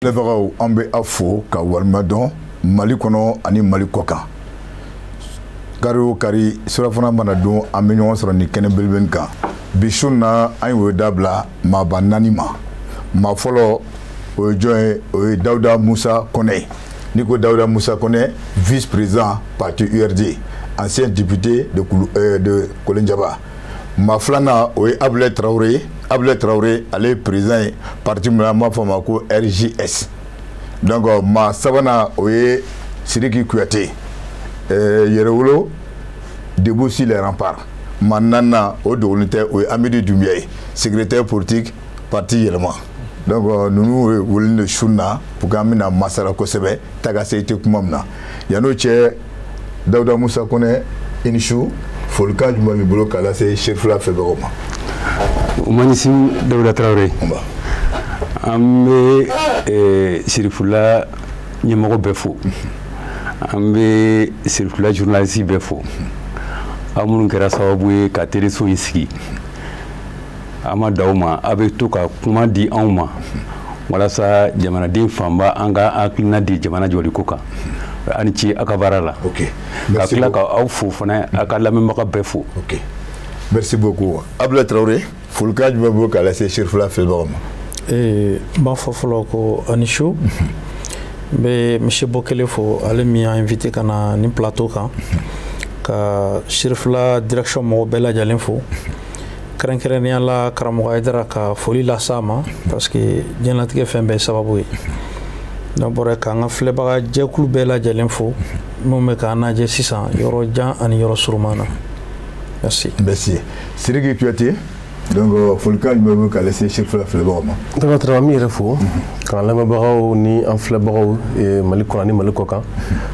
Filɛbagaw, an bɛ aw fo ka walima dɔn Mali kɔnɔ ani Mali kɔ kan. Kari o kari, surafana mana dun, an bɛ ɲɔgɔn sɔrɔ nin kɛnɛ belebele kan. Bi su na, an y'o dabila maaba naani ma. Maa fɔlɔ, o ye jɔn ye? O ye Dawuda Musa Kɔnɛ. N'i ko Dawuda Musa Kɔnɛ, vice président parti URD, ancien député de Kolenjaba. Maa filanan, o ye Abulayi Tarawele ye. Abulayi Tarawele, ale ye président ye parti min na, an b'a fɔ a ma ko RJS. Donc maa sabanan, o ye Sidiki Kuyate, Yɛrɛwolo debout sur les remparts. Maa naaninan, o dogolen tɛ, o ye Amidu Dunbiya ye, secrétaire politique parti Yɛlɛma. Donc ninnu welelen don su na pour que an bɛna masala kosɛbɛ taga se tɛ kuma min na. Yan'o cɛ, Dawuda Musa Kɔnɛ, i ni su. Folikan jumɛn b'i bolo k'a lase Serifula filɛbagaw ma? Umanisi Dawuda Tarawele, an bɛ Sirifula ɲɛmɔgɔ bɛɛ fo, an bɛ Sirifula journaliste bɛɛ fo, aw minnu kɛra sababu ye ka teleso in sigi. An ma da aw ma, aw bɛ to ka kuma di anw ma walasa jamanaden fanba an ka hakilina di jamana jɔliko kan. A ni ce aw ka baara la. Ka tila ka aw fo fana, aw ka lamɛnbaga bɛɛ fo. Ok, merci beaucoup. Abdoulaye Traoré, folikan jumɛn b'o k'a lase Serifula filɛbagaw ma? N b'a fɔ fɔlɔ ko ani su. N bɛ monsieur Bokele fo, ale min y'an invité ka na nin plateau kan, ka Serifula direction mɔgɔ bɛɛ lajɛlen fo, kɛrɛnkɛrɛnnenya la karamɔgɔ Hayidara, ka foli las'a ma, parce que diɲɛlatigɛ fɛn bɛɛ ye sababu ye. N'o bɔra, k'an ka filɛbaga jɛkulu bɛɛ lajɛlen fo, minnu bɛ k'an lajɛ sisan yɔrɔ jan ani yɔrɔ surunman na. Merci. Merci. Sidiki Kuyate, donc folikan jumɛn bɛ k'a lase Serifula filɛbagaw ma? Dɔgɔ Traoré, an b'i yɛrɛ fo, k'an lamɛnbagaw ni an filɛbagaw, Mali kɔnɔ ani Mali kɔ kan,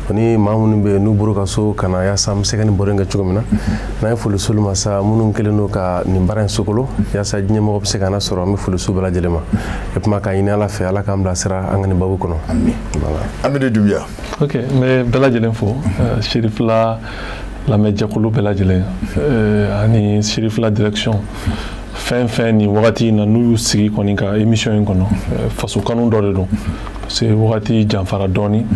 ani maa minnu bɛ yen n'u bɔra ka so ka na yaasa an bɛ se ka nin baro in kɛ cogo min na. N'an ye foli s'olu ma sa, minnu kɛlen don ka nin baara in sokolo yaasa diɲɛmɔgɔ bɛ se ka na sɔrɔ, an bɛ foli s'u bɛɛ lajɛlen ma. E kuma k'a ɲini Ala fɛ, Ala k'an bilasira an ka nin babu kɔnɔ. Amin. Amidou Doumbia. Ok, n bɛ bɛɛ lajɛlen fo, Serifula lamɛnjɛkulu bɛɛ lajɛlen ani Serifula direction fɛn fɛn. Nin wagati in na, n'u y'u sigi kɔni ka émission in kɔnɔ, faso kanu dɔ de don, parce que wagati janfara dɔɔni,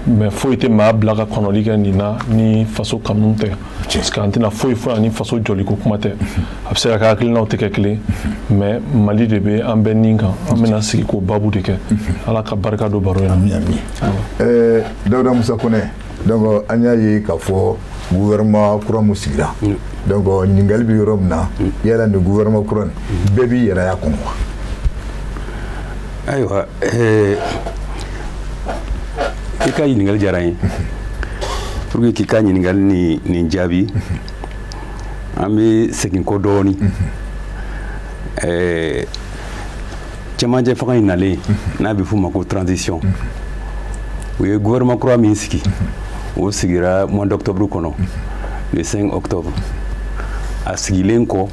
mais foyi tɛ maa bila ka kɔnɔli kɛ nin na ni faso kanu tɛ, parce que an tɛna foyi fɔ ani faso jɔliko kuma tɛ. A bɛ se ka kɛ hakilinaw tɛ kɛ kelen, mais Mali de bɛ an bɛɛ nin kan. An bɛna sigi k'o babu de kɛ. Ala ka barika don baro in na. Ami, ami. Dawuda Musa Kɔnɛ, donc an y'a ye k'a fɔ gouvernement kura mun sigira, donc ɲininkali bɛ yɔrɔ min na, yala nin gouvernement kura nin, bɛɛ b'i yɛrɛ y'a kɔnɔ wa? Ayiwa, i ka ɲininkali diyara n ye. Pour que k'i ka ɲininkali nin jaabi, an bɛ segin kɔ dɔɔni. Cɛmancɛ fanga in nalen, n'a bɛ f'o ma ko transition, u ye gouvernement kura min sigi, o sigira mois d'octobre kɔnɔ, le 5 octobre. A sigilen kɔ,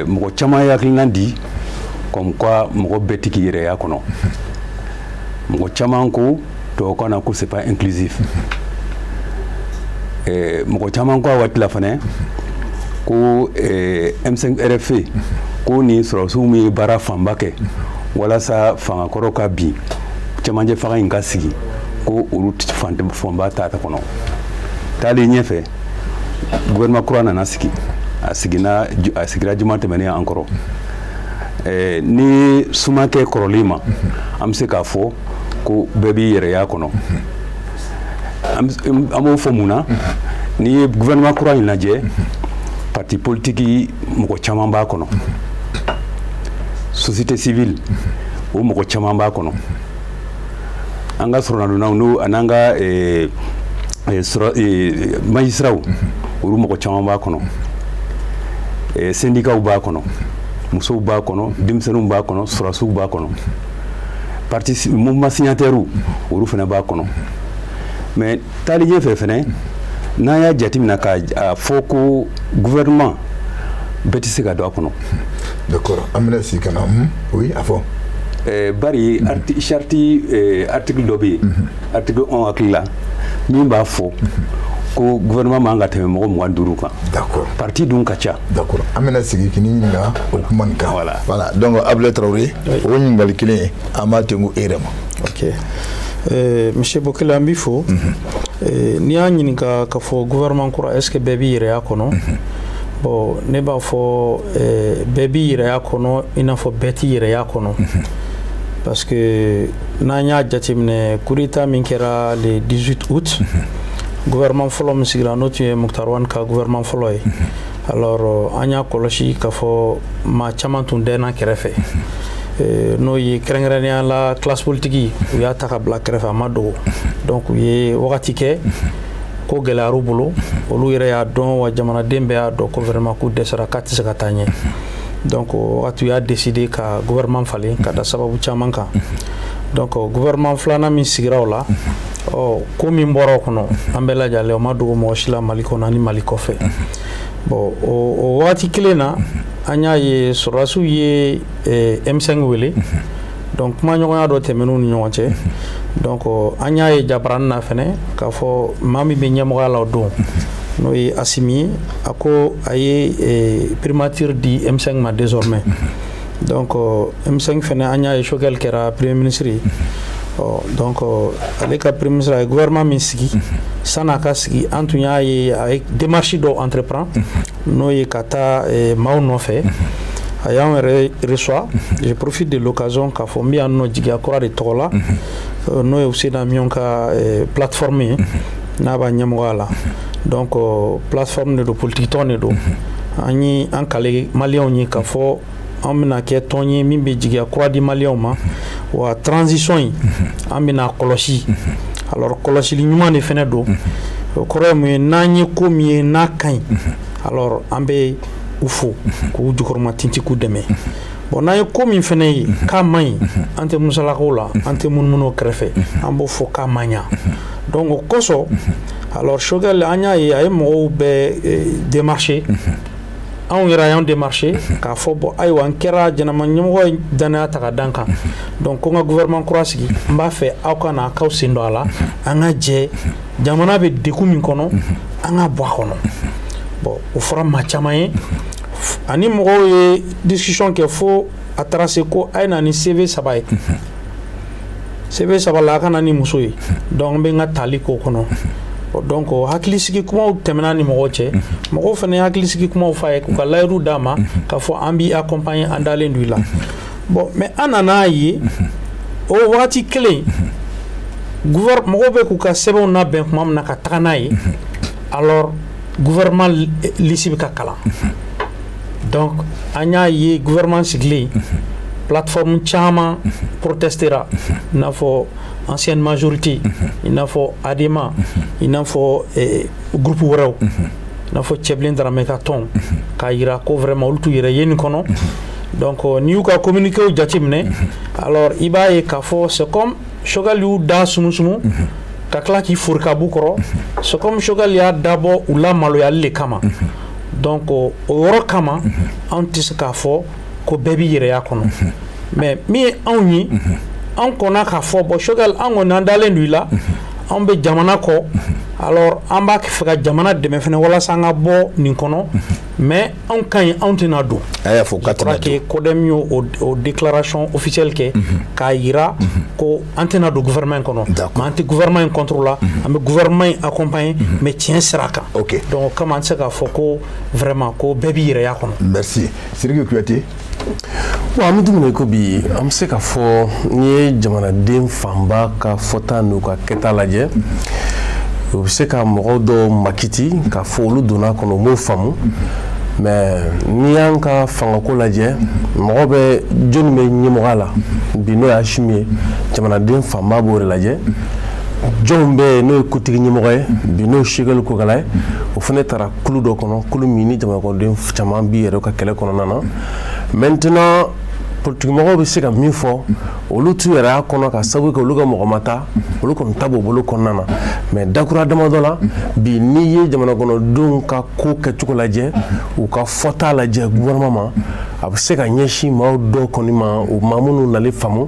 mɔgɔ caman ye hakilina di comme quoi mɔgɔ bɛɛ ti k'i yɛrɛ y'a kɔnɔ. Mɔgɔ caman ko tubabukan na ko c'est pas inclusif. Mɔgɔ caman ko a waati la fana ko M5 RFP, ko ni sɔrɔdasiw min ye baara fanba kɛ walasa fangakɔrɔ ka bin, cɛmancɛ fanga in ka sigi, ko olu fanba t'a kɔnɔ. Taalen ɲɛfɛ, gouvernement kura nana sigi. A siginna, a sigira juma tɛmɛnen an kɔrɔ. Ni suma kɛ kɔrɔlen ma, an bɛ se k'a fɔ ko bɛɛ b'i yɛrɛ y'a kɔnɔ. An b'o fɔ mun na? N'i ye gouvernement kura in lajɛ, parti politique mɔgɔ caman b'a kɔnɔ, société civile o mɔgɔ caman b'a kɔnɔ, an ka sɔrɔnadonnaw n'o an'an ka magistrats, olu mɔgɔ caman b'a kɔnɔ, syndicats b'a kɔnɔ, musow b'a kɔnɔ, denmisɛnninw b'a kɔnɔ, sɔrɔdasiw b'a kɔnɔ, parti mouvement signataire olu fana b'a kɔnɔ. Mais taali ɲɛfɛ fɛnɛ, n'an y'a jateminɛ k'a fɔ ko gouvernement bɛɛ tɛ se ka don a kɔnɔ. D'accord, an bɛna sigi ka na. Oui, a fɔ. Bari charte, article dɔ bɛ yen, article 1 hakili la, min b'a fɔ Ko gouvernement man ka tɛmɛ mɔgɔ 25 kan. D'accord. Parti dun ka ca. D'accord. An bɛna sigi k'i ɲininka o kuma nin kan. Voilà. Voilà. Donc Abdoulaye Traoré, o ɲininkali kelen an b'a tengu e yɛrɛ ma. Ok. Monsieur Bokele, an b'i fo. N'i y'a ɲininka k'a fɔ gouvernement kura, est ce que bɛɛ b'i yɛrɛya kɔnɔ? Bon, ne b'a fɔ bɛɛ b'i yɛrɛya kɔnɔ, i n'a fɔ bɛɛ t'i yɛrɛya kɔnɔ. Parce que n'an y'a jateminɛ, coup d'état min kɛra le 18 août, gouvernement fɔlɔ min sigira, n'o tun ye Moctar Ouane ka gouvernement fɔlɔ ye. Alors an y'a kɔlɔsi k'a fɔ maa caman tun dɛnna kɛrɛfɛ. N'o ye kɛrɛnkɛrɛnnenya la classe politique, u y'a ta ka bila kɛrɛfɛ, a ma dogo. Donc u ye wagati kɛ, ko gɛlɛyar'u bolo, olu yɛrɛ y'a dɔn, wa jamanaden bɛɛ y'a dɔn ko vraiment k'u dɛsɛra, k'a tɛ se ka taa ɲɛ. Donc o wagati u y'a décidé ka gouvernement falen ka da sababu caman kan. Donc gouvernement filanan min sigira o la, ɔ ko min bɔra o kɔnɔ, an bɛɛ lajɛlen, o ma dogo mɔgɔ si la Mali kɔnɔ ani Mali kɔfɛ. Bon, o wagati kelen na, an y'a ye sɔrɔdasiw ye M5 wele. Donc kumaɲɔgɔnya dɔ tɛmɛn'u ni ɲɔgɔn cɛ. Donc an y'a ye jabaranin na fɛnɛ k'a fɔ maa min bɛ ɲɛmɔgɔya la o don, n'o ye Assimi ye, a ko a ye primature di M5 ma désormais. Donc M5 fɛnɛ, an y'a ye Choguel kɛra premier ministre ye. Ɔ donc ale ka premier ministre, a ye gouvernement min sigi, san'a ka sigi, an tun y'a ye a ye démarche dɔw entreprend, n'o ye ka taa maaw nɔfɛ. A y'anw yɛrɛ reçoit. Je profite de l'occasion k'a fɔ n bɛ yan nɔ jigiya kura de tɔgɔ la, n'o ye Housseini Amion ka plateforme ye, n'a b'a ɲɛmɔgɔya la. Donc plateforme de don, politique tɔn de don. An ye an kale maliyɛnw ye k'a fɔ an bɛna kɛ tɔn ye min bɛ jigiya kura di maliyɛnw ma, wa transition in, an bɛna kɔlɔsi. Alors kɔlɔsili ɲuman de fɛnɛ don. O kɔrɔ ye mun ye? N'an ye ko min ye n'a ka ɲi, alors an bɛ u fo k'u jukɔrɔma tinti, k'u dɛmɛ. Bon, n'an ye ko min fɛnɛ ye k'a man ɲi, an tɛ musalakaw la, an tɛ munumunu o kɛrɛfɛ, an b'o fɔ k'a man ɲa. Donc o kosɔn, alors Choguel, an y'a ye a ye mɔgɔw bɛɛ démarché, anw yɛrɛ y'an démarché k'a fɔ bon, ayiwa, n kɛra jɛnɛma ɲɛmɔgɔ ye, danaya ta ka d'an kan, donc ko n ka gouvernement kura sigi, n b'a fɛ aw ka na k'aw sen don a la, an ka jɛ jamana bɛ degun min kɔnɔ, an ka bɔ a kɔnɔ. Bon, o fɔra maa caman ye, ani mɔgɔw ye discussion kɛ fo a taara se ko a ye na ni CV 3 ye, CV 3 la a ka na ni muso ye, donc n bɛ n ka tali k'o kɔnɔ. Donc hakilisigi kumaw tɛmɛna ni mɔgɔw cɛ, mɔgɔw fana ye hakilisigi kumaw f'a ye, k'u ka layidu d'a ma k'a fɔ an b'i accompagner, an dalen don i la. Bon, mais an nana ye o wagati kelen, mɔgɔw bɛ k'u ka sɛbɛnw labɛn tuma min na ka taga n'a ye, alors gouvernement liste bɛ ka kalan. Donc an y'a ye gouvernement sigilen, plateforme caman protestera, i n'a fɔ ancienne majorité, i n'a fɔ ADEMA, i n'a fɔ groupe wɛrɛw, i n'a fɔ Cɛbilen Daramɛ ka tɔn, k'a yira ko vraiment olu t'u yɛrɛ ye nin kɔnɔ. Donc n'i y'u ka communiqué jateminɛ, alors i b'a ye k'a fɔ c'est comme Choguel y'u da sumusumu ka tila k'i fori ka b'u kɔrɔ, c'est comme Choguel y'a dabɔ u la maloyali de kama. Donc o yɔrɔ kama, anw tɛ se k'a fɔ ko bɛɛ b'i yɛrɛya kɔnɔ. Mais min ye anw ye, an kɔnna k'a fɔ bon, Choguel, an kɔni an dalen don i la, anw bɛ jamana kɔ, alors an b'a fɛ ka jamana dɛmɛ fɛnɛ walasa an ka bɔ nin kɔnɔ, mais anw ka ɲi, anw tɛna don. A y'a fɔ k'a tɛna don. CODEM y'o o déclaration officielle kɛ k'a yira ko an tɛna don gouvernement in kɔnɔ, mais an tɛ gouvernement in contre la, an bɛ gouvernement in accompagner, mais tiɲɛ sira kan. Ok. Donc o kama an tɛ se k'a fɔ ko vraiment ko bɛɛ b'i yɛrɛya kɔnɔ. Merci. Sidiki Kuyate. Bon, an bɛ don min na i ko bi, an bɛ se k'a fɔ n'i ye jamanaden fanba ka fɔta n'u ka kɛta lajɛ, u bɛ se ka mɔgɔw dɔw makiti k'a fɔ olu donna a kɔnɔ, u m'o faamu. Mais n'i y'an ka fangako lajɛ, mɔgɔ bɛ jɔnni bɛ ɲɛmɔgɔya la bi, n'o ye Assimi ye, jamanaden fanba b'o de lajɛ. Jɔnw bɛ yen n'o ye kotigi ɲɛmɔgɔ ye bi, n'o ye Choguel Kokala ye, o fana taara kulu dɔ kɔnɔ, kulu min ni jamanakɔnɔden caman b'i yɛrɛ ka kɛlɛ kɔnɔna na. Maintenant politikimɔgɔw bɛ se ka min fɔ, olu t'u yɛrɛ y'a kɔnɔ ka sababu kɛ olu ka mɔgɔ ma taa, olu kɔni ta b'o bolo kɔnɔna na. Mais dakura damadɔ la bi, n'i ye jamana kɔnɔdenw ka ko kɛcogo lajɛ, u ka fɔta lajɛ gouvernement ma, A bɛ se ka ɲɛsin maaw dɔw kɔni ma, o maa minnu nalen faamu,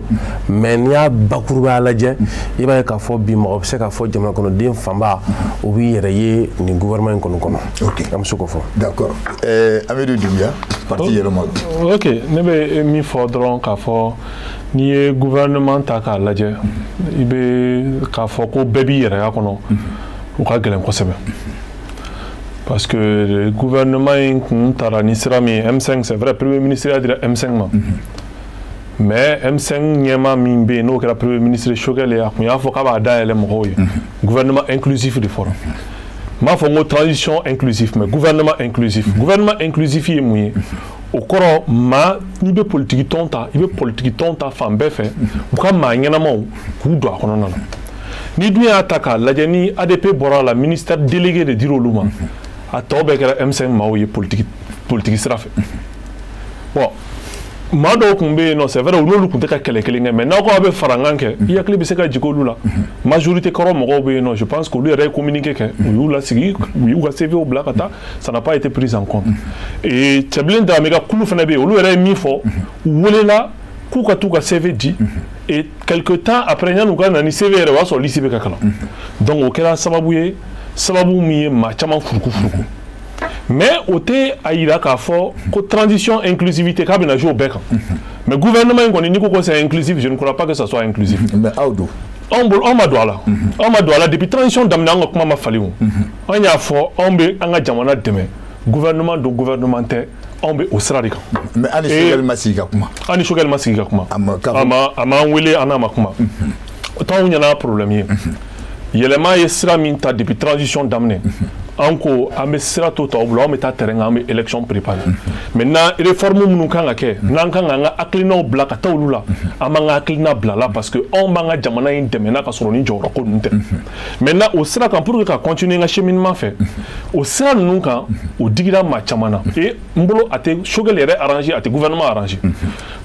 mais n'i y'a bakurubaya lajɛ, i b'a ye k'a fɔ bi mɔgɔ bɛ se k'a fɔ jamana kɔnɔden fanba o b'i yɛrɛ ye nin gouvernement in kɔni kɔnɔ. Ok. An bɛ se k'o fɔ. D'accord. Amidu Doumbia, parti Yɛlɛma. Ok, ne bɛ min fɔ dɔrɔn k'a fɔ, n'i ye gouvernement ta k'a lajɛ, i bɛ k'a fɔ ko bɛɛ b'i yɛrɛ y'a kɔnɔ, o ka gɛlɛn kosɛbɛ. Parce que le gouvernement in kun taara ni sira min ye, M5, c'est vrai, premier ministre y'a dira M5 ma. Mais M5 ɲɛmaa min bɛ yen, n'o kɛra premier ministre Choguel ye, a kun y'a fɔ k'a b'a dayɛlɛ mɔgɔw ye. Gouvernement inclusif de fɔra. N b'a fɔ n ko transition inclusif, mais gouvernement inclusif. Gouvernement inclusif ye mun ye? O kɔrɔ, maa n'i bɛ politiki tɔn ta, i bɛ politiki tɔn ta fan bɛɛ fɛ, u ka maa ɲɛnamaw k'u don a kɔnɔna na. Ni dun y'a ta k'a lajɛ, ni ADP bɔra a la, ministère délégué de dir'olu ma. A tɔ bɛɛ kɛra M5 maaw ye politique sira fɛ. Bon, maa dɔw tun bɛ yen nɔ, c'est vrai, u n'olu tun tɛ ka kɛlɛ kelen kɛ, mais n'aw ko aw bɛ farankan kɛ, i hakili bɛ se ka jigin olu la. Majorité kɔrɔ mɔgɔw bɛ yen nɔ, je pense qu'olu yɛrɛ ye communiqué kɛ, u y'u lasigi, u y'u ka CV bila ka taa, ça n'a pas été pris en compte. Et Cɛbilen Darame ka kulu fana bɛ yen, olu yɛrɛ ye min fɔ, u welela k'u ka t'u ka CV di, et quelque temps après, yan'u ka na ni CV yɛrɛ, o y'a sɔrɔ liste bɛ ka kalan. Donc o kɛra sababu ye, sababu min ye maa caman furuku furuku. Mais o tɛ a yira k'a fɔ ko transition inclusivité k'a bɛna jouer o bɛɛ kan. Mais gouvernement in kɔni, n'i ko ko c'est inclusif, je ne crois pas que ça soit inclusif. Mais aw don? Anw bolo, anw ma don a la. Anw ma don a la depuis transition daminɛ, an ka kuma ma falen o. An y'a fɔ, anw bɛ an ka jamana dɛmɛ. Gouvernement don, gouvernement tɛ, anw bɛ o sira de kan. Mais an ni Choguel ma sigi ka kuma? An ni Choguel ma sigi ka kuma. A ma A m'an wele, an n'a ma kuma. O t'anw ɲɛna problème ye. Yɛlɛma ye sira min ta depuis transition daminɛ, an ko an bɛ sira to tɔw bolo, an bɛ taa terrain kan, an bɛ élection préparer. Maintenant, réforme minnu kan ka kɛ, n'an kan k'an ka hakilinaw bila ka taa olu la, an b'an ka hakilina bila la, parce que anw b'an ka jamana in dɛmɛ n'a ka sɔrɔ ni jɔyɔrɔ ko ninnu tɛ. Maintenant, o sira kan, pour que ka continuer n ka cheminement fɛ o sira ninnu kan, o digira maa caman na. Et n bolo, a tɛ Choguel yɛrɛ arranger, a tɛ gouvernement arranger,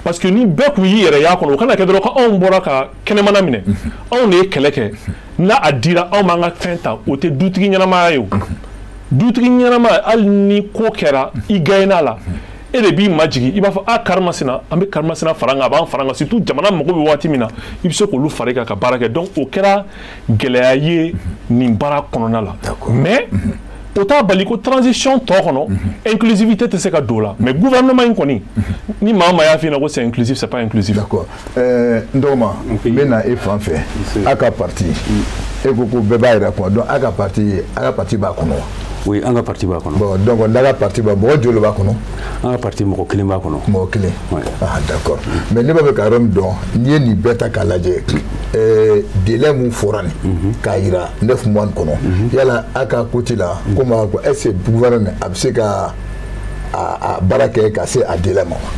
parce que ni bɛɛ kun y'i yɛrɛ y'a kɔnɔ, o kana kɛ dɔrɔn ko anw bɔra ka kɛnɛmana minɛ, anw de ye kɛlɛ kɛ, n'a a dira anw m'an ka fɛn ta, o tɛ dutigi ɲɛnamaya ye. O dutigi ɲɛnama, hali ni ko kɛra i gagné la, e de b'i majigin, i b'a fɔ a karimasina, an bɛ karimasina fara an kan, a b'an fara an kan, surtout jamana mago bɛ waati min na, i bɛ se k'olu fara i kan ka baara kɛ. Donc o kɛra gɛlɛya ye nin baara kɔnɔna la. Mais o t'a bali ko transition tɔ kɔnɔ, inclusivité tɛ se ka don o la. Mais gouvernement in kɔni, ni maa o maa y'a f'i ɲɛna ko c'est inclusif, c'est pas inclusif. D'accord. N dɔgɔma, n bɛ na e fan fɛ. A ka parti, e ko ko bɛɛ b'a yɛrɛ kɔnɔ, donc a ka parti b'a kɔnɔ wa? Oui, an ka parti b'a kɔnɔ. Bon, donc n'a ka parti b'a, mɔgɔ joli b'a kɔnɔ? An ka parti, mɔgɔ kelen b'a kɔnɔ. Mɔgɔ kelen? Ouais. Ah, d'accord. Mais ne b'a fɛ ka yɔrɔ min dɔn, n'i ye nin bɛɛ ta k'a lajɛ, délai mun fɔra nin k'a yira 9 mois kɔnɔ, yala a ka côté la, komi a ko, est ce que gouvernement a bɛ se ka a baara kɛ ka se a délai ma wa?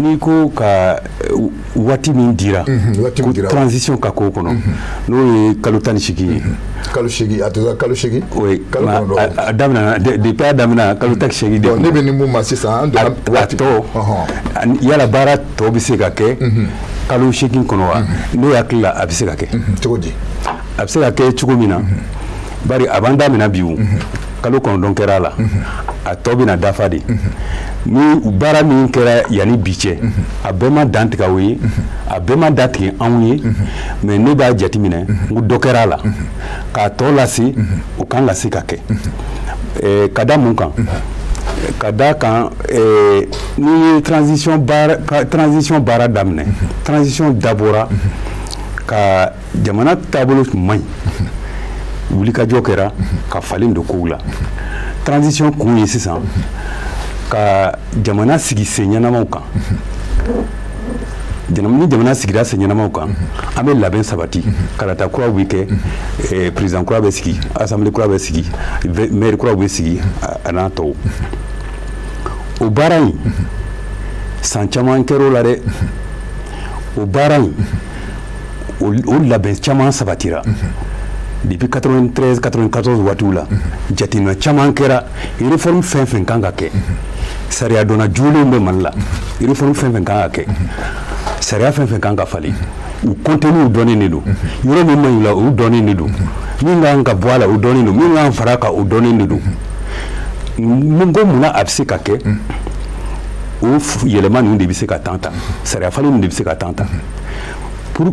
N'i ko ka waati min dira, waati min ko dira. Transition ka k'o kɔnɔ, n'o ye kalo 18 ye. Kalo 8, a tɛ taa kalo 8? Oui. Kalo ma- 9. A daminɛna depuis a daminɛ, kalo 18 de. Bon, ne bɛ nin mun ma sisan, an donna a waati tɔ Ɔhɔn. yala baara tɔ bɛ se ka kɛ kalo 8 kɔnɔ wa? Ne hakili la, a bɛ se ka kɛ. Cogo di? A bɛ se ka kɛ cogo min na, bari a b'an daminɛ bi, o kalo 9 kɛra a la, a tɔ bɛna dafa de. Ni baara min kɛra yanni bi cɛ, a bɛɛ ma dan tigɛ o ye, a bɛɛ ma dan tigɛ anw ye, mais ne b'a jateminɛ n ko dɔ kɛra a la, k'a tɔ lase, o kan ka se ka kɛ. Ka da mun kan? Ka da kan, n'i ye transition baara daminɛ, transition dabɔra ka jamana taabolo tun man ɲi, wulikajɔ kɛra ka falen don kow la. Transition kun ye sisan ka jamana sigi sen ɲɛnamaw kan. Ni jamana sigira sen ɲɛnamaw kan, an bɛ labɛn sabati, kalata kuraw bɛ kɛ, président kura bɛ sigi, assemblée kura bɛ sigi, maire kuraw bɛ sigi, a n'a tɔw. O baara in, san caman kɛr'o la dɛ. O baara in, o labɛn caman sabatira depuis 93 94 waatiw la. Jateminɛ caman kɛra, réforme fɛn fɛn kan ka kɛ, sariya donna jolenw bɛ Mali la, réforme fɛn fɛn kan ka kɛ, sariya fɛn fɛn kan ka falen, u contenu dɔnnen de don. Yɔrɔ min man ɲi la, o dɔnnen de don. Min kan ka bɔ a la, o dɔnnen don. Min kan fara a kan, o dɔnnen de don. N ko munna a bɛ se ka kɛ? O yɛlɛma ninnu de bɛ se ka tan ta, sariya falen ninnu de bɛ se ka tan ta. Pour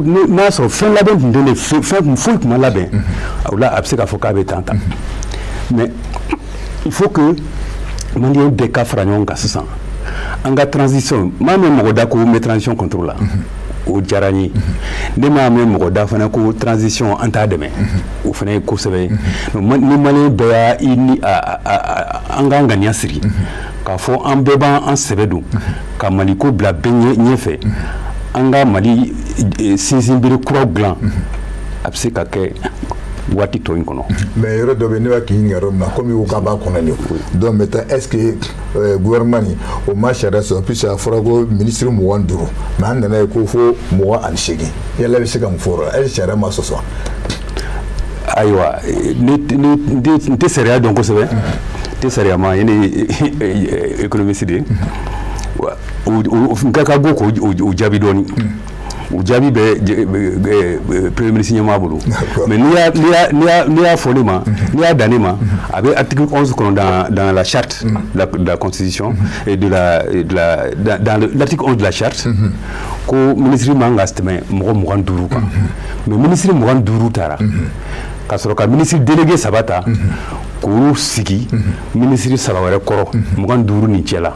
n'a y'a sɔrɔ fɛn labɛn tun tɛ ne, fɛn foyi tun ma labɛn o la, a bɛ se k'a fɔ k'a bɛ tan ta. Mais il faut que maliyɛn bɛɛ ka fara ɲɔgɔn kan sisan, an ka transition. Maa mɛn mɔgɔ da ko n bɛ transition contre la, o diyara n ye. Ne m'a mɛn mɔgɔ da fana ko transition an t'a dɛmɛ, o fana ye kosɛbɛ ye. Ni maliyɛn bɛɛ y'a i ni an k'an ŋaniya siri k'a fɔ an bɛɛ b'an sɛbɛ don ka Maliko bila bɛɛ ɲɛfɛ, an ka Mali sinsinbere kuraw dilan, a bɛ se ka kɛ waati tɔ in kɔnɔ. Mais yɔrɔ dɔ bɛ yen, ne b'a k'i ɲininka yɔrɔ min na, komi i ko k'a b'a kɔnɔ nin, donc maintenant, est ce que gouvernement nin o ma sariya sɔrɔ, puisque a fɔra ko ministre 25, mais an nana ye ko fo 28, yala i bɛ se ka mun fɔ o la? Est ce que sariya ma sɔsɔ? Ayiwa, ne n tɛ sariya dɔn kosɛbɛ, n tɛ sariya ma ye, ne ye économiste de ye. N ka ka go k'o jaabi dɔɔni, o jaabi bɛ premier ministre ɲɛmaa bolo. Mais n'i y'a fɔ ne ma, n'i y'a dan ne ma, a bɛ article 11 kɔnɔ dans la charte de la constitution et de la dans l'article 11 de la charte, ko ministre man ka tɛmɛ mɔgɔ 25 kan. Mais ministre 25 taara ka sɔrɔ ka ministre délégué saba ta k'olu sigi ministre saba wɛrɛ kɔrɔ, 25 nin cɛ la.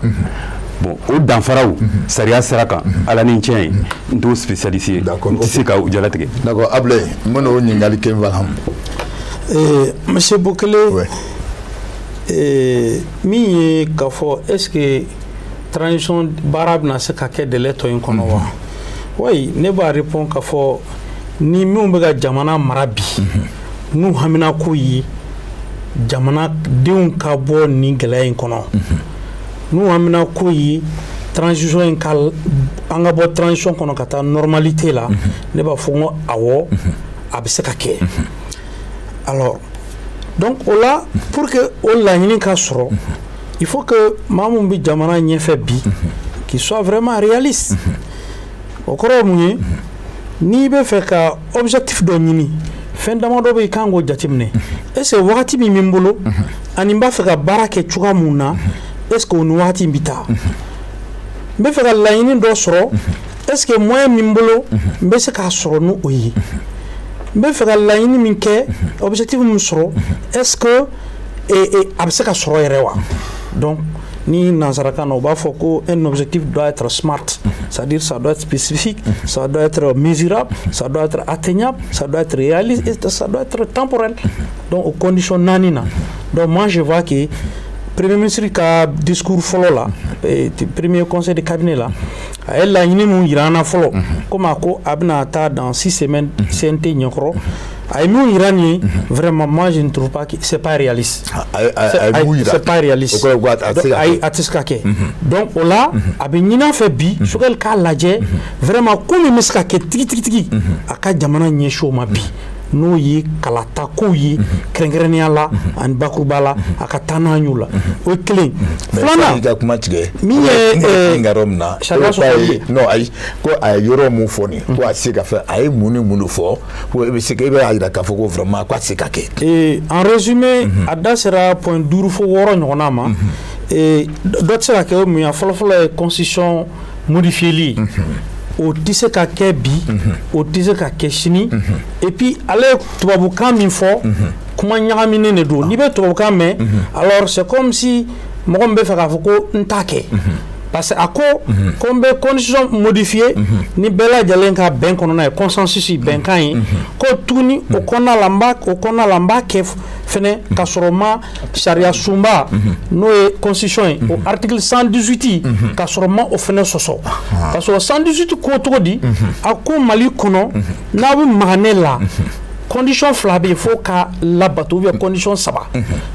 Bon, o danfaraw sariya sira kan, ala ni tiɲɛ ye, n t'o spécialiste ye, n tɛ se ka o jalatigɛ. D'accord, Ablaye, n bɛna o ɲininkali kɛ Valham. Monsieur Bokele, min ye k'a fɔ est ce que transition baara bɛna se ka kɛ délai tɔ in kɔnɔ wa? Oui, ne b'a répond k'a fɔ ni minnu bɛ ka jamana mara bi, n'u haminako ye jamanadenw ka bɔ nin gɛlɛya in kɔnɔ, n'u haminako ye transition in ka, an ka bɔ transition kɔnɔ ka taa normalité la, ne b'a fɔ n ko awɔ, a bɛ se ka kɛ. Alors donc o la, pour que o laɲini ka sɔrɔ, il faut que maa mun bɛ jamana ɲɛfɛ bi, qu'il soit vraiment réaliste. O kɔrɔ ye mun ye? N'i bɛ fɛ ka objectif dɔ ɲini, fɛn damadɔ bɛ yen i kan k'o jateminɛ. Est ce que wagati min bɛ n bolo ani n b'a fɛ ka baara kɛ cogoya mun na, est ce que o ni wagati in bɛ taa? N bɛ fɛ ka laɲini dɔ sɔrɔ, est ce que moyen min bolo, n bɛ se k'a sɔrɔ n'o o ye? N bɛ fɛ ka laɲini min kɛ, objectif min sɔrɔ, est ce que a bɛ se ka sɔrɔ yɛrɛ wa? Donc ni nansarakan na, u b'a fɔ ko un objectif doit être smart, c'est-à-dire ça doit être spécifique, ça doit être mesurable, ça doit être atteignable, ça doit être réaliste et ça doit être temporel. Donc o condition naani na, donc moi je vois que premier ministre ka discours fɔlɔ la, premier conseil de cabinet la, a ye laɲini mun yira an na fɔlɔ, komi a ko a bɛna taa dans 6 semaines CNT ɲɛkɔrɔ, a ye mun yira nin ye, vraiment moi je ne trouve pas que c'est pas réaliste. C'est pas réaliste, ayi, a tɛ se ka kɛ. Donc o la, a bɛ ɲini an fɛ bi, Choguel k'a lajɛ vraiment ko min bɛ se ka kɛ tigitigi, a ka jamana ɲɛsin o ma bi, n'o ye kalata kow ye kɛrɛnkɛrɛnnenya la ani bakuruba la, a ka taa n'an y'o la. O ye kelen. Filanan, ka kuma tigɛ. Min ye yɔrɔ min na, sariya sɔsɔli ye. Non, ayi, ko a ye yɔrɔ mun fɔ nin, ko a tɛ se ka fɛ, a ye mun ni mun de fɔ ko e bɛ se, e b'a jira k'a fɔ ko vraiment ko a tɛ se ka kɛ? En résumé, a da sera point 5 fo 6 ɲɔgɔnna ma. Dɔ tɛ se ka kɛ, o mun ye? Fɔlɔ-fɔlɔ ye constitution modifieli, o tɛ se ka kɛ bi, o tɛ se ka kɛ sini. Et puis ale ye tubabukan min fɔ, kuma ɲagaminen de don. N'i bɛ tubabukan mɛn, alors c'est comme si mɔgɔ min bɛ fɛ k'a fɔ ko n t'a kɛ, parce que a ko ko n bɛ constitution modifier ni bɛɛ lajɛlen ka bɛn kɔnɔna ye, consensus, bɛnkan ye, ko tuguni o kɔnɔna la, n b'a o kɔnɔna la, n b'a kɛ fɛnɛ ka sɔrɔ ma sariya sunba, n'o ye constitution ye, o article 118, ka sɔrɔ ma o fɛnɛ sɔsɔ. Parce que o 118 ko cogo di? A ko Mali kɔnɔ, n'a bɛ maga ne la, condition fila bɛ yen fo ka labato, ou bien condition saba.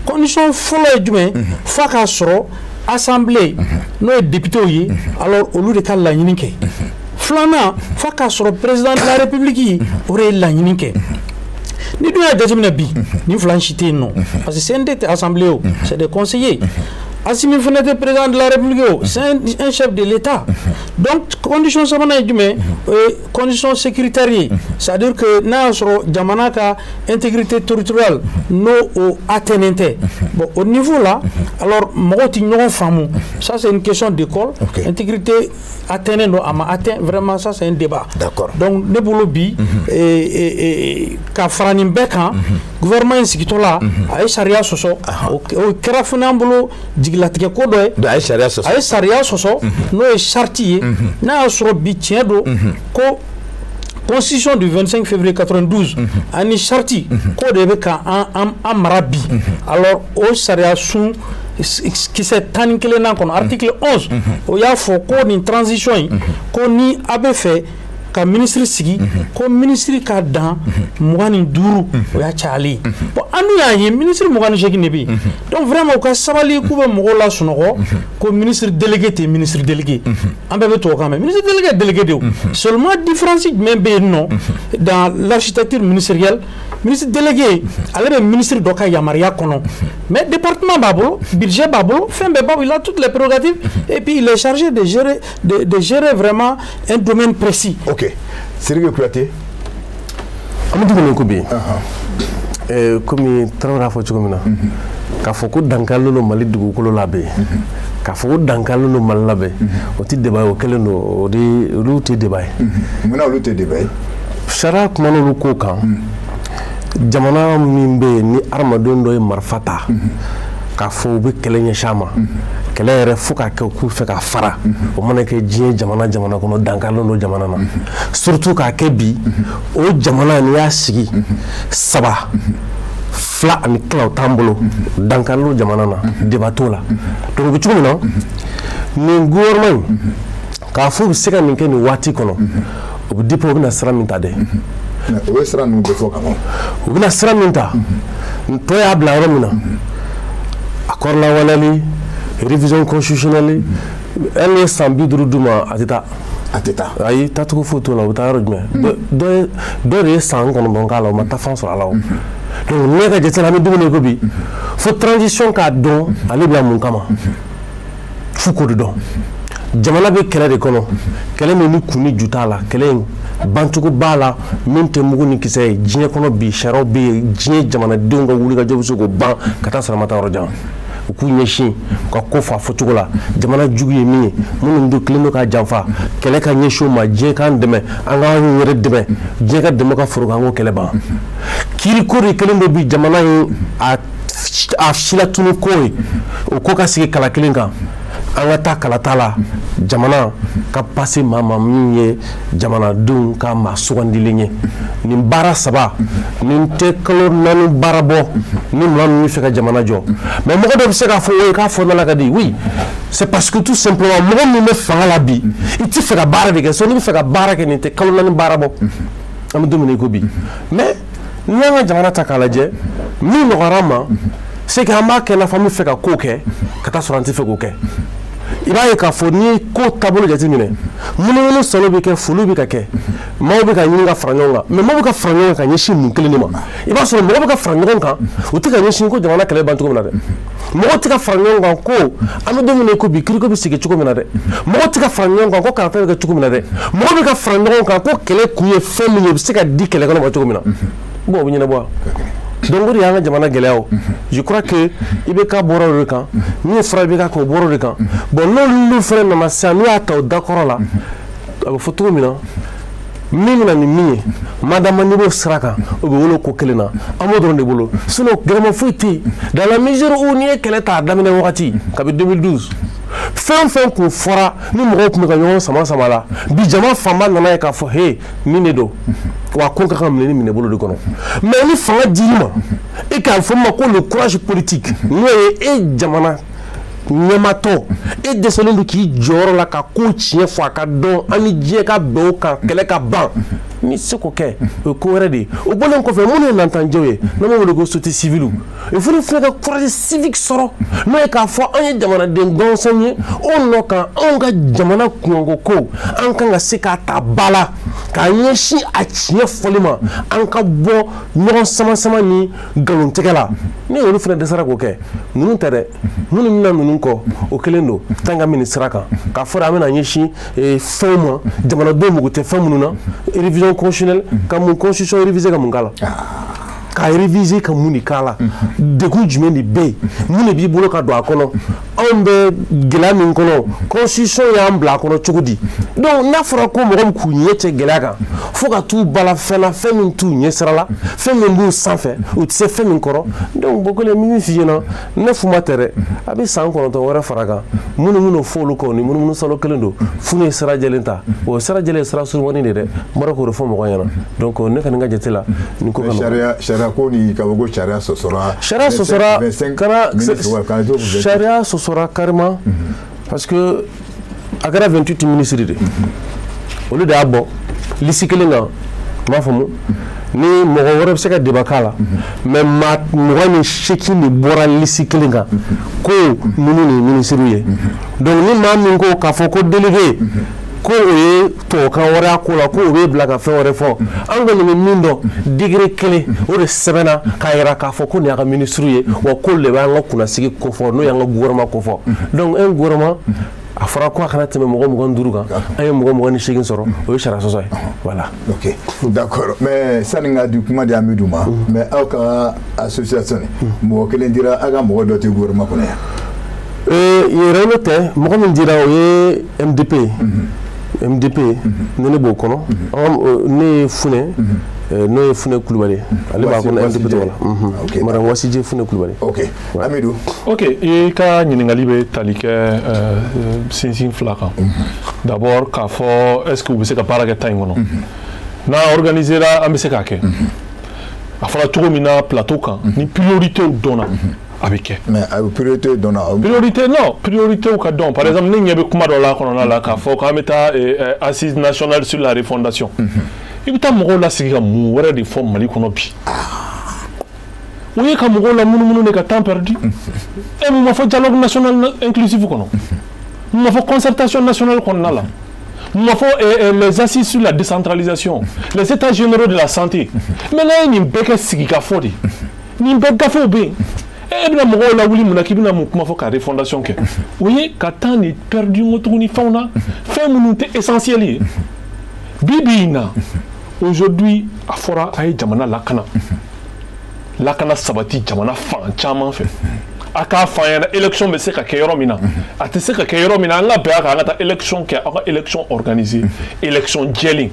Condition fɔlɔ ye jumɛn? F'a k'a sɔrɔ assemblée, n'o ye député ye, alors olu de ka laɲini kɛ. Filanan, f'a k'a sɔrɔ président de la république, o de ye laɲini kɛ. Ni dun y'a jateminɛ bi, nin fila in si tɛ yen nɔ, parce que CNT tɛ assemblée o, c'est des conseillers. Assimi fana tɛ président de la république o, c'est un chef de l'État. Donc condition sabanan ye jumɛn? O ye condition sécuritaire ye, c'est à dire que n'a y'a sɔrɔ jamana ka intégrité territoriale n'o o atteint tɛ. Bon, au niveau là, alors mɔgɔw ti ɲɔgɔn faamu. Ça, c'est une question d'école. Intégrité atteint don, a ma atteint, vraiment, ça, c'est un débat. Donc ne bolo bi, ka fara nin bɛɛ kan, gouvernement in sigitɔ la, a ye sariya sɔsɔ. O kɛra fana an bolo jigilatigɛ ko dɔ ye. A ye sariya sɔsɔ. A ye sariya sɔsɔ, n'o ye charte ye. N'a y'a sɔrɔ bi tiɲɛ don ko constitution du 25 février 92 ani charte k'o de bɛ ka an mara bi, alors o sariya sun kisɛ 11nan kɔnɔ, article 11, o y'a fɔ ko nin transition in, ko ni a bɛ fɛ ka ministre sigi, ko ministre ka dan 25, o y'a cayalen ye. Bon, an dun y'a ye ministre 28 de bɛ yen. Donc vraiment, u ka sabali k'u bɛ mɔgɔw lasunɔgɔ ko ministre délégué tɛ ministre délégué. An bɛɛ bɛ tubabukan mɛn, ministre délégué, délégué de. O seulement, différence jumɛn bɛ yen nɔ dans l'architecture ministérielle? Ministre délégué, ale bɛ ministre dɔ ka yamaruya kɔnɔ, mais département b'a bolo, budget b'a bolo, fɛn bɛɛ b'a bolo, il a toutes les prérogatives et puis il est chargé de gérer vraiment un domaine précis. Ok, Sidiki Kuyate. An bɛ dumuni ko bi, komi Tarawele y'a fɔ cogo min na, k'a fɔ ko dankarilen don Mali dugukolo la bɛ, k'a fɔ ko dankarilen don Mali la bɛ, o tɛ débat ye. O kɛlen don, o de olu tɛ débat ye. Munna olu tɛ débat ye? Sariya kumana olu ko kan. Jamana min bɛ yen ni hadamaden dɔ ye marifa ta k'a fɔ u bɛ kɛlɛ ɲɛsin a ma, kɛlɛ yɛrɛ fo k'a kɛ k'u fɛ ka fara, o mana kɛ diɲɛ jamana jamana kɔnɔ, dankarilen don jamana na. Surtout k'a kɛ bi, o jamana n'i y'a sigi saba fila ani tila, o t'an bolo, dankarilen don jamana na, débat t'o la. Donc o bɛ cogo min na, nin gouvernement in, k'a fɔ u bɛ se ka nin kɛ nin waati kɔnɔ, o bɛ dépend u bɛna sira min ta dɛ. O bɛ sira ninnu bɛɛ fɔ ka ban. U bɛna sira min ta, tɔ y'a bila yɔrɔ min na, accord lawaleyali, révision constitutionnelle, hali ni ye san 50 d'u ma, a tɛ taa. A tɛ taa. Ayi, taacogo foyi t'o la. U bɛ taa yɔrɔ jumɛn? Dɔ de ye san 9 k'a la, o ma taa fan sɔrɔ a la. O donc ne ka jate la, an bɛ dumuni ko bi, fo transition k'a dɔn ale bɛna mun kama, f'u k'o de dɔn. Jamana bɛ kɛlɛ de kɔnɔ, kɛlɛ min ni kun ni ju t'a la, kɛlɛ in bancogo b'a la min tɛ mugu ni kisɛ ye. Diɲɛ kɔnɔ bi, sariyaw bɛ yen, diɲɛ jamanadenw ka wulikajɔ bɛ se k'o ban ka taa sɔrɔ a ma taa yɔrɔ jan. U k'u ɲɛsin u ka ko fɔ a fɔcogo la. Jamana jugu ye min ye, minnu don kelen don k'a janfa, kɛlɛ ka ɲɛsin o ma. Diɲɛ k'an dɛmɛ, an k'an yɛrɛ dɛmɛ, diɲɛ ka dɛmɛ ka foro kan, an k'o kɛlɛ ban. Kiiriko de kelen don bi jamana in a silatunu ko ye, o ko ka sigi kala kelen kan, an ka taa kalata la, jamana ka pase maa ma min ye jamanadenw ka maa sugandilen ye. Nin baara saba nin tɛ kalo 4 baara bɔ ni maa min bɛ fɛ ka jamana jɔ. Mais mɔgɔ dɔ bɛ se k'a fɔ o ye k'a fɔ nala ka di. Oui, c'est parce que tout simplement, mɔgɔ min bɛ fanga la bi, i ti fɛ ka baara de kɛ. So n'i bɛ fɛ ka baara kɛ, nin tɛ kalo 4 baara bɔ. An bɛ don min na i ko bi, mais n'i y'an ka jamana ta k'a lajɛ, min nɔgɔyara an ma, c'est que an b'a kɛ i n'a fɔ an bɛ fɛ ka ko kɛ ka taa sɔrɔ an tɛ fɛ k'o kɛ. I b'a ye k'a fɔ n'i ye ko taabolo jateminɛ, munumunu salo bɛ kɛ, foliw bɛ ka kɛ, maaw bɛ ka ɲini ka fara ɲɔgɔn kan. Mais maaw bɛ ka fara ɲɔgɔn kan ka ɲɛsin mun kelen de ma? I b'a sɔrɔ mɔgɔ bɛ ka fara ɲɔgɔn kan, u tɛ ka ɲɛsin ko jamana kɛlɛ ban cogo min na dɛ. Mɔgɔ tɛ ka fara ɲɔgɔn kan ko an bɛ don min na i ko bi, kiriko bɛ sigi cogo min na dɛ. Mɔgɔ tɛ ka fara ɲɔgɔn kan ko kalata bɛ kɛ cogo min na dɛ. Mɔgɔ bɛ ka fara ɲɔgɔn kan ko kɛlɛ kun ye fɛn min ye, o bɛ se ka di kɛlɛkɛlaw ma cogo min na. Bon, o bɛ ɲɛnabɔ wa? Donc o de y'an ka jamana gɛlɛya. O je crois que IBK bɔra o de kan, min fɔra IBK kan, o bɔra o de kan. Bon, n'olu fana nana sisan, n'u y'a ta o dakɔrɔ la, a bɛ fɔ cogo min na, min bɛna ni min ye, madama n'i b'o sira kan, o bɛ wolo ko kelen na, an b'o dɔrɔn de bolo. Sinon gɛlɛma foyi tɛ yen, dans la mesure où n'i ye kɛlɛ ta a daminɛ wagati, kabi 2012, fɛn fɛn kun fɔra ni mɔgɔw tun bɛ ka ɲɔgɔn sama sama la, bi jama fanba nana ye k'a fɔ he, nin de don wa, ko ka kan ka minɛ ni minɛ bolo de kɔnɔ. Mais ni fanga dir'i ma, e k'a fɔ ma ko le courage politique, n'o ye e jamana ɲɛmatɔ, e dɛsɛlen don k'i jɔyɔrɔ la ka ko tiɲɛ fɔ a ka dɔn, an ni diɲɛ ka bɛn o kan, kɛlɛ ka ban, ni se k'o kɛ, o ye ko wɛrɛ de ye. O bɔlen kɔfɛ, minnu ye nantanjɛw ye, n'an b'o wele ko société civile, il faut fana ka courage civique sɔrɔ, n'o ye k'a fɔ an ye jamanaden gansan ye, o nɔ kan anw ka jamana kunkanko ko, an kan ka se k'a ta ba la. K'a ɲɛsin a tiɲɛ fɔli ma, an ka bɔ ɲɔgɔn sama sama ni nkalontigɛ la. Ni olu fana dɛsɛra k'o kɛ, ninnu tɛ dɛ, minnu bɛna ninnu kɔ, o kelen don. Tan ka min sira kan k'a fɔra an bɛna ɲɛsin fɛnw ma, jamanadenw mago tɛ fɛn minnu na, révision constitutionnelle, ka mun constitution réviser, ka mun k'a la, k'a réviser ka mun de k'a la, degun jumɛn de bɛ yen, mun de b'i bolo ka don a kɔnɔ, anw bɛ gɛlɛya min kɔnɔ, constitution y'an bila a kɔnɔ cogo di? Donc n'a fɔra ko mɔgɔ min k'u ɲɛ cɛ gɛlɛya kan fo ka t'u bala fɛn na, fɛn min t'u ɲɛ sira la, fɛn min b'u sanfɛ, u tɛ se fɛn min kɔrɔ. Donc Bokele, min f'i ɲɛna, ne fuma tɛ dɛ, a bɛ san 9 wɛrɛ fara kan. Minnu bɛn'o fɔ olu kɔ, ni munumunu salo kelen don, f'u ye sira jɛlen ta, o sira jɛlen ye sira surumani de dɛ, n bɔra k'o de fɔ mɔgɔw ɲɛna. Donc ne kɔni ka jate la, nin ko ka nɔgɔn. Sariya ko ni ka fɔ ko sariya sɔsɔra. Sariya sɔsɔra kana, sariya sɔsɔra carrément, parce que a kɛra 28 ministres de, olu de y'a bɔ liste kelen kan, n b'a faamu ni mɔgɔ wɛrɛ bɛ se ka débat k'a la, mais maa 28 de bɔra liste kelen kan ko ninnu de ye ministres ye. Donc ni maa min ko k'a fɔ ko délégué ko o ye tubabukan wɛrɛ y'a ko la, ko o bɛ bila ka fɛn wɛrɛ fɔ, an kɔni bɛ min dɔn, degré kelen o de sɛbɛnna k'a yira k'a fɔ ko nin y'a ka ministre ye, wa k'olu de b'an ka kunnasigi kofɔ, n'o y'an ka gouvernement kofɔ. Donc un gouvernement, a fɔra ko a kana tɛmɛ mɔgɔ 25 kan, an ye mɔgɔ 28 sɔrɔ, o ye sariya sɔsɔ ye. Voilà. Ok, d'accord. Mais sani n ka di kuma di Amidou ma, mais aw ka association mɔgɔ kelen dira, aw ka mɔgɔ dɔ tɛ gouvernement kɔnɔ yan? Yɛrɛ tɛ, mɔgɔ min dira o ye MDP. MDP, ne b'o kɔnɔ, ne ye Funɛ, n'o ye Funɛ Kulubali, ale b'a kɔnɔ MDP tɔgɔ la, madame Wasije Funɛ Kulubali. Ok, Amidou. Ok, i ka ɲininkali bɛ tali kɛ sinsin fila kan. D'abord k'a fɔ est ce que u bɛ se ka baara kɛ tan in kɔnɔ? N'an organisera, an bɛ se k'a kɛ. A fɔra cogo min na plateau kan, ni priorité dɔnna, a bɛ kɛ. Mais a bɛ priorité dɔnna. Priorité non, priorité ka dɔn. Par exemple, ne ɲɛ bɛ kuma dɔ la kɔnɔna la k'a fɔ k'an bɛ taa assise nationale sur la refondation. I bɛ taa mɔgɔw lasigi ka mun wɛrɛ de fɔ Mali kɔnɔ bi? O ye ka mɔgɔw la munumunu de, ka temps perdu. E mun ma fɔ dialogue national inclusif kɔnɔ? Mun ma fɔ concertation nationale kɔnɔna la? Mun ma fɔ les assises sur la décentralisation, les états généraux de la santé? Mais n'a ye nin bɛɛ kɛ sigikafɔ de, nin bɛɛ gafew bɛ yen. E bɛna mɔgɔw lawuli mun na k'i bɛna mun kuma fɔ ka refondation kɛ? O ye ka temps de perdu n ko tuguni fɛnw na, fɛn minnu tɛ essentiel ye. Bi bi in na, aujourd'hui, a fɔra a ye jamana lakana, lakana sabati jamana fan caman fɛ. A k'a fɔ an ɲɛna élection bɛ se ka kɛ yɔrɔ min na, a tɛ se ka kɛ yɔrɔ min na, an ka bɛn a kan, an ka taa élection kɛ, aw ka élection organiser, élection jɛlen.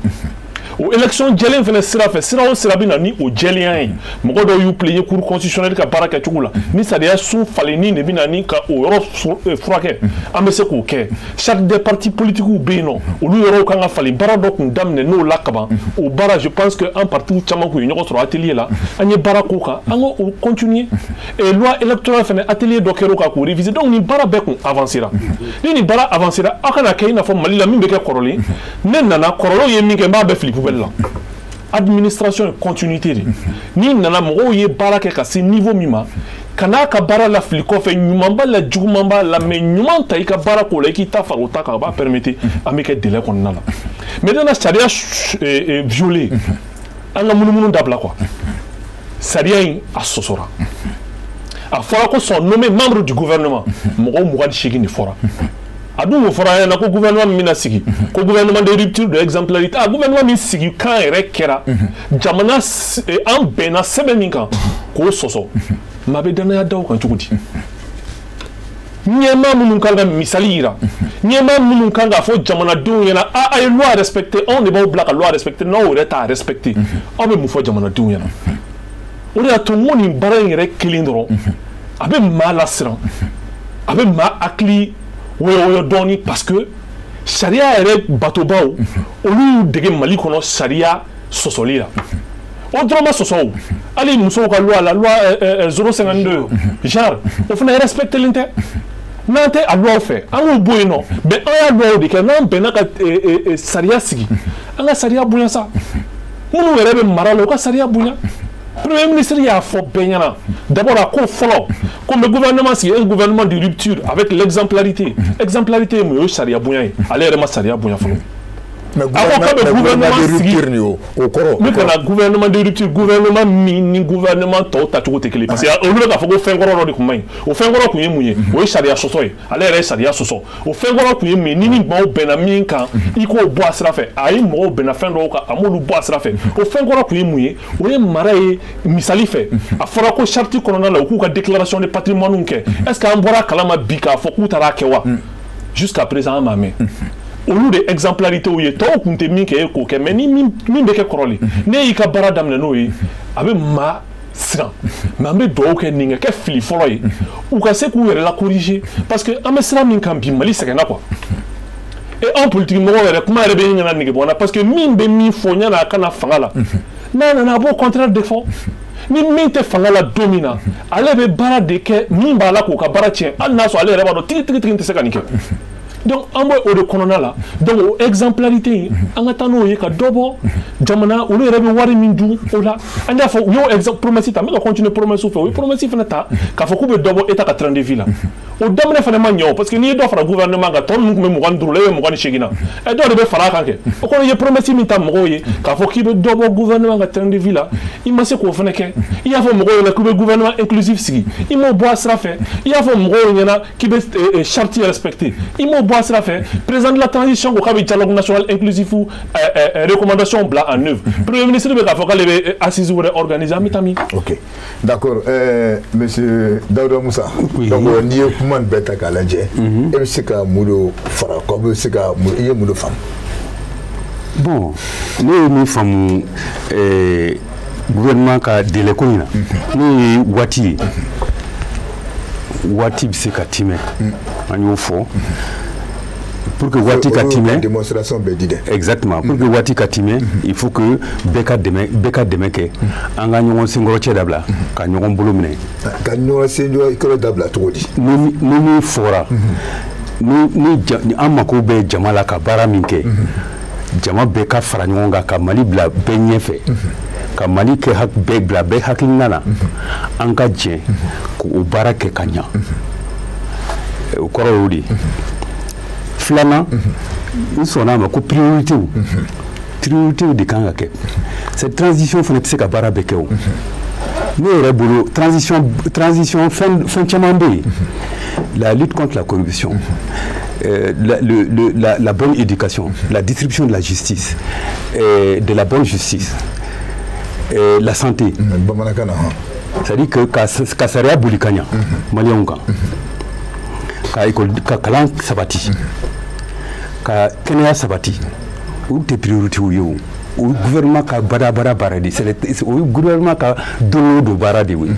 O élection jɛlen fana sira fɛ, sira o sira bɛ na ni o jɛlenya ye. Mɔgɔ dɔw y'u plaigner cour constitutionnelle ka baara kɛcogo la, ni sariya sun falenni de bɛ na ni ka o yɔrɔ furakɛ, an bɛ se k'o kɛ. Charte des partis politiques bɛ yen nɔ, olu yɔrɔw kan ka falen. Baara dɔ kun daminɛ n'o la kaban, o baara, je pense que an partis caman kun ye ɲɔgɔn sɔrɔ atelier la, an ye baara k'o kan, an k'o continuer. Et loi électorale fana, atelier dɔ kɛra o kan k'o réviser. Donc nin baara bɛɛ kun avancera. Ni nin baara avancera, aw kana kɛ i n'a fɔ Mali la min bɛ kɛ kɔrɔlen. Ne nana kɔrɔlenw ye min kɛ, n b'a bɛɛ fili poubelle la. Administration ye continuité de. N'i nana mɔgɔw ye baara kɛ ka se niveau min ma, ka n'a ka baara la fili kɔfɛ, ɲuman b'a la, juguman b'a la, mais ɲuman ta i ka baara k'o la, i k'i ta fara o ta kan, o b'a permettre an bɛ kɛ délai kɔnɔna la. Maintenant sariya violer, an ka munumunu dabila quoi. Sariya in a sɔsɔra. A fɔra ko sont nommés membres du gouvernement, mɔgɔw 28 de fɔra. A dun o fɔra an ɲɛna ko gouvernement min bɛna sigi, ko gouvernement de rupture de exemplarité, a gouvernement min sigi kan yɛrɛ kɛra jamana, an bɛnna sɛbɛn min kan k'o sɔsɔ, maa bɛ danaya da o kan cogo di? Ɲɛmaa minnu kan ka misali yira, ɲɛmaa minnu kan k'a fɔ jamanadenw ɲɛna a ye loi respecter, anw de b'aw bila ka loi respecter, n'aw yɛrɛ t'a respecter, aw bɛ mun fɔ jamanadenw ɲɛna? O de y'a to n ko nin baara in yɛrɛ kelen dɔrɔn a bɛ maa lasiran, a bɛ maa hakili wɔyɔ dɔɔni, parce que sariya yɛrɛ batobaw olu y'u dege Mali kɔnɔ sariya sɔsɔli la. O dɔrɔn ma sɔsɔ o, hali musow ka loi la, loi 052 genre, o fana respectelen tɛ. N'an tɛ a loi fɛ, an k'o bɔ yen nɔ, mais an y'a loi de kɛ, n'an bɛnna ka sariya sigi, an ka sariya bonya sa. Minnu yɛrɛ bɛ mara la, u ka sariya bonya. Premier ministre y'a fɔ bɛɛ ɲɛna d'abord, a ko fɔlɔ ko n bɛ gouvernement sigi, un gouvernement de rupture avec l'exemplarité. Exemplarité ye mun ye? O ye sariya bonya ye. Ale yɛrɛ ma sariya bonya fɔlɔ. A ko k'a bɛ gouvernement sigi o kɔrɔ. N bɛ ka na gouvernement de rupture, gouvernement min ni gouvernement tɔw tacogo tɛ kelen, parce que olu bɛ k'a fɔ ko fɛn kɔrɔ dɔ de tun man ɲi. O fɛn kɔrɔ tun ye mun ye? O ye sariya sɔsɔ ye. Ale yɛrɛ ye sariya sɔsɔ. O fɛn kɔrɔ tun ye mun ye? Ni maaw bɛnna min kan, i k'o bɔ a sira fɛ. A ye mɔgɔw bɛnna fɛn dɔw kan, a m'olu bɔ a sira fɛ. O fɛn kɔrɔ tun ye mun ye? O ye mara ye. Misali fɛ, a fɔra ko charte kɔnɔna la, u k'u ka déclaration de patrimoine kɛ. Est ce que an bɔra a kalama bi k'a fɔ k'u taara a kɛ wa? Jusqu'à présent, an m'a mɛn. Olu de exemplarité ye. Tɔw tun tɛ min kɛ, e k'o kɛ. Mais ni min bɛ kɛ kɔrɔlen, ne y'i ka baara daminɛ n'o ye, a bɛ maa siran. Mais an bɛ dugawu kɛ nin ka kɛ fili fɔlɔ ye, u ka se k'u yɛrɛ la corriger, parce que an bɛ sira min kan bi, Mali sɛgɛnna quoi. Et anw politique mɔgɔw yɛrɛ, kuma yɛrɛ bɛ ɲini ka na nege bɔ n na, parce que min bɛ min fɔ yan'a ka na fanga la, n'a nana, a b'o contraire de fɔ. Ni min tɛ fanga la don min na, ale bɛ baara de kɛ min b'a la k'o ka baara tiɲɛ, hali n'a sɔrɔ ale yɛrɛ b'a dɔn tigi tigi tigi tɛ se ka nin kɛ. Donc an bɛ o de kɔnɔna la. Donc o exemplarité in, an ka taa n'o ye ka dɔ bɔ jamana olu yɛrɛ bɛ wari min dun o la. An y'a fɔ, u y'o exemple promesse ta, n bɛ ka continuer promesse fɛ. U ye promesse fana ta k'a fɔ k'u bɛ dɔ bɔ état ka train de vie la. O daminɛ fana ma ɲɛ o, parce que n'i ye dɔ fara gouvernement kan, tɔ ninnu tun bɛ 25 la, e bɛ 28 na, ɛ dɔw de bɛ fara a kan kɛ. O kɔrɔ, i ye promesse min ta mɔgɔw ye k'a fɔ k'i bɛ dɔ bɔ gouvernement ka train de vie la, i ma se k'o fana kɛ. I y'a fɔ mɔgɔw ɲɛna k'i bɛ gouvernement inclusif sigi, i m'o bɔ a sira fɛ. I y'a fɔ mɔgɔw ɲɛna k'i bɛ charte respecter, i m'o bɔ a sira fɛ. Président de la transition ko k'a bɛ dialogue national inclusif recommandation bila en œuvre. Premier ministre bɛ k'a fɔ k'ale bɛ assise wɛrɛ organiser. An bɛ taa min? Ok, d'accord, monsieur Daouda Moussa. Oui. Donc n'i ye kuma nin bɛɛ ta k'a lajɛ, e bɛ se ka mun de fara kɔ, bɛ se ka mun, i ye mun de faamu? Bon, ne ye min faamu gouvernement ka délai ko in na, n'o ye waati ye, waati bɛ se ka timɛ. An y'o fɔ, pour que waati ka timɛ. Démonstration bɛ di dɛ. Exactement, pour que waati ka timɛ, il faut que bɛɛ ka dɛmɛ, bɛɛ ka dɛmɛ kɛ, an ka ɲɔgɔn senkɔrɔcɛ dabila, ka ɲɔgɔn bolo minɛ. Ka ɲɔgɔn senkɔrɔ dabila cogo di? Ni min fɔra, ni an mako bɛ jama la ka baara min kɛ, jama bɛɛ ka fara ɲɔgɔn kan ka Mali bila bɛɛ ɲɛfɛ, ka Mali kɛ bɛɛ bila bɛɛ hakilina na, an ka jɛ k'o baara kɛ ka ɲa. O kɔrɔ y'o de ye. Filanan, n sɔnna a ma ko priorité de kan ka kɛ. Cette transition fana tɛ se ka baara bɛɛ kɛ. O ne yɛrɛ bolo, transition fɛn caman bɛ yen: la lutte contre la corruption, la bonne éducation, la distribution de la justice, de la bonne justice, la santé. Bamanankan na hɔn. C'est-à-dire que ka sariya boli ka ɲa maliyɛnw kan, ka école, ka kalan sabati, ka kɛnɛya sabati, olu tɛ priorité ye. O o ye gouvernement ka badabada baara de ye. O ye gouvernement ka don o don baara de ye.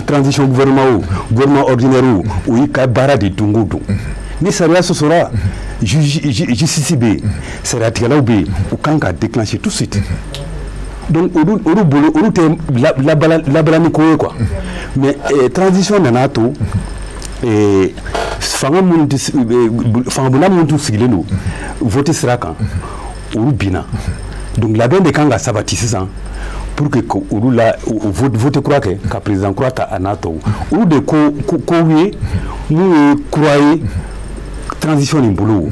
Transition gouvernement, o gouvernement ordinaire, o o y'i ka baara de don o don. Ni sariya sɔsɔra, justice bɛ yen, sariyatigɛlaw bɛ yen, u kan ka déclencher tout de suite. Donc olu bolo, olu tɛ labalani ko ye quoi. Mais transition nana to fanga minnu tɛ fangabonda minnu tun sigilen don vote sira kan, olu binna. Donc labɛn de kan ka sabati sisan pour que ko olu la o vote kura kɛ, ka président kura ta, a n'a tɔw. Olu de ko kow ye mun ye kura ye transition nin bolo.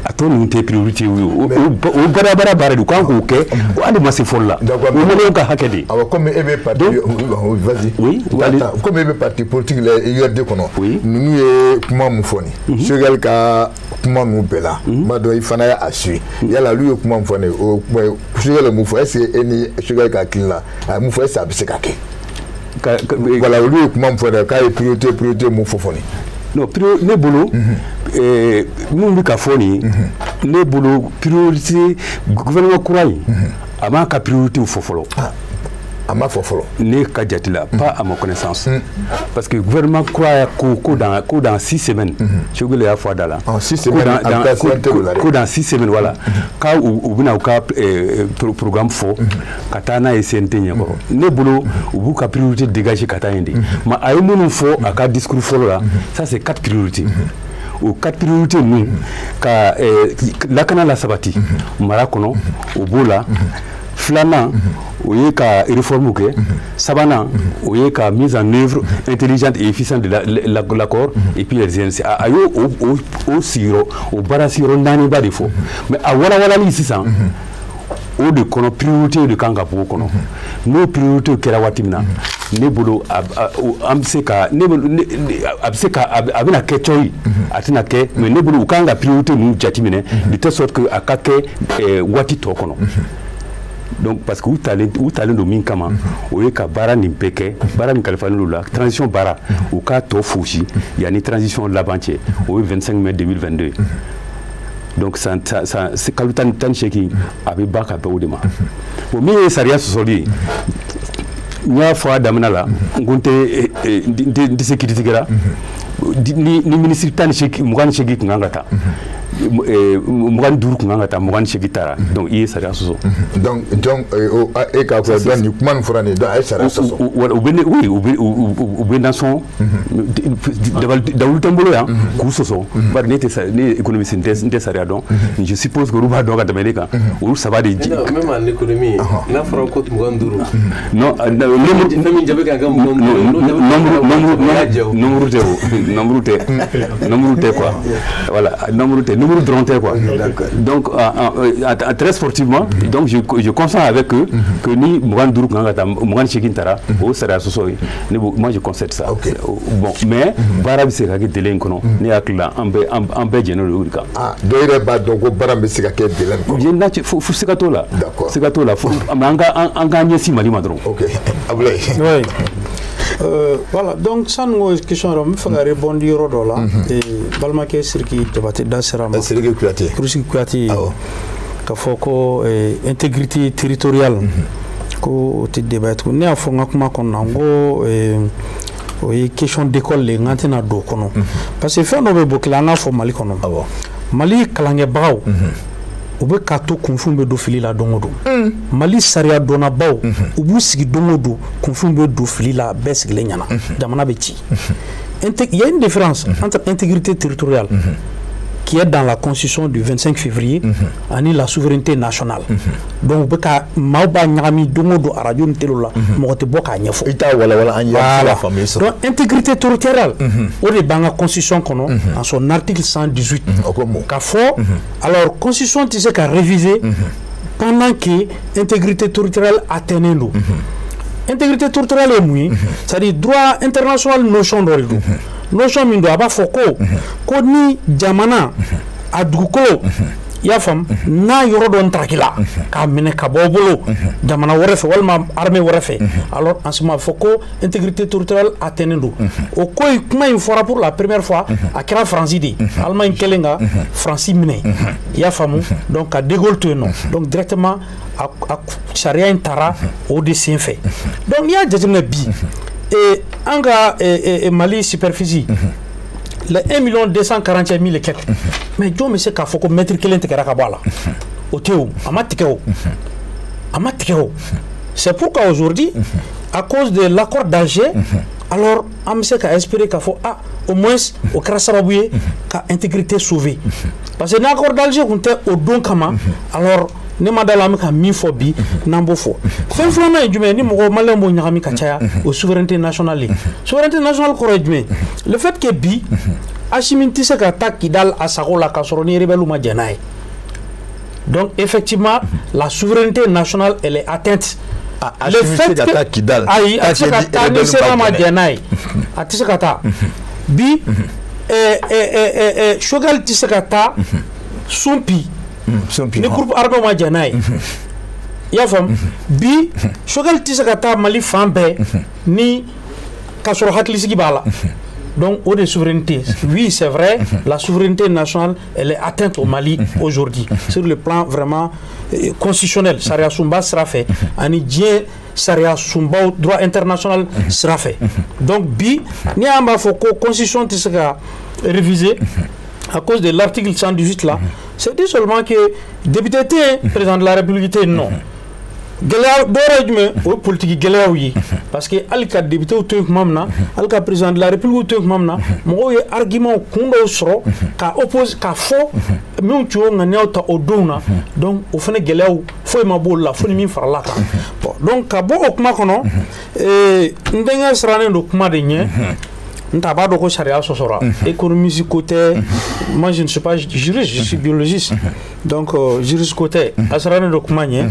A tɔ ninnu tɛ priorité ye. O badabada baara de u kan k'o kɛ, hali ma se fɔlɔ la. O maliyɛnw ka hakɛ de ye. Awɔ, komi e bɛ parti, vas-y. Oui. Attends, komi e bɛ parti politique la URD kɔnɔ, Oui. ninnu ye kuma mun fɔ nin, Choguel ka kuma ninnu bɛɛ la, n b'a dɔn i fana y'a suit. Yala olu ye kuma mun fɔ nin, o kuma Choguel ye mun fɔ, est ce que e ni Choguel ka hakili la, a ye mun fɔ, est ce que a bɛ se ka kɛ? Voilà, olu ye kuma mun fɔ dɛ, k'a ye priorité mun fɔ nin. Non, ne bolo, minnu bɛ ka fɔ nin ye, ne bolo, priorité, gouvernement kura in, a m'a ka priorité fɔ fɔlɔ. A ma fɔ fɔlɔ. Ne ka jate la, pas à ma connaissance, parce que gouvernement kura ko dans 6 semaines, Choguel y'a fɔ a da la. En 6 Ko semaines, a bɛ taa CNT la dɛ. Ko dans 6 semaines, voilà, k'a u bɛna u ka programme fɔ ka taa n'a ye CNT ɲɛkɔrɔ. Ne bolo, u b'u ka priorité dégager ka taa yen de. Mais a ye minnu fɔ a ka discours fɔlɔ la, ça c'est quatre priorités. O quatre priorités ninnu, ka lakana la sabati mara kɔnɔ, o b'o la. Filanan O ye ka réforme kɛ. Sabanan, o ye ka mise en œuvre intelligente et efficiente de l'accord et puis les INC. A y'o o sigiyɔrɔ, o baara sigiyɔrɔ naani ba de fɔ. Mais a walawalali sisan, o de kɔnɔ, priorité de kan ka bɔ o kɔnɔ. N'o priorité kɛra waati min na, ne bolo, an bɛ se ka, ne bolo, a bɛ se ka, a bɛna kɛ cɔyi, a tɛna kɛ. Mais ne bolo, u kan ka priorité ninnu jateminɛ de telle sorte que a ka kɛ waati tɔ kɔnɔ. Donc parce que u talen don min kama, o ye ka baara nin bɛɛ kɛ, baara min kalifalen don la, transition baara, u k'a tɔ fosi yanni transition laban cɛ, o ye 25 mai 2022. Donc san san kalo 18, a bɛ ban ka bɛn o de ma. Bon, min ye sariya sɔsɔli ye, n y'a fɔ a daminɛ la, n ko n tɛ se critiquer ni ministre 18, 28 kun kan ka taa, 25 kun kan ka taa, 28 taara, donc i ye sariya sɔsɔ. Donc e k'a fɔ, donc nin kuma nin fɔra nin ye, donc a ye sariya sɔsɔ. U bɛ, oui, u bɛ nasɔn dawulu tɛ n bolo yan k'u sɔsɔ, bari ne tɛ, ne ye économiste, n tɛ sariya dɔn. Je suppose que olu b'a dɔn ka tɛmɛ ne kan, olu saba de. Même en économie, n'a fɔra ko 25. Non. Fɛn min jaabi kan ka 25. Nombre tɛ, o nombre tɛ, nombre tɛ quoi. Voilà, nombre tɛ, nombre dɔrɔn tɛ quoi. Donc très sportivement, donc je consens avec eux que ni 25 kan ka taa, 28 taara, o sariya sɔsɔ ye. Ne, moi, je concède ça. Bon, mais baara bɛ se ka kɛ délai in kɔnɔ, ne hakili la, an bɛɛ jɛnnen don o de kan. Ah, dɔw yɛrɛ b'a dɔn ko baara bɛ se ka kɛ délai in kɔnɔ. N'a fo siga t'o la. D'accord. Siga t'o la, mais an k'an ɲɛsin Mali ma dɔrɔn. Ok, Abulaye. Oui. Voilà, donc sani ko question yɔrɔ, n bɛ fɛ ka rebondir yɔrɔ dɔ la. Balimakɛ Siriki Jabate da sera ma. Siriki Kuyate. Siriki Kuyate. K'a fɔ ko intégrité territoriale, ko o tɛ débat ye tuguni. Ne y'a fɔ n ka kuma kɔnɔ na, n ko o ye question d'école de ye, n k'an tɛna don o kɔnɔ. Parce que fɛn dɔ bɛ bɔ kelen, an k'a fɔ Mali kɔnɔ. Mali kalankɛbagaw, u bɛ k'a to kunfinw bɛ don fili la don o don. Mali sariya dɔnnabaw, u b'u sigi don o don, kunfinw bɛ don fili la, bɛɛ sigilen ɲɛna, jamana bɛ ci. Il y a une différence entre intégrité territoriale qui est dans la constitution du 25 février ani la souveraineté nationale. Donc u bɛ ka maaw b'a ɲagami don o don arajo ni télé la, mɔgɔ tɛ bɔ k'a ɲɛfɔ. I t'a walawala an ye, an bɛ se ka faamuya sɔrɔ. Donc intégrité territoriale, o de b'an ka constitution kɔnɔ en son article 118. O ko mun? K'a fɔ alors, constitution tɛ se ka réviser pendant que intégrité territoriale atteignen don. Intégrité territoriale ye mun ye? C'est à dire droit international notion dɔ de don. Notion min don, a b'a fɔ ko ni jamana a dugukolo, i y'a faamu, n'a yɔrɔ dɔ ntarakila k'a minɛ ka bɔ bolo jamana wɛrɛ fɛ walima armée wɛrɛ fɛ, alors en ce moment a fɔ ko intégrité territoriale atteignen don. O ko in, kuma in fɔra pour la première fois, a kɛra Faransi de ye, Allemagne kɛlen ka Faransi minɛ, i y'a faamu, donc ka De Gaulle to yen nɔ. Donc directement a sariya in taara o de sen fɛ. Donc n'i y'a jateminɛ bi, an ka Mali superficie, les 1 million 241 000 et quelques, mais jɔn bɛ se k'a fɔ ko mètre kelen tigɛra ka bɔ a la? O tɛ o, a ma tigɛ o, a ma tigɛ o. C'est pourquoi aujourd'hui, à cause de l'accord d'Alger, alors an bɛ se ka espérer k'a fɔ ah, au moins o kɛra sababu ye ka intégrité sauver, parce que n'accord d'Alger tun tɛ o don kama, alors ne ma da la an bɛ ka min fɔ bi n'an b'o fɔ. Fɛn filanan ye jumɛn ye ni mɔgɔ maliyɛn b'o ɲagami ka caya? O souveraineté nationale ye. Souveraineté nationale kɔrɔ ye jumɛn ye? Le fait que bi Assimi tɛ se ka taa Kidal a sago la k'a sɔrɔ ni rebelle ma jɛn n'a ye, donc effectivement la souveraineté nationale, elle est atteinte. Le fait que taa Kidal. Ayi, a tɛ se ka taa ni CMA ma jɛn n'a ye, a tɛ se ka taa bi. Choguel tɛ se ka taa Soumpi ni groupe armé ma jɛn n'a ye, i y'a faamu. Bi Choguel tɛ se ka taa Mali fan bɛɛ ni k'a sɔrɔ hakilisigi b'a la. Donc o de souveraineté, oui, c'est vrai, la souveraineté nationale, elle est atteinte au Mali aujourd'hui sur le plan vraiment constitutionnel, sariya sunba sira fɛ ani diɲɛ sariya sunbaw, droit international sira fɛ. Donc bi ni an b'a fɔ ko constitution tɛ se ka réviser à cause de l'article 118 là, c'est dit seulement que député tɛ yen, président de la République tɛ yen nɔ. Gɛlɛya dɔwɛrɛ ye jumɛn? O ye politique gɛlɛyaw ye, parce que hali ka député to yen tuma min na, hali ka président de la République to yen tuma min na, mɔgɔw ye argument kun dɔw sɔrɔ ka oppose, k'a fɔ minnu tun y'o ŋaniyaw ta o donw na. Donc o fana gɛlɛyaw foyi ma b'olu la fo ni min farala kan. Bon, donc ka bɔ o kuma kɔnɔ, n denkɛ sirannen don kuma de ɲɛ. N t'a b'a dɔn ko sariya sɔsɔra, économiste ko tɛ. Moi, je ne suis pas juriste, je suis biologiste. Donc juriste ko tɛ, a sirannen don kuma ɲɛ,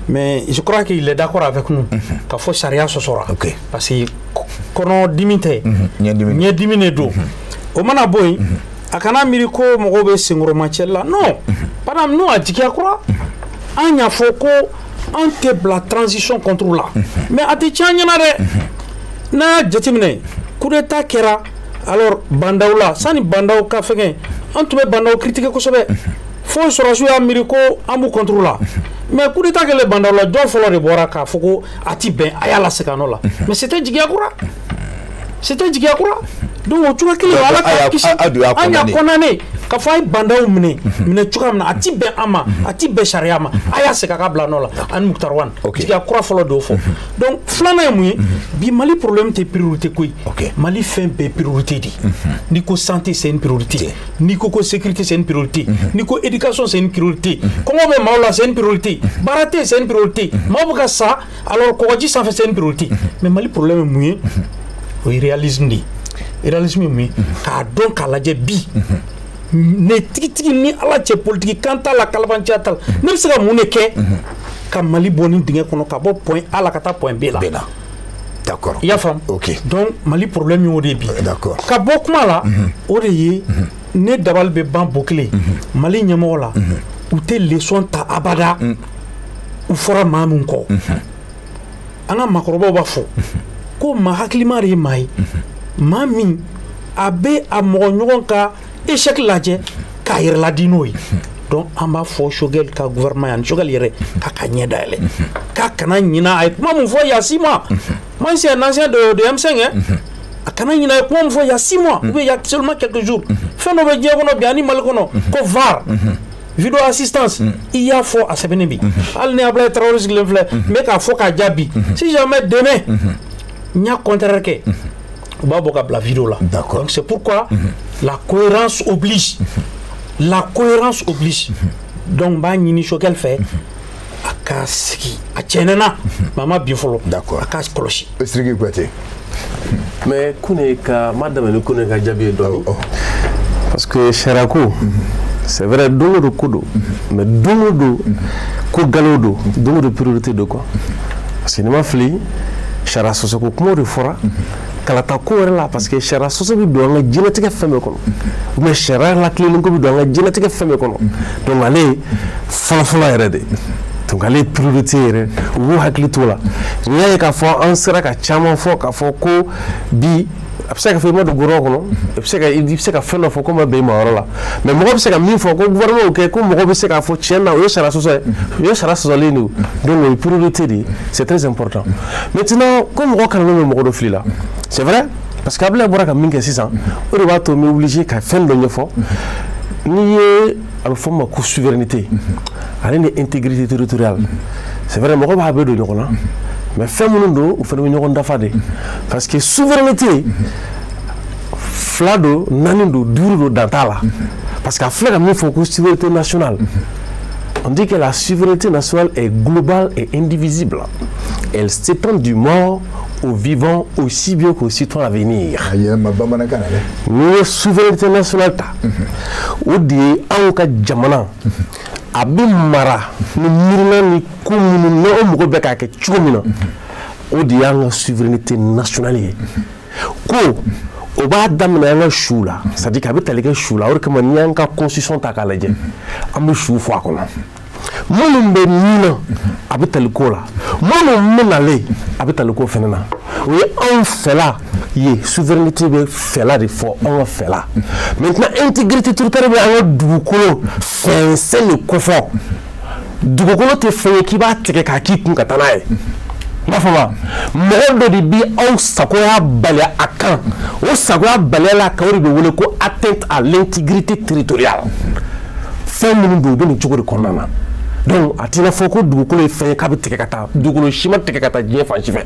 mais je crois qu'il est d'accord avec nous k'a fɔ sariya sɔsɔra, parce que kɔnɔ dimi tɛ, ɲɛdimi de don. O mana bɔ yen, a kana miiri ko mɔgɔw bɛ senkɔrɔmacɛ la. Non, par exemple, nous, à Jigiya Kura, an y'a fɔ ko an tɛ bila transition contre la, mais a tɛ tiɲɛ an ɲɛna dɛ. N'a y'a jateminɛ, coup d'état kɛra, alors Bandaw la, sani Bandaw ka fɛngɛ, an tun bɛ Bandaw critiquer kosɛbɛ, fo sɔrɔsiw y'a miiri ko an b'u contre la. Mais coup d'état kɛlen Bandaw la, jɔn fɔlɔ de bɔra k'a fɔ ko a ti bɛn, a y'a lasegin a nɔ la? Mais c'était Jigiya Kura, c'était Jigiya Kura. Donc o cogoya kelen, Ala k'a kisi, an y'a condamné k'a fɔ a ye Bandaw minɛ minɛ cogoya min na, a ti bɛn an ma, a ti bɛn sariya ma, a y'a segin a ka bila nɔ la. Ani Moctar Ouane, Jigiya Kura fɔlɔ de y'o fɔ. Donc filanan ye mun ye? Bi Mali problème tɛ priorité ko ye. Mali fɛn bɛɛ priorité de. N'i ko santé, c'est une priorité. N'i ko sécurité, c'est une priorité. N'i ko éducation, c'est une priorité. Kɔngɔ bɛ maaw la, c'est une priorité. Baara tɛ, c'est une priorité. Maaw bɛ ka sa alors kɔgɔji sanfɛ, c'est une priorité. Mais Mali problème ye mun ye? O ye réalisme de ye. Réalisme ye mun ye? K'a dɔn, k'a lajɛ bi, ne tigitigi ni Ala cɛ, politiki kan t'a la, kalabanciya t'a la, ne bɛ se ka mun de kɛ ka Mali bɔ nin dingɛ kɔnɔ, ka bɔ point A la ka taa point B la? D'accord. I y'a faamu? Ok. Donc Mali problème y'o de ye bi. D'accord. Ka bɔ kuma la, o de ye ne dabali bɛ ban Bokele Mali ɲɛmɔgɔ la, u tɛ leçon ta abada. U fɔra maa min kɔ, an ka maakɔrɔbaw b'a fɔ ko maa hakilima de ye maa ye, maa min a bɛ a mɔgɔ ɲɔgɔn ka échec lajɛ k'a yɛrɛ ladi n'o ye. Donc an b'a fɔ Choguel ka gouvernement yan, Choguel yɛrɛ k'a ka ɲɛ dayɛlɛ, k'a kana ɲina a ye kuma mun fɔ il y a 6 mois. Moi, c'est un ancien de M5 hein. A kana ɲina a ye kuma mun fɔ il y a 6 mois ou bien il y a seulement quelques jours. Fɛn dɔ bɛ diɲɛ kɔnɔ bi ani Mali kɔnɔ ko VAR, vidéo assistance. I y'a fɔ, a sɛbɛnnen bi, hali ni Ablaye Traoré sigilen filɛ, n bɛ k'a fɔ k'a jaabi, si jamais demain n y'a contraire kɛ, u b'a bɔ ka bila vidéo la. Donc c'est pourquoi la cohérence oblige, la cohérence oblige. Donc n b'a ɲini Choguel fɛ, a ka sigi a cɛnɛna, mais a ma bin fɔlɔ, a ka kɔlɔsi. Sidiki Kuyate. Mais Kune ka ma daminɛ ni Kune ka jaabi ye dɔɔni, parce que sariya ko, c'est vrai, don o don ko don, mais don o don ko galo don, don o don priorité don quoi. Parce que ni ma fili, sariya sɔsɔ ko kumaw de fɔra kalata ko yɛrɛ la, parce que sariya sɔsɔ bɛ don an ka diɲɛlatigɛ fɛn bɛɛ kɔnɔ, ou bien sariya lakilennen ko bɛ don an ka diɲɛlatigɛ fɛn bɛɛ kɔnɔ. Donc ale fɔlɔfɔlɔ yɛrɛ de, donc ale ye priorité yɛrɛ, u b'u hakili t'o la. N'i y'a ye k'a fɔ an sera ka caman fɔ k'a fɔ ko bi, a bɛ se ka fɔ i ma don gouvernement kɔnɔ, i bɛ se ka fɛn dɔ fɔ ko ma bɛn i ma yɔrɔ la, mais mɔgɔ bɛ se ka min fɔ ko gouvernement y'o kɛ, ko mɔgɔ bɛ se k'a fɔ tiɲɛ na o ye sariya sɔsɔ ye, o ye sariya sɔsɔlen de ye. Donc o ye priorité de ye, c'est très important. Maintenant, ko mɔgɔ kalannen bɛ mɔgɔ dɔ fili la, c'est vrai, parce que Ablaye bɔra ka min kɛ sisan, o de b'a to n bɛ obligé ka fɛn dɔ ɲɛfɔ. N'i ye, a bɛ fɔ min ma ko souveraineté ale ni intégrité territoriale, c'est vrai, mɔgɔ b'a bɛɛ don ɲɔgɔn na, mais fɛn minnu don, u fana bɛ ɲɔgɔn dafa de, parce que souveraineté fila don, naani don, duuru don, dan t'a la. Parce que a filɛ ka min fɔ ko souveraineté nationale, on dit que la souveraineté nationale est globale et indivisible. Elle s'étend du mort au vivant aussi bien qu'au citoyen à venir. A yɛlɛma bamanankan na dɛ. N'i ye souveraineté nationale ta, o de ye anw ka jamana a bɛ mara ni miirina ni ko minnu n'anw mago bɛ k'a kɛ cogo min na, o de y'an ka souveraineté nationale ye. Ko o b'a daminɛ an ka suw la, c'est à dire k'a bɛ tali kɛ su la. O de kama n'i y'an ka constitution ta k'a lajɛ, an bɛ su fɔ a kɔnɔ. Minnu bɛ min na, a bɛ tali ko la, minnu bɛ nalen, a bɛ tali ko fɛnɛ na. O ye anw fɛla ye, souveraineté bɛ fɛla de fɔ, anw ka fɛla. Maintenant, intégrité territoriale bɛ an ka dugukolo fɛnsɛn de kofɔ. Dugukolo tɛ fɛn ye k'i b'a tigɛ k'a k'i kun ka taa n'a ye. N b'a fɔ ma, mɔgɔ dɔ de bi aw sagoya bali a kan, o sagoya baliya la kan, o de bɛ wele ko atteinte à l'intégrité territoriale. Fɛn minnu don, u bɛ nin cogo de kɔnɔna na. Donc a tɛna fɔ ko dugukolo ye fɛn ye k'a bɛ tigɛ ka taa, dugukolo si ma tigɛ ka taa diɲɛ fan si fɛ,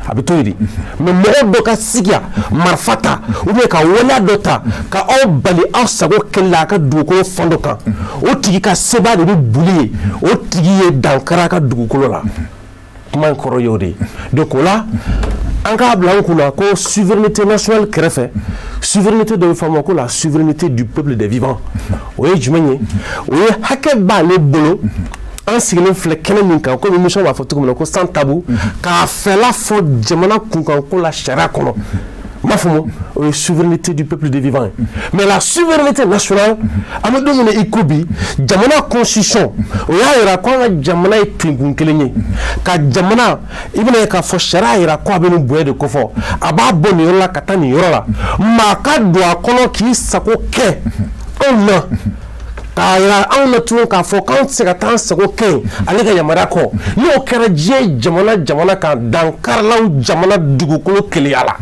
a bɛ to yen de. Mais mɔgɔ dɔ ka sigi yan marifa ta ou bien ka waleya dɔ ta ka aw bali aw sago kɛli la a ka dugukolo fan dɔ kan, o tigi ka sebaa de bɛ boli ye, o tigi ye dankari a ka dugukolo la. Kuma in kɔrɔ y'o de ye. Donc o la an k'a bila an kunna ko souveraineté nationale kɛrɛfɛ, souveraineté dɔ bɛ fɔ a ma ko la souveraineté du peuple des vivants. O ye jumɛn ye? O ye hakɛ b'ale bolo. An sigilen filɛ kɛnɛ min kan, komi émission b'a fɔ cogo min na ko sans tabou, k'a fɛla fɔ jamana kunkanko la sariya kɔnɔ. N b'a fɔ o ye souveraineté du peuple des vivants ye. Mais la souveraineté nationale, an bɛ don min na i ko bi, jamana constitution o y'a yira ko an ka jamana ye tenkun kelen ye. Ka jamana, i bɛna ye k'a fɔ sariya yira ko a bɛ nin bonya de kofɔ, a b'a bɔ nin yɔrɔ la ka taa nin yɔrɔ la, maa ka don a kɔnɔ k'i sago kɛ anw na, k'a yira anw na tuguni k'a fɔ k'anw tɛ se ka taa an sago kɛ yen ale ka yamaruya kɔ. N'o kɛra diɲɛ jamana jamana kan, dankarilaw jamana dugukolo keleya la.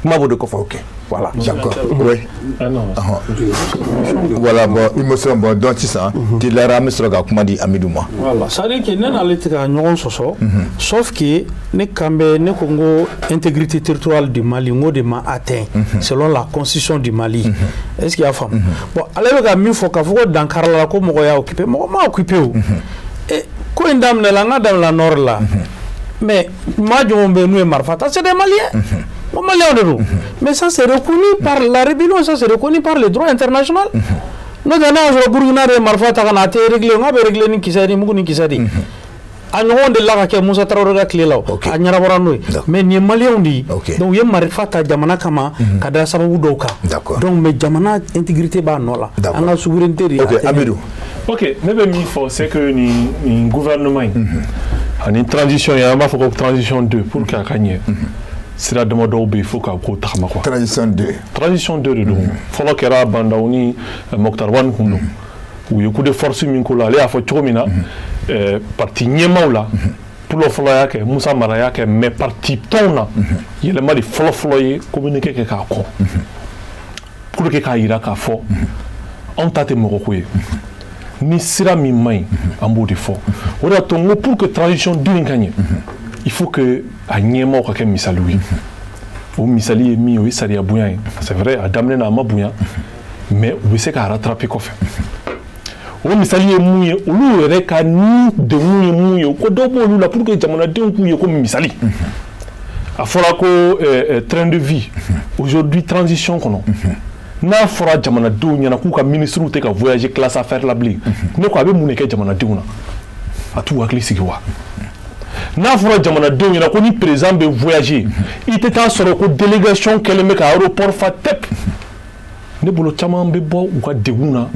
Kuma b'o de kɔfɛ. Ok, voilà. D'accord, oui. Ah non. Voilà, bon, émotion, bon, donc sisan teliyara, an bɛ sɔrɔ ka kuma di Amidu ma. Voilà, c'est à dire que ne n'ale tɛ ka ɲɔgɔn sɔsɔ, sauf que ne kan bɛ ne ko n ko intégrité territoriale du Mali, n ko de ma atteint selon la constitution du Mali. Est-ce qu'il y'a faamu? Bon, ale bɛ ka min fɔ k'a fɔ ko dankarila la, ko mɔgɔ y'a occupé, mɔgɔ ma occupé o. Ko in daminɛ la, n ka daminɛ nord la, mais maa jumɛn bɛ yen n'u ye marifa ta? C'est des Maliens. Bon, Maliens de don. Mais ça c'est reconnu par la rébellion, ça c'est reconnu par le droit international. N'o tɛ, n'a y'a sɔrɔ Burukina de ye marifa ta ka na, a tɛ réglé, n k'a bɛ réglé ni kisɛ ni mugu ni kisɛ de ye. A ɲɔgɔn delila ka kɛ Musa Tarawele ka tile la o, a ɲɛnabɔra n'o ye. Mais nin ye Maliyɛnw de ye. Donc u ye marifa ta jamana kama ka da sababu dɔw kan. Donc mais jamana intégrité b'a nɔ la. An ka souveraineté de. Ok, Amidou. Ok, ne bɛ min fɔ, c'est que nin gouvernement in ani transition ye, an b'a fɔ ko transition 2, pour que a ka ɲɛ, sira damadɔw bɛ yen, fo k'a ko tagama quoi. Transition 2. Transition 2 de don. Fɔlɔ kɛra Bah N'Daw ni Moctar Ouane kun don. U ye coup de force min k'o la, ale y'a fɔ cogo min na, parti ɲɛmaaw la, Pulo fɔlɔ y'a kɛ, Musa Mara y'a kɛ, mais parti tɔnw na, yɛlɛma de fɔlɔ fɔlɔ ye communiqué kɛ k'a kɔn, pour que k'a yira k'a fɔ anw ta tɛ mɔgɔ ko ye, ni sira min man ɲi, an b'o de fɔ. O de y'a to n ko pour que transition 2 in ka ɲɛ, il faut que a ɲɛmaaw ka kɛ misaliw ye. O misali ye min ye, o ye sariya bonya ye. C'est vrai, a daminɛ na a ma bonya, mais u bɛ se k'a rattraper kɔfɛ. O misali ye mun ye? Olu yɛrɛ ka ni degun ye mun ye, ko dɔ b'olu la pour que jamanadenw k'u ye ko misali. A fɔra ko train de vie aujourd'hui, transition kɔnɔ, n'a fɔra jamanadenw ɲɛna k'u ka ministres tɛ ka voyager classe affaire la bilen, ne ko a bɛ mun de kɛ jamanadenw na? A t'u hakili sigi wa? N'a fɔra jamanadenw ɲɛna ko ni président bɛ voyager, i tɛ taa sɔrɔ ko délégation kɛlen bɛ ka aéroport fa tɛp, ne bolo caman bɛ bɔ u ka degun na,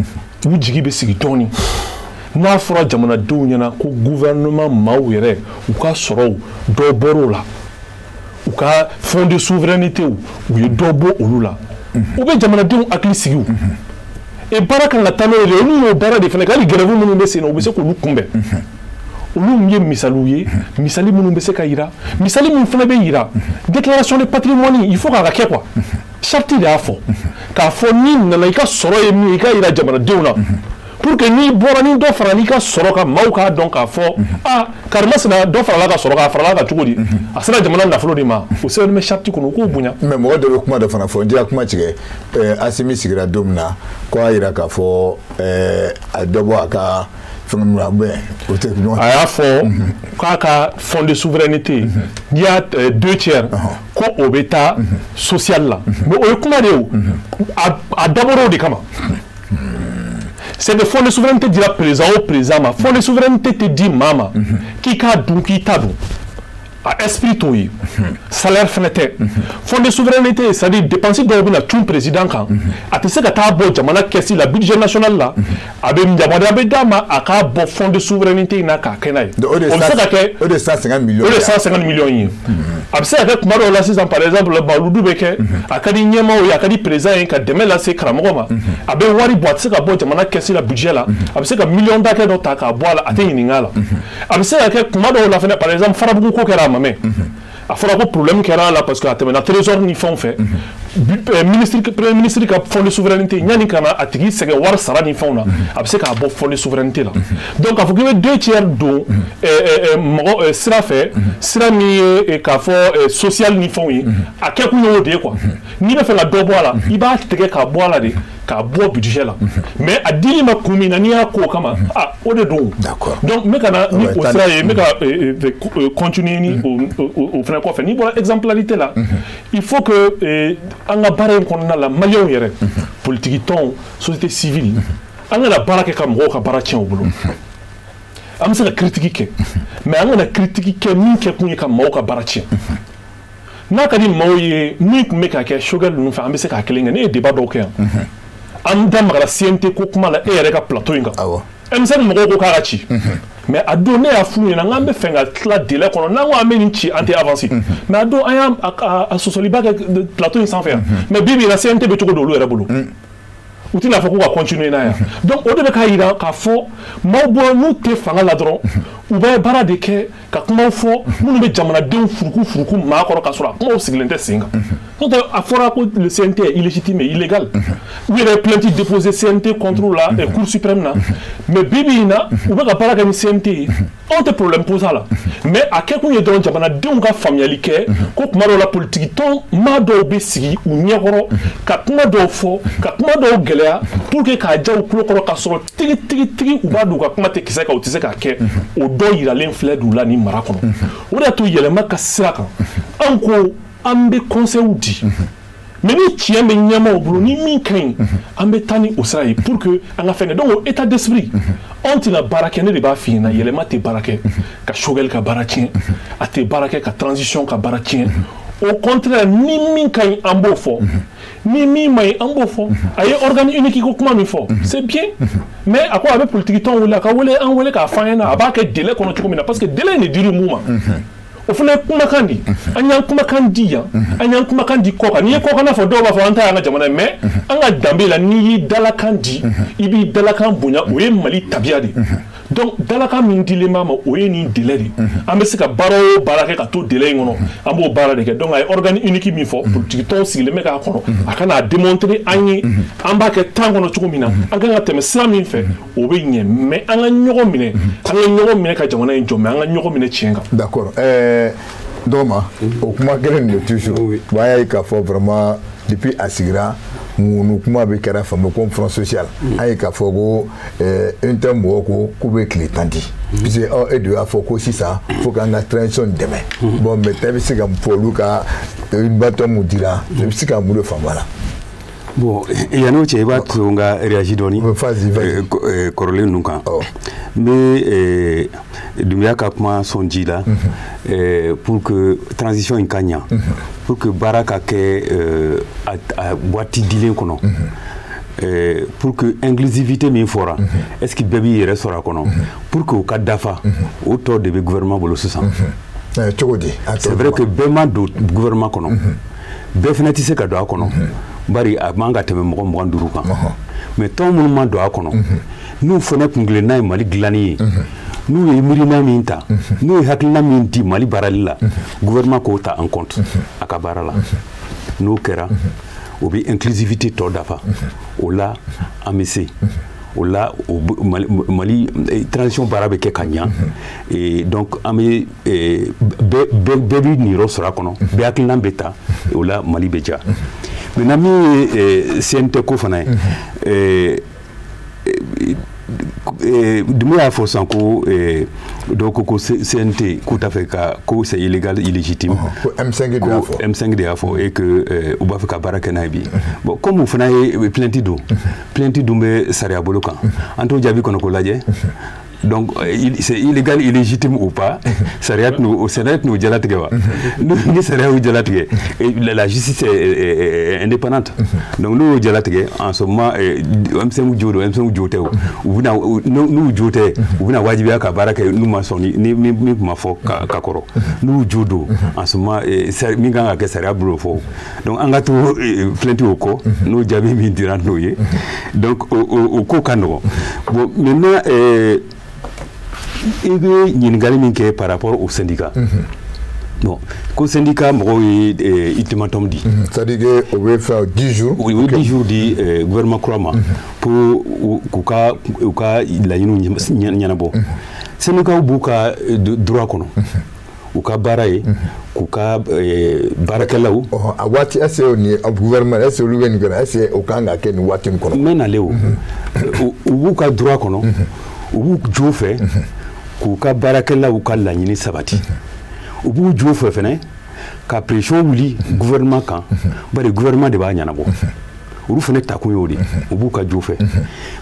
u jigi bɛ sigi dɔɔni. N'a fɔra jamanadenw ɲɛna ko gouvernement maaw yɛrɛ u ka sɔrɔw dɔ bɔr'o la, u ka fonds de souveraineté u ye dɔ bɔ olu la, u bɛ jamanadenw hakili sigi. E baara kan ka taa n'o ye de, olu y'o baara de fana kɛ. Hali grève minnu bɛ sen na, u bɛ se k'olu kunbɛn. Olu ye misaliw ye, misali minnu bɛ se ka yira, misali min fana bɛ yira, déclaration de patrimoine, il faut k'a ka kɛ quoi. Charte de y'a fɔ k'a fɔ n'i nana, i ka sɔrɔ ye min ye, i ka yira jamanadenw na, pour que n'i bɔra, ni dɔ fara n'i ka sɔrɔ kan, maaw k'a dɔn k'a fɔ aa, karimasina dɔ farala ka sɔrɔ kan, a farala kan cogo di, a sera jamana nafolo de ma. O sɛbɛnnen bɛ charte kɔnɔ, u k'o bonya. Mais mɔgɔ dɔ bɛ kuma dɔ fana fɔ, n tɛ ka kuma tigɛ. Asimi sigira don min na, ko a yira k'a fɔ a dɔ bɔ a ka fɛn min na, o tɛ ɲɔgɔn. A y'a fɔ k'a ka fonds de souveraineté, n'i y'a 2/3, ko o bɛ taa social la, mais o ye kuma de ye o, a dabɔra o de kama. C'est que fonds de souveraineté dira président o président ma, fonds de souveraineté tɛ di maa ma k'i k'a dun k'i ta dun, a esprit t'o ye, salaire fɛnɛ tɛ. Fonds de souveraineté, c'est à dire dépense dɔw bɛna cun président kan, a tɛ se ka taa bɔ jamana caisse la, budget national la, a bɛ yamaruya bɛ d'a ma a k'a bɔ fonds de souveraineté in na k'a kɛ n'a ye. O bɛ se ka kɛ, o de ye 150 millions. O de ye 150 millions ye. A bɛ se ka kɛ tuma dɔw la sisan, par exemple Baludu bɛ kɛ, a ka di ɲɛmaaw ye, a ka di président ye ka dɛmɛ lase karamɔgɔ ma, a bɛ wari bɔ, a tɛ se ka bɔ jamana caisse la, budget la, a bɛ se ka miliyɔn dakɛ dɔ ta k'a bɔ a la, a tɛ ɲininka a la. A bɛ se ka kɛ tuma dɔw la fɛnɛ, par exemple Farabugu ko kɛra, a ma mɛn, a fɔra ko problème kɛra a la parce que a tɛmɛna trésor ni fɛnw fɛ. Ministre, premier ministre ka fonds de souveraineté, yanni ka na a tigi sɛgɛn wari sara ni fɛnw na, a bɛ se k'a bɔ fonds de souveraineté la. Donc k'a fɔ k'i bɛ 2/3 don mɔgɔ sira fɛ, sira min ye k'a fɔ social ni fɛnw ye, a kɛkun y'o de ye quoi. N'i bɛ fɛ ka dɔ bɔ a la, i b'a tigɛ k'a bɔ a la de, k'a bɔ budget la. Mais a dili ma kun min na, n'i y'a k'o kama, ah, o de don. D'accord. Donc n bɛ ka na ni o sira ye, n bɛ ka continuer ni o fana kɔfɛ. N'i bɔra exemplarité la, il faut que an ka baara in kɔnɔna la, maliyɛnw yɛrɛ, politiki tɔnw, société civile, an kana baara kɛ ka mɔgɔw ka baara tiɲɛ u bolo. An bɛ se ka critique kɛ, mais an kana critique kɛ min kɛ kun ye ka maaw ka baara tiɲɛ. N'a ka di maaw ye, min tun bɛ ka kɛ Choguel ninnu fɛ, an bɛ se k'a kelen kɛ. Ne ye débat dɔw kɛ yan, an da magara CNT ko kuma la e yɛrɛ ka plateau in kan. M5 mɔgɔw ko k'a ka ci, mais a don ne y'a f'u ɲɛna n k'an bɛ fɛ ka tila délai kɔnɔ, n'an ko an bɛ nin ci, an tɛ avancer. Mais a don an y'a sɔsɔliba kɛ plateau in sanfɛ yan. Mais bi bi in na, CNT bɛ cogo di olu yɛrɛ bolo? U tɛna fɔ k'u ka continuer n'a ye. Donc o de bɛ k'a jira k'a fɔ maaw bolo n'u tɛ fanga la dɔrɔn, u bɛ baara de kɛ ka kumaw fɔ minnu bɛ jamanadenw furuku furuku maa kɔrɔ, k'a sɔrɔ a kumaw sigilen tɛ sen kan. N'o tɛ, a fɔra ko le CNT est illégitime et illégal, u yɛrɛ ye plainte déposé CNT contre la Cour suprême na. Mais bi bi in na, u bɛ ka baara kɛ ni CNT ye, anw tɛ problème posé a la. Mais a kɛkun ye dɔrɔn jamanadenw ka faamuyali kɛ ko kuma dɔw la, politiki tɔn maa dɔw bɛ sigi u ɲɛkɔrɔ ka kuma dɔw fɔ, ka kuma dɔw gɛlɛya pour que k'a ja u tulo kɔrɔ, k'a sɔrɔ tigi tigi tigi u b'a dɔn u ka kuma tɛ kisɛ kan, u tɛ se k'a kɛ. O dɔ yiralen filɛ d'u la ni mara kɔnɔ. O de y'a to yɛlɛma ka sira kan, anw ko an bɛ conseil di, mais ni tiɲɛ bɛ ɲɛmaaw bolo, ni min ka ɲi, an bɛ taa ni o sira ye pour que an ka fɛn kɛ. Donc état d'esprit, anw tɛna baara kɛ, ne de b'a f'i ɲɛna, yɛlɛma tɛ baara kɛ ka Choguel ka baara tiɲɛ, a tɛ baara kɛ ka transition ka baara tiɲɛ. Au contraire, ni min ka ɲi, an b'o fɔ, ni min ma ɲi, an b'o fɔ. A ye organe unique ko kuma min fɔ, c'est bien, mais a ko a bɛ politique tɔn wele, a ka wele, an wele k'a fɔ an ɲɛna a b'a kɛ délai kɔnɔ cogo min na, parce que délai in de dir'u mun ma. O fana ye kumakan di, an y'an kumakan di yan, an y'an kumakan di kɔ kan. N'i ye kɔkanna fɔ, dɔw b'a fɔ an ta y'an ka jamana ye, mais an ka danbe la, n'i y'i dalakan di, i b'i dalakan bonya, o ye Mali tabiya de ye. Donc dalakan min dilen b'a ma, o ye nin délai de. An bɛ se ka baara o baara kɛ ka to délai in kɔnɔ, an b'o baara de kɛ. Donc a ye organe unique min fɔ, politique tɔnw sigilen bɛ k'a kɔnɔ, a ka n'a démontrer an ye an b'a kɛ temps kɔnɔ cogo min na, an kan ka tɛmɛ sira min fɛ, o bɛ ɲɛ. Mais an ka ɲɔgɔn minɛ, an ka ɲɔgɔn minɛ ka jamana in jɔ, mais an ka ɲɔgɔn minɛ tiɲɛ kan. D'accord. Dɔgɔma, o kuma kelen de toujours. Bon, an y'a ye k'a fɔ vraiment depuis a sigira, ŋunu kuma bɛ kɛra fan bɛɛ ko front social. An ye k'a fɔ ko un mɔgɔw ko k'u bɛ tile 10 di, puisque aw e de y'a fɔ ko sisan fo k'an ka transition dɛmɛ. Bon, mais e bɛ se ka mun fɔ olu ka batɔ mun dira, e bɛ se ka mun de faamu a la? Bon, yanni o cɛ, i b'a to n ka réagi dɔɔni Vas-y, vas-y. Kɔrɔlen ninnu kan. N bɛ Doumbouya ka kuma sɔn ji la pour que transition in ka ɲa, pour que baara ka kɛ a waati dilen kɔnɔ, pour que inclusivité min fɔra, est ce que bɛɛ b'i yɛrɛ sɔrɔ a kɔnɔ, pour que o ka dafa, o tɔ de bɛ gouvernement bolo sisan. Cogo di? C'est vrai que bɛɛ ma don gouvernement kɔnɔ, bɛɛ fana tɛ se ka don a kɔnɔ, bari a man ka tɛmɛ mɔgɔ 25 kan. Mais tɔn minnu ma don a kɔnɔ, n'u fana kun kelenna ye Mali dilanni ye, n'u ye miirina min ta, n'u ye hakilina min di Mali baarali la, gouvernement k'o ta en compte a ka baara la. N'o kɛra, o bɛ inclusivité tɔ dafa. O la an bɛ se o la, o Mali transition baara bɛ kɛ ka ɲa. Et donc an bɛ bɛɛ b'i niyɔrɔ sɔrɔ a kɔnɔ, bɛɛ hakilina bɛ ta, o la Mali bɛ diya. Maintenant, min ye CNT ko fana ye, Doumbouya y'a fɔ sisan ko dɔw ko CNT k'u t'a fɛ ka ko c'est illégal, illégitime. Ko M5 de y'a fɔ. M5 de y'a fɔ et que u b'a fɛ ka baara kɛ n'a ye bi. Bon, comme u fana ye plainte don, plainte dun bɛ sariya bolo kan, an t'o jaabi kɔnɔ k'o lajɛ. Donc c'est illégal, illégitime ou pas, sariya tɛn'o jalatigɛ wa? Ni sariya y'o jalatigɛ, la justice est indépendante. Donc n'o y'o jalatigɛ, en ce moment M5 jo don, M5 jo tɛ o, u bɛna, n'u jo tɛ, u bɛna wajibiya ka baara kɛ n'u ma sɔn ni min tun ma fɔ ka kɔrɔ. N'u jo don, en ce moment min kan ka kɛ, sariya bolo fɔ. Donc an ka to plainte o kɔ, n'o jaabi min dira n'o ye, donc o ko ka nɔgɔn. Bon, maintenant i bɛ ɲininkali min kɛ par rapport au syndicat. Bon, ko syndicat mɔgɔw ye ultimatum di. C'est-à-dire que o bɛ faire 10 jours. U ye 10 jours di gouvernement kura ma pour k'u ka u ka laɲiniw ɲɛnabɔ. Syndicat b'u ka droit kɔnɔ. U ka baara ye k'u ka baarakɛlaw. A waati est-ce que nin gouvernement est-ce que olu bɛ nin kɛ, est-ce que o kan ka kɛ nin waati in kɔnɔ? N bɛ nalen o. U b'u ka droit kɔnɔ. U b'u jo fɛ k'u ka baarakɛlaw ka laɲini sabati. U b'u jo fɛ fɛnɛ ka pression wuli gouvernement kan, bari gouvernement de b'a ɲɛnabɔ. Olu fɛnɛ takun y'o de, u b'u ka jo fɛ.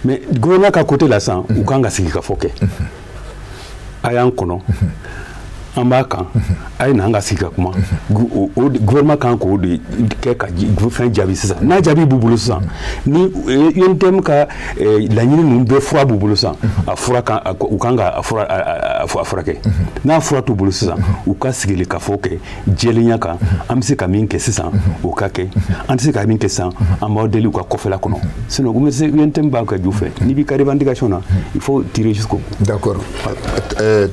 Mais gouvernement ka côté la sisan, u kan ka sigi ka fɔ kɛ. A y'an kɔnɔ, an b'a kan, a ye na an ka sigi ka kuma. O gouvernement kan k'o de kɛ ka fɛn jaabi sisan. N'a jaabi b'u bolo sisan, ni UNTM ka laɲini ninnu bɛɛ fura b'u bolo sisan, a fura kan, u kan ka a fura a furakɛ. N'a fura t'u bolo sisan, u ka sigili ka fɔ kɛ jɛlenya kan, an bɛ se ka min kɛ sisan, o ka kɛ. An tɛ se ka min kɛ sisan, an b'aw deli u ka kɔfɛla kɔnɔ. Sinon UNTM b'a ka ju fɛ. N'i b'i ka revendication na, il faut tirer jusqu'au bout. D'accord.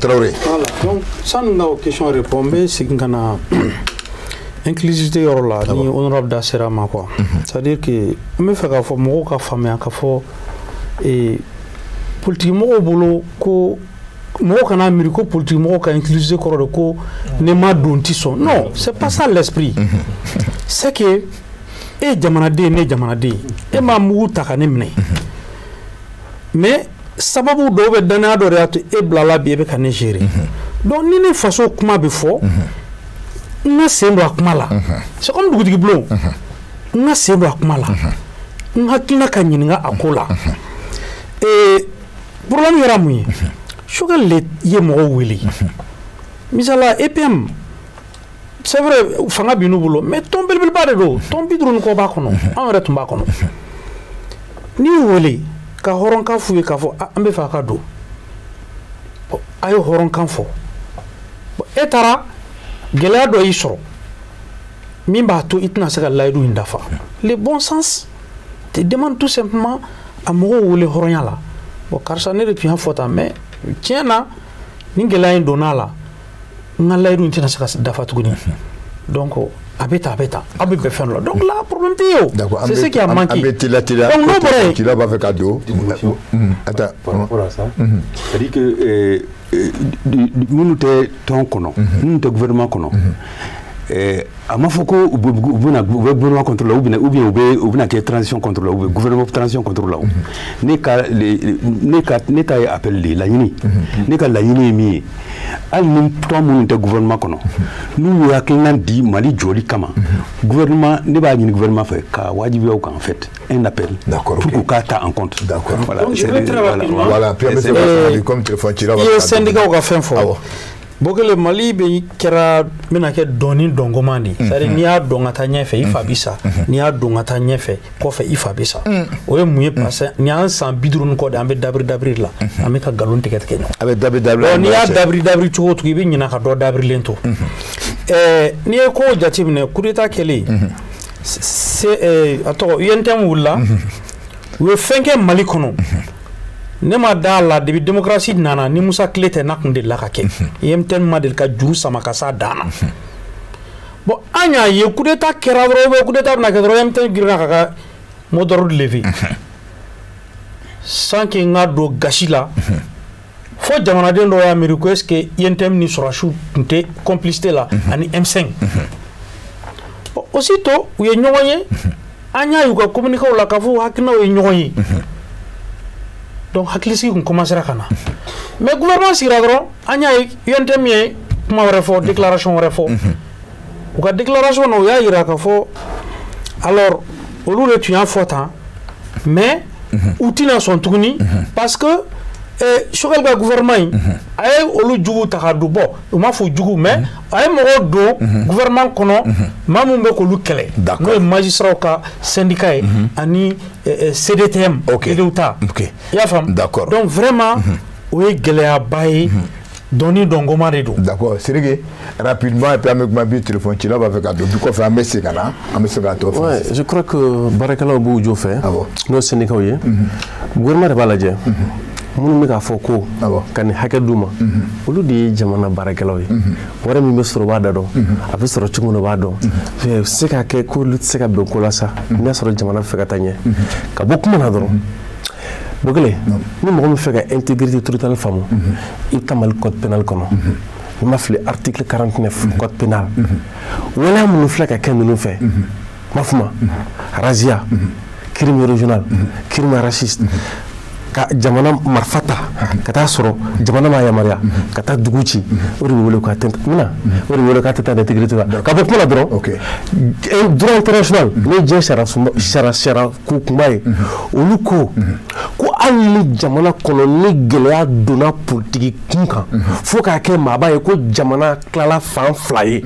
Traoré. Voilà, donc sani n ka o question répond, n bɛ segin ka na inclusivité yɔrɔ la ni honorable da sera ma quoi. C'est-à-dire que n bɛ fɛ k'a fɔ mɔgɔw ka faamuya k'a fɔ politique mɔgɔw bolo ko mɔgɔw kana miiri ko politique mɔgɔw ka inclusivité kɔrɔ de ko ne ma don ti sɔn. Non, c'est pas ça l'esprit. C'est que e ye jamanaden, ne ye jamanaden, e ma mugu ta ka ne minɛ, mais sababu dɔw bɛ danaya dɔ de y'a to e bilala bi e bɛ ka ne gérer. Donc ni ne faso kuma bɛ fɔ, n ka sen don a kuma la. C'est comme dugutigi bulon, n ka sen don a kuma la, n hakilina ka ɲininka a ko la. Problème yɛrɛ mun ye, Choguel le ye mɔgɔw wele. Misala EPM, c'est vrai fanga bin'u bolo, mais tɔn belebeleba de don, tɔn 50 ni kɔ b'a kɔnɔ, anw yɛrɛ tun b'a kɔnɔ. N'i y'u wele ka hɔrɔnkan f'u ye k'a fɔ an bɛ fɛ a ka don, a ye hɔrɔnkan fɔ. E taara gɛlɛya dɔ y'i sɔrɔ min b'a to i tɛna se ka layidu in dafa. Le bon sens te demande tout simplement a mɔgɔw wele hɔrɔnya la. Bon, karisa ne de tun y'a fɔ tan, mais tiɲɛ na nin gɛlɛya in donna a la, n ka layidu in tɛna se ka dafa tuguni. Donc a bɛ tan, a bɛ tan, aw bɛ bɛn fɛn dɔ la. Donc là problème tɛ yen o. C'est ce qui a manqué. An bɛ teliya teliya. Donc n'o bɔra yen, cila b'a fɛ ka don. Attends. Par rapport à ça, c'est-à-dire que minnu tɛ tɔn kɔnɔ, minnu tɛ gouvernement kɔnɔ, a ma fɔ ko u bɛna u bɛ gouvernement contre la ou bien u bɛna kɛ transition contre la ou bien gouvernement transition contre la. Ne ka ne ta ye appel de ye, laɲini. Ne ka laɲini ye min ye, hali ni tɔn minnu tɛ gouvernement kɔnɔ, n'u ye hakilina di Mali jɔli kama, gouvernement, ne b'a ɲini gouvernement fɛ ka wajibiya u kan en fait un appel. D'accord. Pour k'u k'a ta en compte. D'accord. Voilà. Donc je vais très rapidement. Voilà. Puis an bɛ se ka comme téléphone cila. I ye syndicat ka fɛn fɔ. Bokele, Mali bɛ kɛra bɛna kɛ dɔnni dɔnkoman de ye. C'est-à-dire n'i y'a dɔn ka taa ɲɛfɛ, i fa bi sa. N'i y'a dɔn ka taa ɲɛfɛ kɔfɛ, i fa bi sa. O ye mun ye? Parce que nin y'an san 50 ni kɔ de, an bɛ dabiri dabiri la, an bɛ ka nkalon tigɛ tigɛ ɲɔgɔn. A bɛ dabiri dabiri. N'i y'a dabiri dabiri cogo o cogo, i bɛ ɲinɛ ka dɔ dabirilen to. N'i ye kow jateminɛ, coup d'état kɛlen, a tɔgɔ UNTM wulila, u ye fɛn kɛ Mali kɔnɔ. Ne ma da la depuis démocratie nana ni Musa tile tɛ n'a kun delila ka kɛ. UNTM ma deli ka juru sama ka s'a dan na. Bon, an y'a ye coup d'état kɛra dɔrɔn, ou bien coup d'état bɛna kɛ dɔrɔn, UNTM girinna k'a ka mot d'ordre lever. Sans que n ka don gasi la, fo jamanaden dɔw y'a miiri ko est-ce que UNTM ni sɔrɔdasiw tun tɛ complicité la ani M5. Bon, aussitôt u ye ɲɔgɔn ye, an y'a y'u ka communiqué la k'a fɔ hakilinaw ye ɲɔgɔn ye. Donc hakilisigi kun commencera ka na. Mais gouvernement sigira dɔrɔn, an y'a ye UNTM ye kuma wɛrɛ fɔ, déclaration wɛrɛ fɔ. U ka déclaration na, u y'a yira k'a fɔ alors olu de tun y'a fɔ tan, mais u tɛna sɔn tuguni parce que Choguel ka gouvernement in a ye olu jugu ta ka don. Bɔ u m'a fɔ jugu, mais a ye mɔgɔw don gouvernement kɔnɔ, maa mun bɛ k'olu kɛlɛ, n'o ye magistrats ka syndicat ye ani CDTM. Ta i y'a faamu. D'accord. Donc vraiment o ye gɛlɛyaba ye, dɔnni dɔnkoma de don. D'accord. Sidiki, rapidement, et puis an bɛ kuma bi téléphone cila b'a fɛ ka don bi kɔfɛ, an bɛ segin ka na, an bɛ se k'a tɔ fɔ. Ouais, je crois que baarakɛlaw b'u jo fɛ, n'o syndicat ye, gouvernement de b'a lajɛ. Minnu bɛ k'a fɔ ko ka nin hakɛ d'u ma, olu de ye jamana baarakɛlaw ye. Wari min bɛ sɔrɔ u b'a da dɔn, a bɛ sɔrɔ cogo min na u b'a dɔn. U se ka kɛ k'olu tɛ se ka bɛn ko la sa, n'a sɔrɔ jamana bɛ fɛ ka taa ɲɛ. Ka bɔ kuma na dɔrɔn, Bokele, ni mɔgɔ min fɛ ka intégrité territoriale faamu, i bɛ taa Mali code pénal kɔnɔ. I ma fili, article 49 code pénal. Waleya minnu filɛ ka kɛ ninnu fɛ, ma fuma, razzia, crime régional, crime raciste, ka jamana marifa ta ka taa sɔrɔ jamana m'a yamaruya ka taa dugu ci, o de bɛ wele ko atteinte mina, o de bɛ wele ko atteinte à l'intégrité la. Ka bɔ kuma la dɔrɔn, droit international n'o ye diɲɛ sariya ko kunba ye, olu ko hali ni jamana kɔnɔ ni gɛlɛya donna politiki kun kan, fo k'a kɛ maaba ye ko jamana tilala fan fila ye,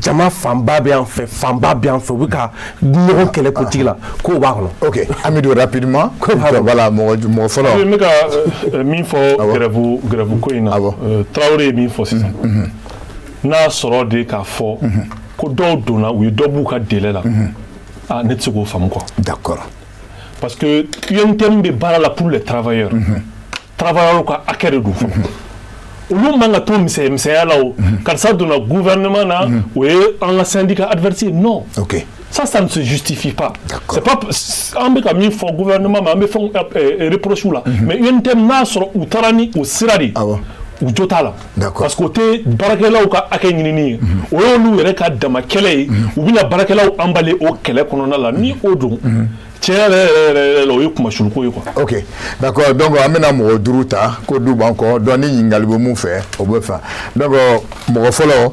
jama fanba bɛ yan fɛ, fanba bɛ yan fɛ, u bɛ ka ɲɔgɔn kɛlɛ politique la, k'o b'a kɔnɔ. Ok, Amidou, rapidement. Voilà, mɔgɔ fɔlɔ. N bɛ ka min fɔ grève ko in na, Traoré ye min fɔ sisan, n'a sɔrɔ de k'a fɔ ko dɔw donna, u ye dɔ b'u ka délai la, ah ne tɛ se k'o faamu quoi. D'accord. Parce que UNTM bɛ baara la pour les travailleurs. Travailleurs ka hakɛ de don fɔlɔ. Olu man ka to misɛnya la o, karisa donna gouvernement na, o ye an ka syndicat adverse, non. Ok. Ça ne se justifie pas. C'est pas an bɛ ka min fɔ gouvernement ma, an bɛ fɛnw reproche la, mais UNTM n'a sɔrɔ u taara ni o sira de ye, u jo t'a la. Parce que o tɛ baarakɛlaw ka hakɛ ɲinini ye, o y'olu yɛrɛ ka dama kɛlɛ ye, u bɛna baarakɛlaw emballer o kɛlɛ kɔnɔna la, ni o don. Tiɲɛ yɛrɛ yɛrɛ yɛrɛ la, o ye kumasuluko ye quoi. Ok, d'accord. Donc an bɛna mɔgɔ duuru ta ko du b'an kɔ, donc ni ɲininkali bɛ mun fɛ o bɛ fɛ. Donc mɔgɔ fɔlɔ,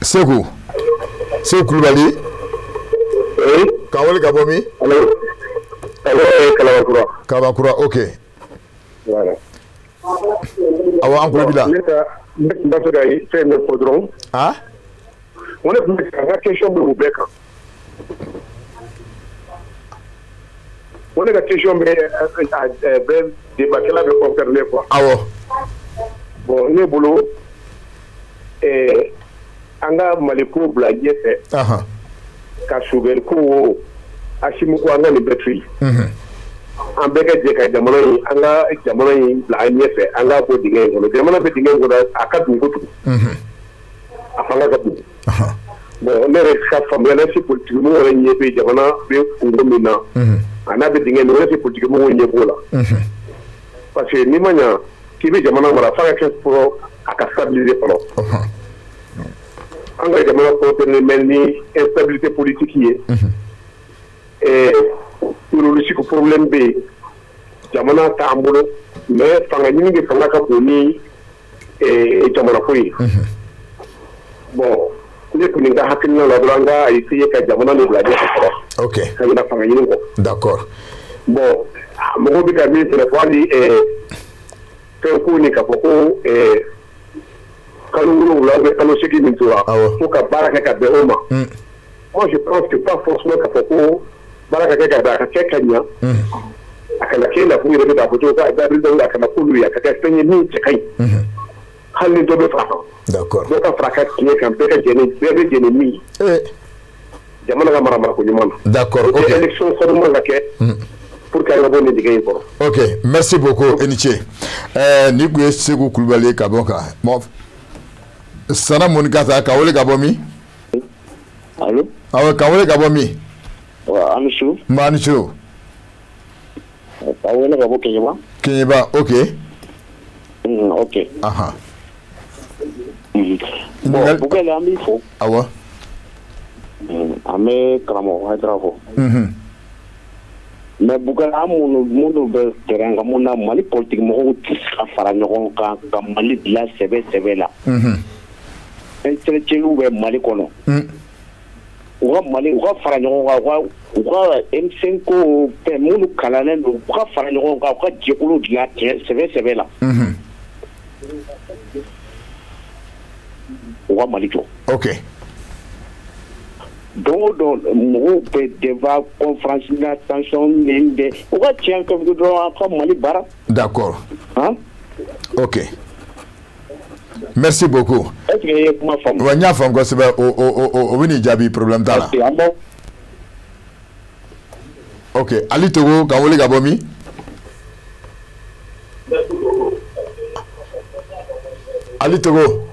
Seku Kulubali. Oui. K'an wele ka bɔ min? Allo. Allo, Kalabakura. Kalabakura, ok. Voilà. Awɔ, an tulo b'i la. Ne tun b'a fɛ ka fɛn dɔ fɔ dɔrɔn. Ah? N ne tun bɛ ka n ka question bɛ o bɛɛ kan. Ko ne ka question bɛ bɛɛ débatkɛla bɛ concerné quoi. Awɔ. Bon, ne bolo an ka Mali ko bila ɲɛfɛ. Ka Choguel ko o Assimi ko, an ka nin bɛɛ to yen. An bɛɛ ka jɛ ka jamana in, an ka jamana in bila an ɲɛfɛ, an k'a bɔ dingɛ in kɔnɔ. Jamana bɛ dingɛ in kɔnɔ, a ka dun kojugu. A fanga ka bon. Bon, ne yɛrɛ ka faamuya la, si politique mɔgɔw yɛrɛ ɲɛ bɛ jamana bɛ kungo min na, a n'a bɛ dingɛ min kɔnɔ, si politique mɔgɔw ɲɛ b'o la. Parce que n'i ma ɲa k'i bɛ jamana mara, f'a ka kɛ fɔlɔ a ka stabiliser fɔlɔ. An ka jamana concerné bɛ ni instabilité politique ye. Terroriste ko problème bɛ yen, jamana t'an bolo, mais fanga ɲini de fanga ka bon ni jamana ko ye. Bon, ne kɔni ka hakilina la dɔrɔn, an ka essayer ka jamana nin bila ɲɛfɛ fɔlɔ. Ok. Ka ɲina fanga ɲini kɔ. D'accord. Bon, mɔgɔw bɛ ka min fɛnɛ fɔ, hali fɛn ko nin k'a fɔ ko kalo 7 ou bien kalo 8 min tora, ko ka baara kɛ ka bɛn o ma. Moi je pense que pas forcément k'a fɔ ko baara ka kɛ ka bɛn, a ka kɛ ka ɲa. A kana kɛ i n'a fɔ u yɛrɛ bɛ k'a fɔ cogo ko a kana k'olu ye, a ka kɛ fɛn ye min cɛ ka ɲi. Hali ni dɔ bɛ fara kan. D'accord. Dɔ ka fara a ka tiɲɛ kan, bɛɛ ka jɛ ni, bɛɛ bɛ jɛ ni min ye. Jamana ka mara marako ɲuman na. D'accord, ok. Élection seulement ka kɛ pour que an ka bɔ nin dingɛ in kɔnɔ. Ok, merci beaucoup, i ni ce. Nin tun ye Seku Kulubali ye ka bɔ kan. Bon, Sana Monikata, ka wele ka bɔ min? Allo? Awɔ, ka wele ka bɔ min? Wa, an ni su. Nba, ni su. Ka wele ka bɔ Keɲeba. Keɲeba, ok. Ok. Ahan. Bon, Bukele, an b'i fo. Awɔ. An bɛ karamɔgɔ Hayidara fo. Mais Bukele, an minnu bɛ terrain kan, mun na Mali politique mɔgɔw tɛ se ka fara ɲɔgɔn kan ka Mali bila sɛbɛ sɛbɛ la. Intellectuels bɛ Mali kɔnɔ. U ka Mali, u ka fara ɲɔgɔn kan, u ka M5 ko fɛn minnu kalannen don, u ka fara ɲɔgɔn kan, u ka jɛkulu dilan tiɲɛ sɛbɛ sɛbɛ la. U ka Mali jɔ. Ok. Don o don mɔgɔw bɛ débat conférence la, tension min bɛ, u ka tiɲɛ kɛ dɔrɔn, an ka Mali baara. D'accord. Han? Ok. Merci beaucoup. Est-ce que i ye kuma faamu? Wa, n y'a faamu kosɛbɛ, o bɛ n'i jaabi, problème t'a la. An b'aw Ok, Ali Togo, k'an wele ka bɔ min? Ali Togo.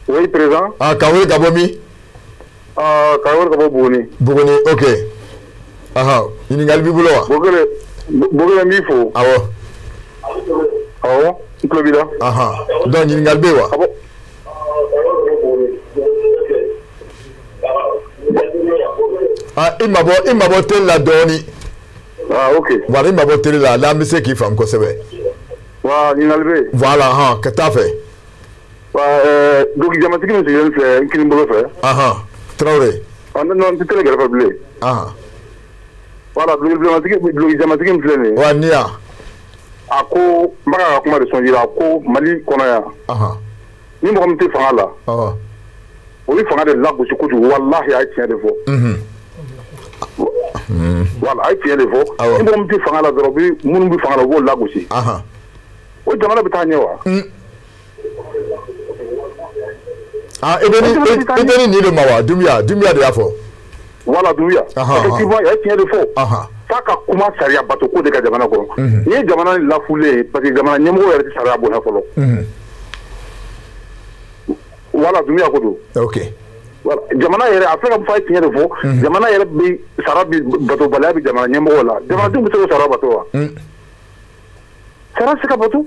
Oui, président. Ah, k'an wele ka bɔ min? Ah, k'an wele ka bɔ Buguni. Buguni, ok. Aha, ɲininkali b'i bolo wa? Bogele, Bogele n b'i fo. Awɔ. Awɔ, n tulo b'i la. Aha, donc ɲininkali bɛ yen wa? Awɔ. Ah, i mabɔ télé la dɔɔni. Ah, ok. Voilà, i mabɔ télé la, n'an bɛ se k'i faamu kosɛbɛ. Wa ɲininkali bɛ yen. Voilà, hɔn, ka taa fɛ. Wa dugu jamatigi min sigilen filɛ n kini bolo fɛ. Ahan, Traoré. Ah, non, n tɛ télé kɛrɛfɛ bilen. Ahan. Voilà, dugu jamatigi min filɛ nin ye. Wa ni yan. A ko n b'a ka kuma de sɔn jira, a ko Mali kɔnɔ yan. Ahan. Ni mɔgɔ min tɛ fanga la. Ɔhɔn. O bɛ fanga de lagosi kojugu, walahi a ye tiɲɛ de fɔ. Voilà, a ye tiɲɛ de fɔ. Ni mɔgɔ min tɛ fanga la dɔrɔn, minnu bɛ fanga la u b'o lagosi. O jamana bɛ taa ɲɛ wa? Ah, i bɛ ni nin de ma wa? Doumbouya de y'a fɔ. Voilà, Doumbouya. Effectivement, a ye tiɲɛ de fɔ. F'a ka kuma sariya bato ko de ka jamana kɔnɔ. N'i ye jamana in lafulen ye, parce que jamana ɲɛmɔgɔ yɛrɛ tɛ sariya bonya fɔlɔ. Voilà, Doumbouya ko don. Ok. Voilà, jamana yɛrɛ a filɛ ka fɔ a ye tiɲɛ de fɔ. Jamana yɛrɛ bɛ sara bi batobaliya bɛ jamana ɲɛmɔgɔ la. Jamanadenw bɛ se k'o sara bato wa? Sara tɛ se ka bato.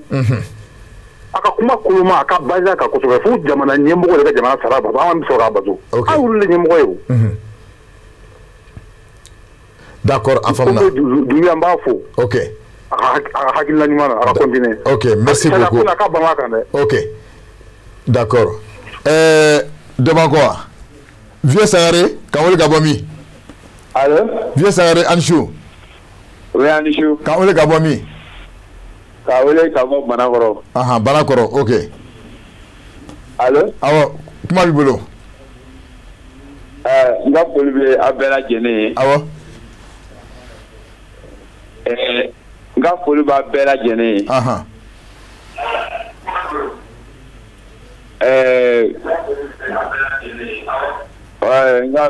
A ka kuma koloma, a ka basé a kan kosɛbɛ fo jamana ɲɛmɔgɔ de ka jamana sara bato, an bɛ sɔrɔ k'a bato. An y'olu de ɲɛmɔgɔ ye o. D'accord, a faamuna. Doumbouya n b'a fo. Ok. A ka hakilina ɲuman na, a ka continuer. Ok, merci beaucoup. A ka ban a kan dɛ. Ok, d'accord. Dɔ b'an kɔ wa? Vieux Sangare, k'an wele ka bɔ min? Allo? Vieux Sangare, a ni su. Oui, a ni su. K'an wele ka bɔ min? K'a wele ka bɔ Banakɔrɔ. Ahan, Banakɔrɔ, ok. Allo? Awɔ, kuma b'i bolo. N ka foli bɛ aw bɛɛ lajɛlen ye. Awɔ. N ka foli b'a bɛɛ lajɛlen ye. Ahan. N ka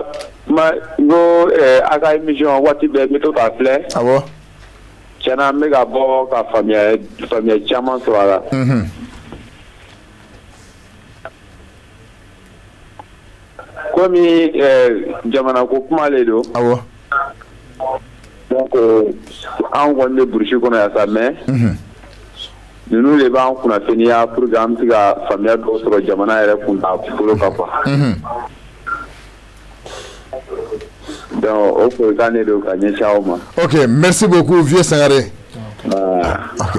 kuma n ko a ka émission waati bɛɛ n bɛ to k'a filɛ. Awɔ. Tiɲɛna n bɛ ka bɔ ka faamuya caman sɔrɔ a la. Komi jamana ko kuma le don. Awɔ. Donc an kɔni bɛ burusi kɔnɔ yan sa, mais ninnu de b'an kunnafoniya pour que an bɛ se ka faamuya dɔw sɔrɔ jamana yɛrɛ kuntaabolo kan quoi. Donc o folikan de don ka ɲɛsin aw ma. Ok, merci beaucoup Vieux Sangare. Ok.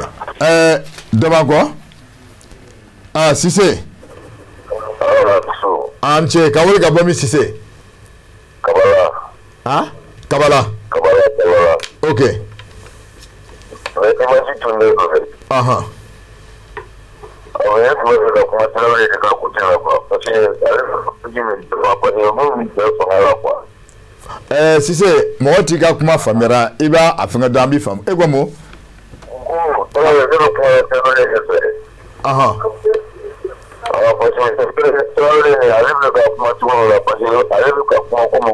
Dɔ b'an kɔ? Ah, Cissé. An ce, k'an wele ka bɔ min Cissé? Kabala. Ah? Kabala. Kabala. Ok. Mais image tun bɛ yen. Ahan. Awɔ, ne tun bɛ fɛ ka kuma Tarawele de ka côté la quoi, parce que ale bɛ min parce que minnu bɛ fanga la quoi. Cissé, mɔgɔ t'i ka kuma faamuyara, i b'a a fɛngɛ dɔn, an b'i faamu. E ko mun? Ko Tarawele, ne bɛ kuma Tarawele de fɛ. Ahan. Parce que Tarawele ale bɛ ka kuma cogo min na, parce que ale bɛ ka kuma komi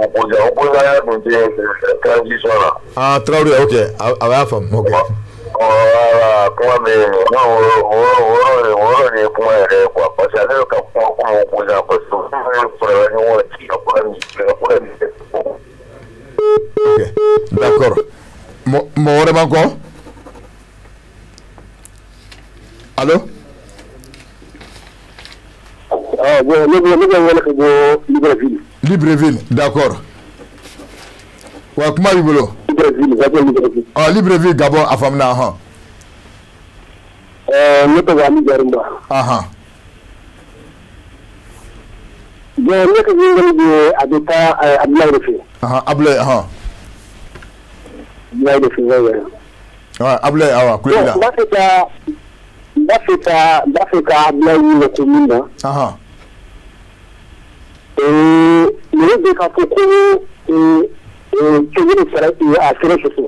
opposant ya dun tɛ transition la. Ah, Tarawele, ok, a b'a faamu, ok. Voilà, kuma bɛ yen nɔ, o yɔrɔ de ye kuma yɛrɛ ye quoi, parce que ale bɛ ka kuma komi opposant, parce que olu farala ɲɔgɔn kan ka kuma nin. Ok, d'accord. Mɔgɔ wɛrɛ b'an kɔ? Allo? Ah, bon, ne bɛ wele ka bɔ Libreville. Libreville, d'accord. Wa kuma b'i bolo. Libreville, Gabon, Libreville. Ah, Libreville, Gabon, a faamuna, hɔn. Ne tɔgɔ Ali Garimba. Ahan. Bon, ne ka ɲininkali bɛ a bɛ taa Abdoulaye de fɛ. Ahan, Abdoulaye, hɔn. Abdoulaye de fɛ, ouais. Ouais, Abdoulaye, awɔ, kulo b'i la. N b'a fɛ ka Abdoulaye ɲininka ko min na. Ahan. Mɔgɔ bɛ k'a fɔ ko Choguel sara a sɛbɛn sɔsɔ.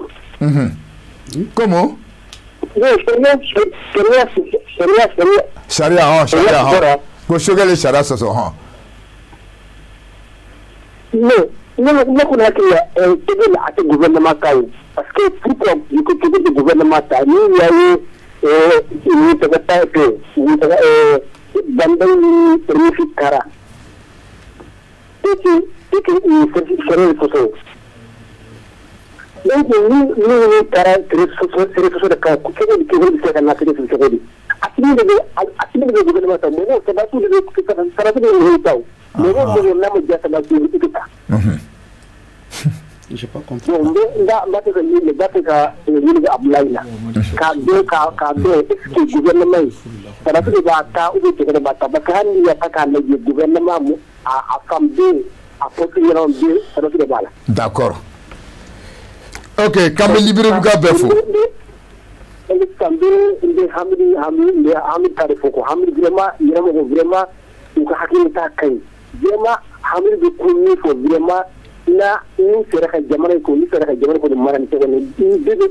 Comment? Sariya. Sariya, hɔn, sariya, hɔn. Ko Choguel ye sariya sɔsɔ, hɔn. Non, Ne kɔni hakili la Choguel a tɛ gouvernement ta ye parce que pourquoi Choguel tɛ gouvernement ta ni y'a ye ni tɔgɔ ta kɛ ni tɔgɔ Bah N'Daw ni Rufisque taara et que ni sariya sɔsɔ. Donc ni taara sariya sɔsɔ de kan cogo di Choguel bɛ se ka na sariya sɔsɔ cogo di? Assimi de bɛ gouvernement ta, mɔgɔw sɔrɔdasiw de bɛ sɔrɔdasiw de bɛ ta o mɔgɔw bɛ n'a ma diya sɔrɔdasiw i bɛ taa. J'ai pas compris. Bon, n b'a fɛ ka ɲini b'a fɛ ka ɲininka Abdoulaye la k'a dɔn est-ce que gouvernement in sɔrɔdasiw de b'a ta ou bien Choguel de b'a ta, parce que hali n'i y'a ta k'a lajɛ gouvernement mu a fan bɛɛ a poste ɲɛnama bɛɛ sɔrɔdasiw de b'a la. D'accord. Ok, k'an bɛ Libreville bɛɛ fo. N bɛ Hamidi Hamidi n bɛ Hamidi ta de fo ko Hamidi vraiment yɛrɛmɔgɔ vraiment u ka hakili ta ka ɲi vraiment. Hamidi bɛ ko min fɔ vraiment na n'u sera ka jamana in ko n'u sera ka jamana kɔni mara nin cogo ni bɛɛ bɛ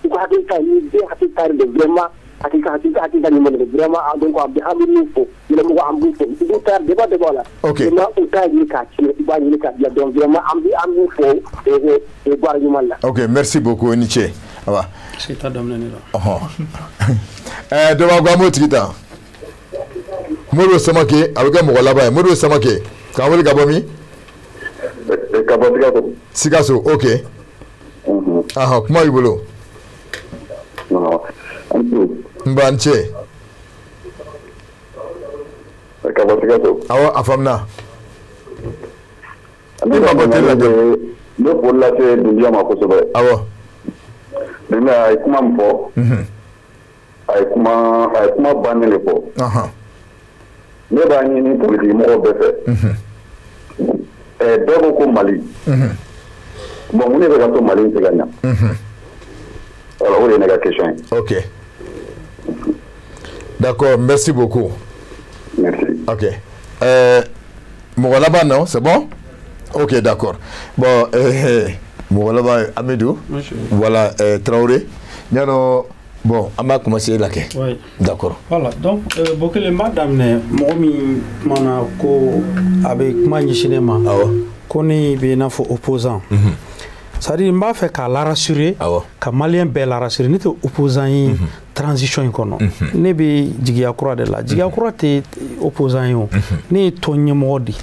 u ka hakili ta ni bɛɛ hakili ta de vraiment hakili ta ɲuman de vraiment. Donc an bɛ Hamidi min fo yɛrɛmɔgɔ an b'u fo u b'u ta débat de b'a la. Vraiment u t'a ɲini k'a tiɲɛ u b'a ɲini k'a bila, donc vraiment an b'u fo baara ɲuman la. Ok, merci beaucoup, i ni ce. Awa. C'est ta daminɛ ne la. Ɔhɔn. Dɔ b'a ko an b'o tigi ta. Modibo Samake, a bɛ kɛ mɔgɔ laban ye. Modibo Samake, k'an wele ka bɔ min? Ka bɔ Sikaso. Sikaso, ok. Ahɔn, kuma b'i bolo. N ba n ce. Ka bɔ Sikaso. Awɔ, a faamuna. Ne ma bɔ télé la dɛ. N bɛ foli lase Dunbiya ma kosɛbɛ. Dunbiya a ye kuma min fɔ. A ye kuma bannen de fɔ. Ne b'a ɲini politiki mɔgɔw bɛɛ fɛ. Bɛɛ ko ko Mali. Bon, mun de bɛ ka to Mali in tɛ ka ɲa? Voilà, o de ye ne ka question ye. Ok. D'accord, merci beaucoup. Merci. Ok. Mɔgɔ laban non, c'est bon? Ok, d'accord. Bon, mɔgɔ laban Amidou. Voilà, Traoré. Ɲanɔ, bon, an b'a commencer la kɛ. Oui. D'accord. Voilà, donc Bokele, n b'a daminɛ mɔgɔ min kumana ko a bɛ kuma ɲɛsin ne ma. Ko ne bɛ i n'a fɔ opposant. C'est à dire n b'a fɛ k'a la rassurer. Ka malien bɛɛ la rassurer, ne tɛ opposant ye transition in kɔnɔ. Ne bɛ jigiya kura de la. Jigiya kura tɛ opposant ye o. Ne ye tɔn ɲɛmɔgɔ de ye.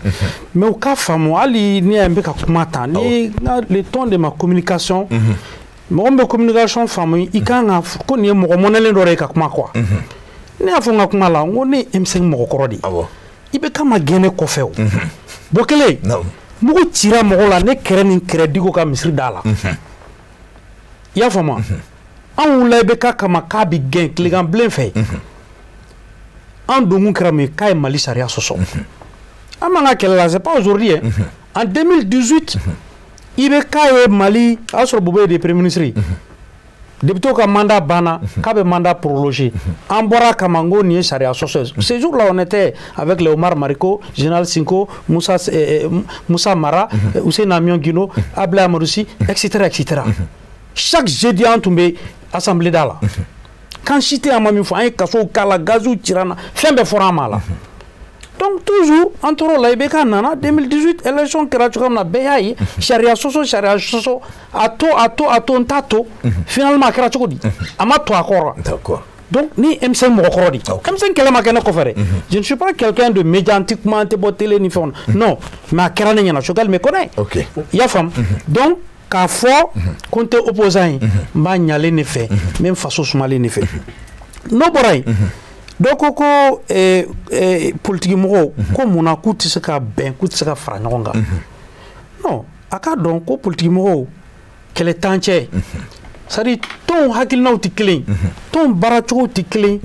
Mais u k'a faamu hali ni y'a ye n bɛ ka kuma tan ni le ton de ma communication. Mɔgɔ min bɛ communication faamu i kan ka ko nin ye mɔgɔ mɔnɛlen dɔ de ye ka kuma quoi. Ne y'a fɔ n ka kuma la n ko ne ye M5 mɔgɔkɔrɔ de ye. I bɛ kama gɛn ne kɔfɛ o. Bokele, mugu cira mɔgɔ la ne kɛrɛ ni kɛrɛ Diko ka misiri da la. I y'a faamu wa? An wulila i bɛ k'a kama k'a bɛ gɛn tilegan bilen fɛ. An donkun kɛra mun ye k'a ye Mali sariya sɔsɔ. An m'an ka kɛlɛ la, c'est pas aujourd'hui hein. En 2018, IBK ye Mali a y'a sɔrɔ Boubèye de ye premier ministre ye. Député ka mandat banna k'a bɛ mandat prolongé. An bɔra a kama n ko nin ye sariya sɔsɔ ye. Ce jour-là, on était avec le Omar Mariko, Général Sinko, Moussa Mara, Hussein Amion Guino, Ablaye Amadou Sy, etc., etc. Chaque jeudi an tun bɛ assemblée da la. Kan si tɛ an ma min fɔ an ye kasow k'a la gaziw cira an na fɛn bɛɛ fɔra an ma la. Donc toujours an tor'o la IBK nana 2018 élection kɛra cogoya min na bɛɛ y'a ye sariya sɔsɔ sariya sɔsɔ a to a to a to n t'a to finalement a kɛra cogo di a ma to a kɔrɔ. Donc ni M5 mɔgɔkɔrɔ de M5 kɛlɛ ma kɛ ne kɔfɛ dɛ. Je ne suis pas quelqu'un de média, n tɛ kuma n tɛ bɔ télé ni fɛnw na non, mais a kɛra ne ɲɛna, Choguel me connaît. I y'a faamu, donc k'a fɔ ko n tɛ opposant ye n b'a ɲalen de fɛ n bɛ n faso sumalen de fɛ. N'o bɔra yen dɔ ko ko politiki mɔgɔw ko munna k'u tɛ se ka bɛn k'u tɛ se ka fara ɲɔgɔn kan. Non, a k'a dɔn ko politiki mɔgɔw kɛlɛ t'an cɛ, c'est à dire tɔnw hakilinaw tɛ kelen ye, tɔnw baaracogow tɛ kelen ye,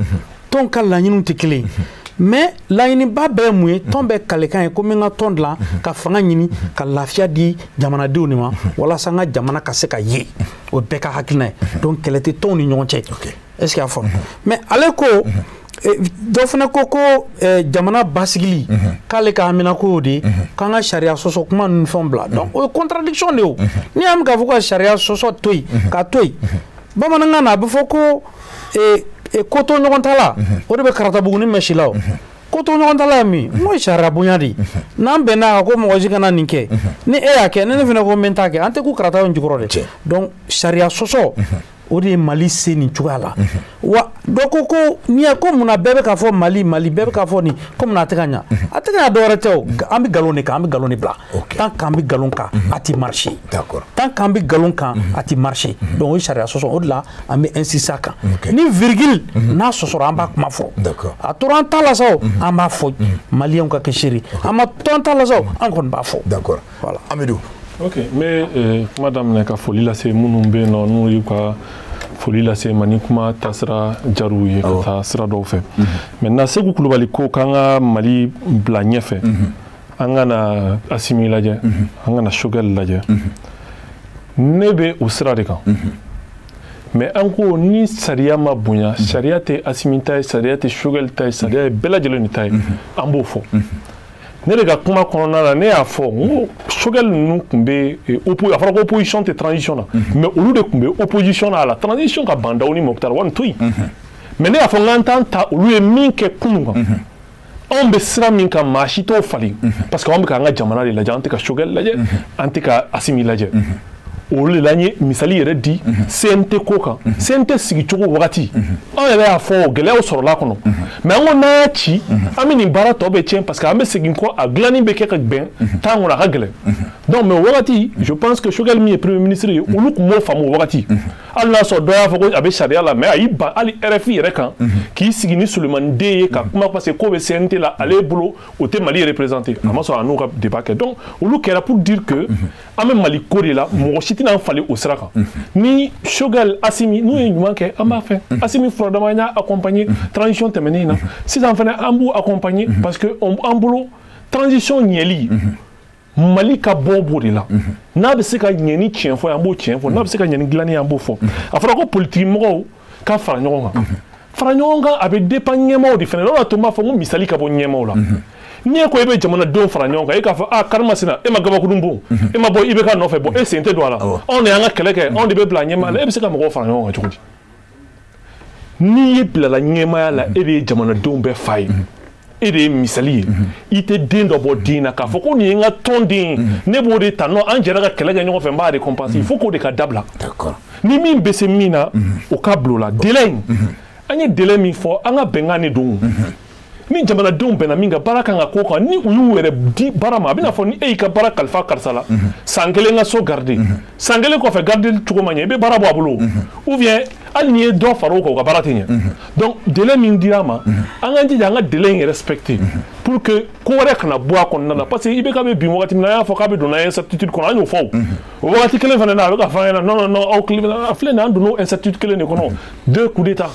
tɔnw ka laɲiniw tɛ kelen ye, mais laɲiniba bɛɛ ye mun ye? Tɔn bɛɛ kalekan ye ko n bɛ n ka tɔn dilan ka fanga ɲini ka lafiya di jamanadenw de ma walasa n ka jamana ka se ka ye, o bɛɛ ka hakilina ye. Donc kɛlɛ tɛ tɔnw ni ɲɔgɔn cɛ, est ce que y'a faamu? Mais ale ko dɔ fana ko ko jamana basigili k'ale ka haminako y'o de ye k'an ka sariya sɔsɔ kuma ninnu fɛnw bila. Donc o ye contradiction de ye o. N'i y'a mɛn k'a fɔ ka sariya sɔsɔ to yen k'a to yen bamanankan na a bɛ fɔ ko ko to ɲɔgɔn ta la o de bɛ karatabugu ni mɛsi la o ko Ko to ɲɔgɔn tala ye min ye, n ko ye sariya bonya de ye. N'an bɛnna a kan ko mɔgɔ si kana nin kɛ, ni e y'a kɛ, ni ne fana ko n bɛ n ta kɛ, an tɛ k'u karata in jukɔrɔ dɛ. Donc sariya sɔsɔ, o de ye Mali se nin cogoya la. Wa dɔ ko n'i ye ko munna bɛɛ bɛ k'a fɔ Mali Mali, bɛɛ bɛ k'a fɔ nin ko munna a tɛ ka ɲa, a tɛ ka ɲa dɔwɛrɛ tɛ o, an bɛ nkalon de kan, an bɛ nkalon de bila. Tant qu'an bɛ nkalon kan, a tɛ marcher. Tant qu'an bɛ nkalon kan, a tɛ marcher. Donc o ye sariya sɔsɔ, o de la an bɛ insister a kan. Ni virgule n'a sɔsɔra, an b'a kuma fɔ. A tora an ta la sa o, an b'a fɔ maliyɛnw ka kɛ seere. A ma to an ta la sa o, an kɔni b'a fɔ. D'accord. Voilà. Amidou. Ok, n bɛ kuma daminɛ ka foli lase minnu bɛ yen nɔ n'u y'u ka foli lase ma ni kuma taasira jar'u ye ka taa sira dɔw fɛ. Maintenant Seku Kulubali ko k'an ka Mali bila ɲɛfɛ, an ka na Asimi lajɛ, an ka na Choguel lajɛ. Ne bɛ o sira de kan. Mais an ko ni sariya ma bonya, sariya tɛ Asimi ta ye, sariya tɛ Choguel ta ye, sariya ye bɛɛ lajɛlen de ta ye, an b'o fɔ. Ne de ka kuma kɔnɔna la, ne y'a fɔ n ko Choguel ninnu tun bɛ, a fɔra ko opposition tɛ transition na, mais olu de tun bɛ opposition na a la transition ka ban Dawu ni Moctar Ouane to yen. Mais ne y'a fɔ n k'an t'an ta olu ye min kɛ kunun kan, anw bɛ sira min kan maa si t'o falen, parce que anw bɛ k'an ka jamana de lajɛ, an tɛ ka Choguel lajɛ, an tɛ ka Asimi lajɛ. Olu de la n ye misali yɛrɛ di CNT ko kan, CNT sigicogo wagati, an yɛrɛ y'a fɔ gɛlɛyaw sɔrɔla kɔnɔ, mais an ko n'an y'a ci, an bɛ nin baara tɔ bɛ tiɲɛ, parce que an bɛ segin kɔ, a dilanni bɛ kɛ ka bɛn temps kɔnɔ, a ka gɛlɛn. Donc mais o wagati, je pense que Choguel min ye premier ministre ye, olu tun b'o faamu o wagati, hali n'a sɔrɔ dɔ y'a fɔ ko a bɛ sariya la, mais a y'i ban hali RFI yɛrɛ kan k'i sigi ni Sulemani Den ye ka kuma, parce que ko bɛ CNT la ale bolo, o tɛ Mali représenter, a ma sɔrɔ a n'u ka débat kɛ. Donc olu kɛra pour dire que an bɛ Mali ko de la, mɔgɔ si tɛna an falen o sira kan. Ni Choguel, Asimi n'u ye ɲuman kɛ, an b'a fɛ. Asimi furadama, an y'a accompagner transition tɛmɛnen na, sisan fana an b'u accompagner, parce que an bolo transition ɲɛli Mali ka bɔ b'o de la. N'a bɛ se ka ɲɛ ni tiɲɛ fɔ ye, an b'o tiɲɛ fɔ, n'a bɛ se ka ɲɛ ni dilanni ye, an b'o fɔ. A fɔra ko politiki mɔgɔw ka fara ɲɔgɔn kan, fara ɲɔgɔn kan a bɛ dépend ɲɛmaaw de fana la. O de y'a to n b'a fɔ n ko misali ka bɔ ɲɛmaaw la. N'i ye ko e bɛ jamanadenw fara ɲɔgɔn kan, e k'a fɔ a karimasina, e ma gabakurun bon, e ma bɔ IBK nɔfɛ, bɔ e sen tɛ don a la, anw de y'an ka kɛlɛ kɛ, anw de bɛ bila ɲɛmaaya la, e bɛ se ka mɔgɔw fara ɲɔgɔn kan cogo di? N'i ye bilala ɲɛmaaya la, e de ye jamanadenw bɛɛ fa ye, e de ye misali ye. I tɛ den dɔ bɔ den na k'a fɔ ko nin ye n ka tɔn den ye, ne b'o de ta, non, an jɛra ka kɛlɛ kɛ ɲɔgɔn fɛ, n b'a récompenser. Il faut k'o de ka dabila. Ni min bɛ se min na, o ka bila o la. Délai in, an ye délai min fɔ, an ka bɛnkan de don. Ni jamanadenw bɛnna min kan, baara kan ka k'o kan, ni u y'u yɛrɛ di baara ma, a bɛna fɔ ni e y'i ka baara kalifa karisa la, san kelen ka so garder, san kelen kɔfɛ garder cogo ma ɲɛ, i bɛ baara bɔ a bolo, ou bien hali n'i ye dɔ fara o kan, o ka baara tɛ ɲɛ. Donc délai min dira a ma, an k'an jija an ka délai in respecter pour que ko wɛrɛ kana bɔ a kɔnɔna la, parce que IBK bɛ bin wagati min na, an y'a fɔ k'a bɛ don n'a ye incertitude kɔnɔ, an y'o fɔ. O wagati kelen fana na, a bɛ ka fɔ an ɲɛna non non non, aw kelen a filɛ nin ye, an donna o incertitude kelen de kɔnɔ, 2 coups d'état.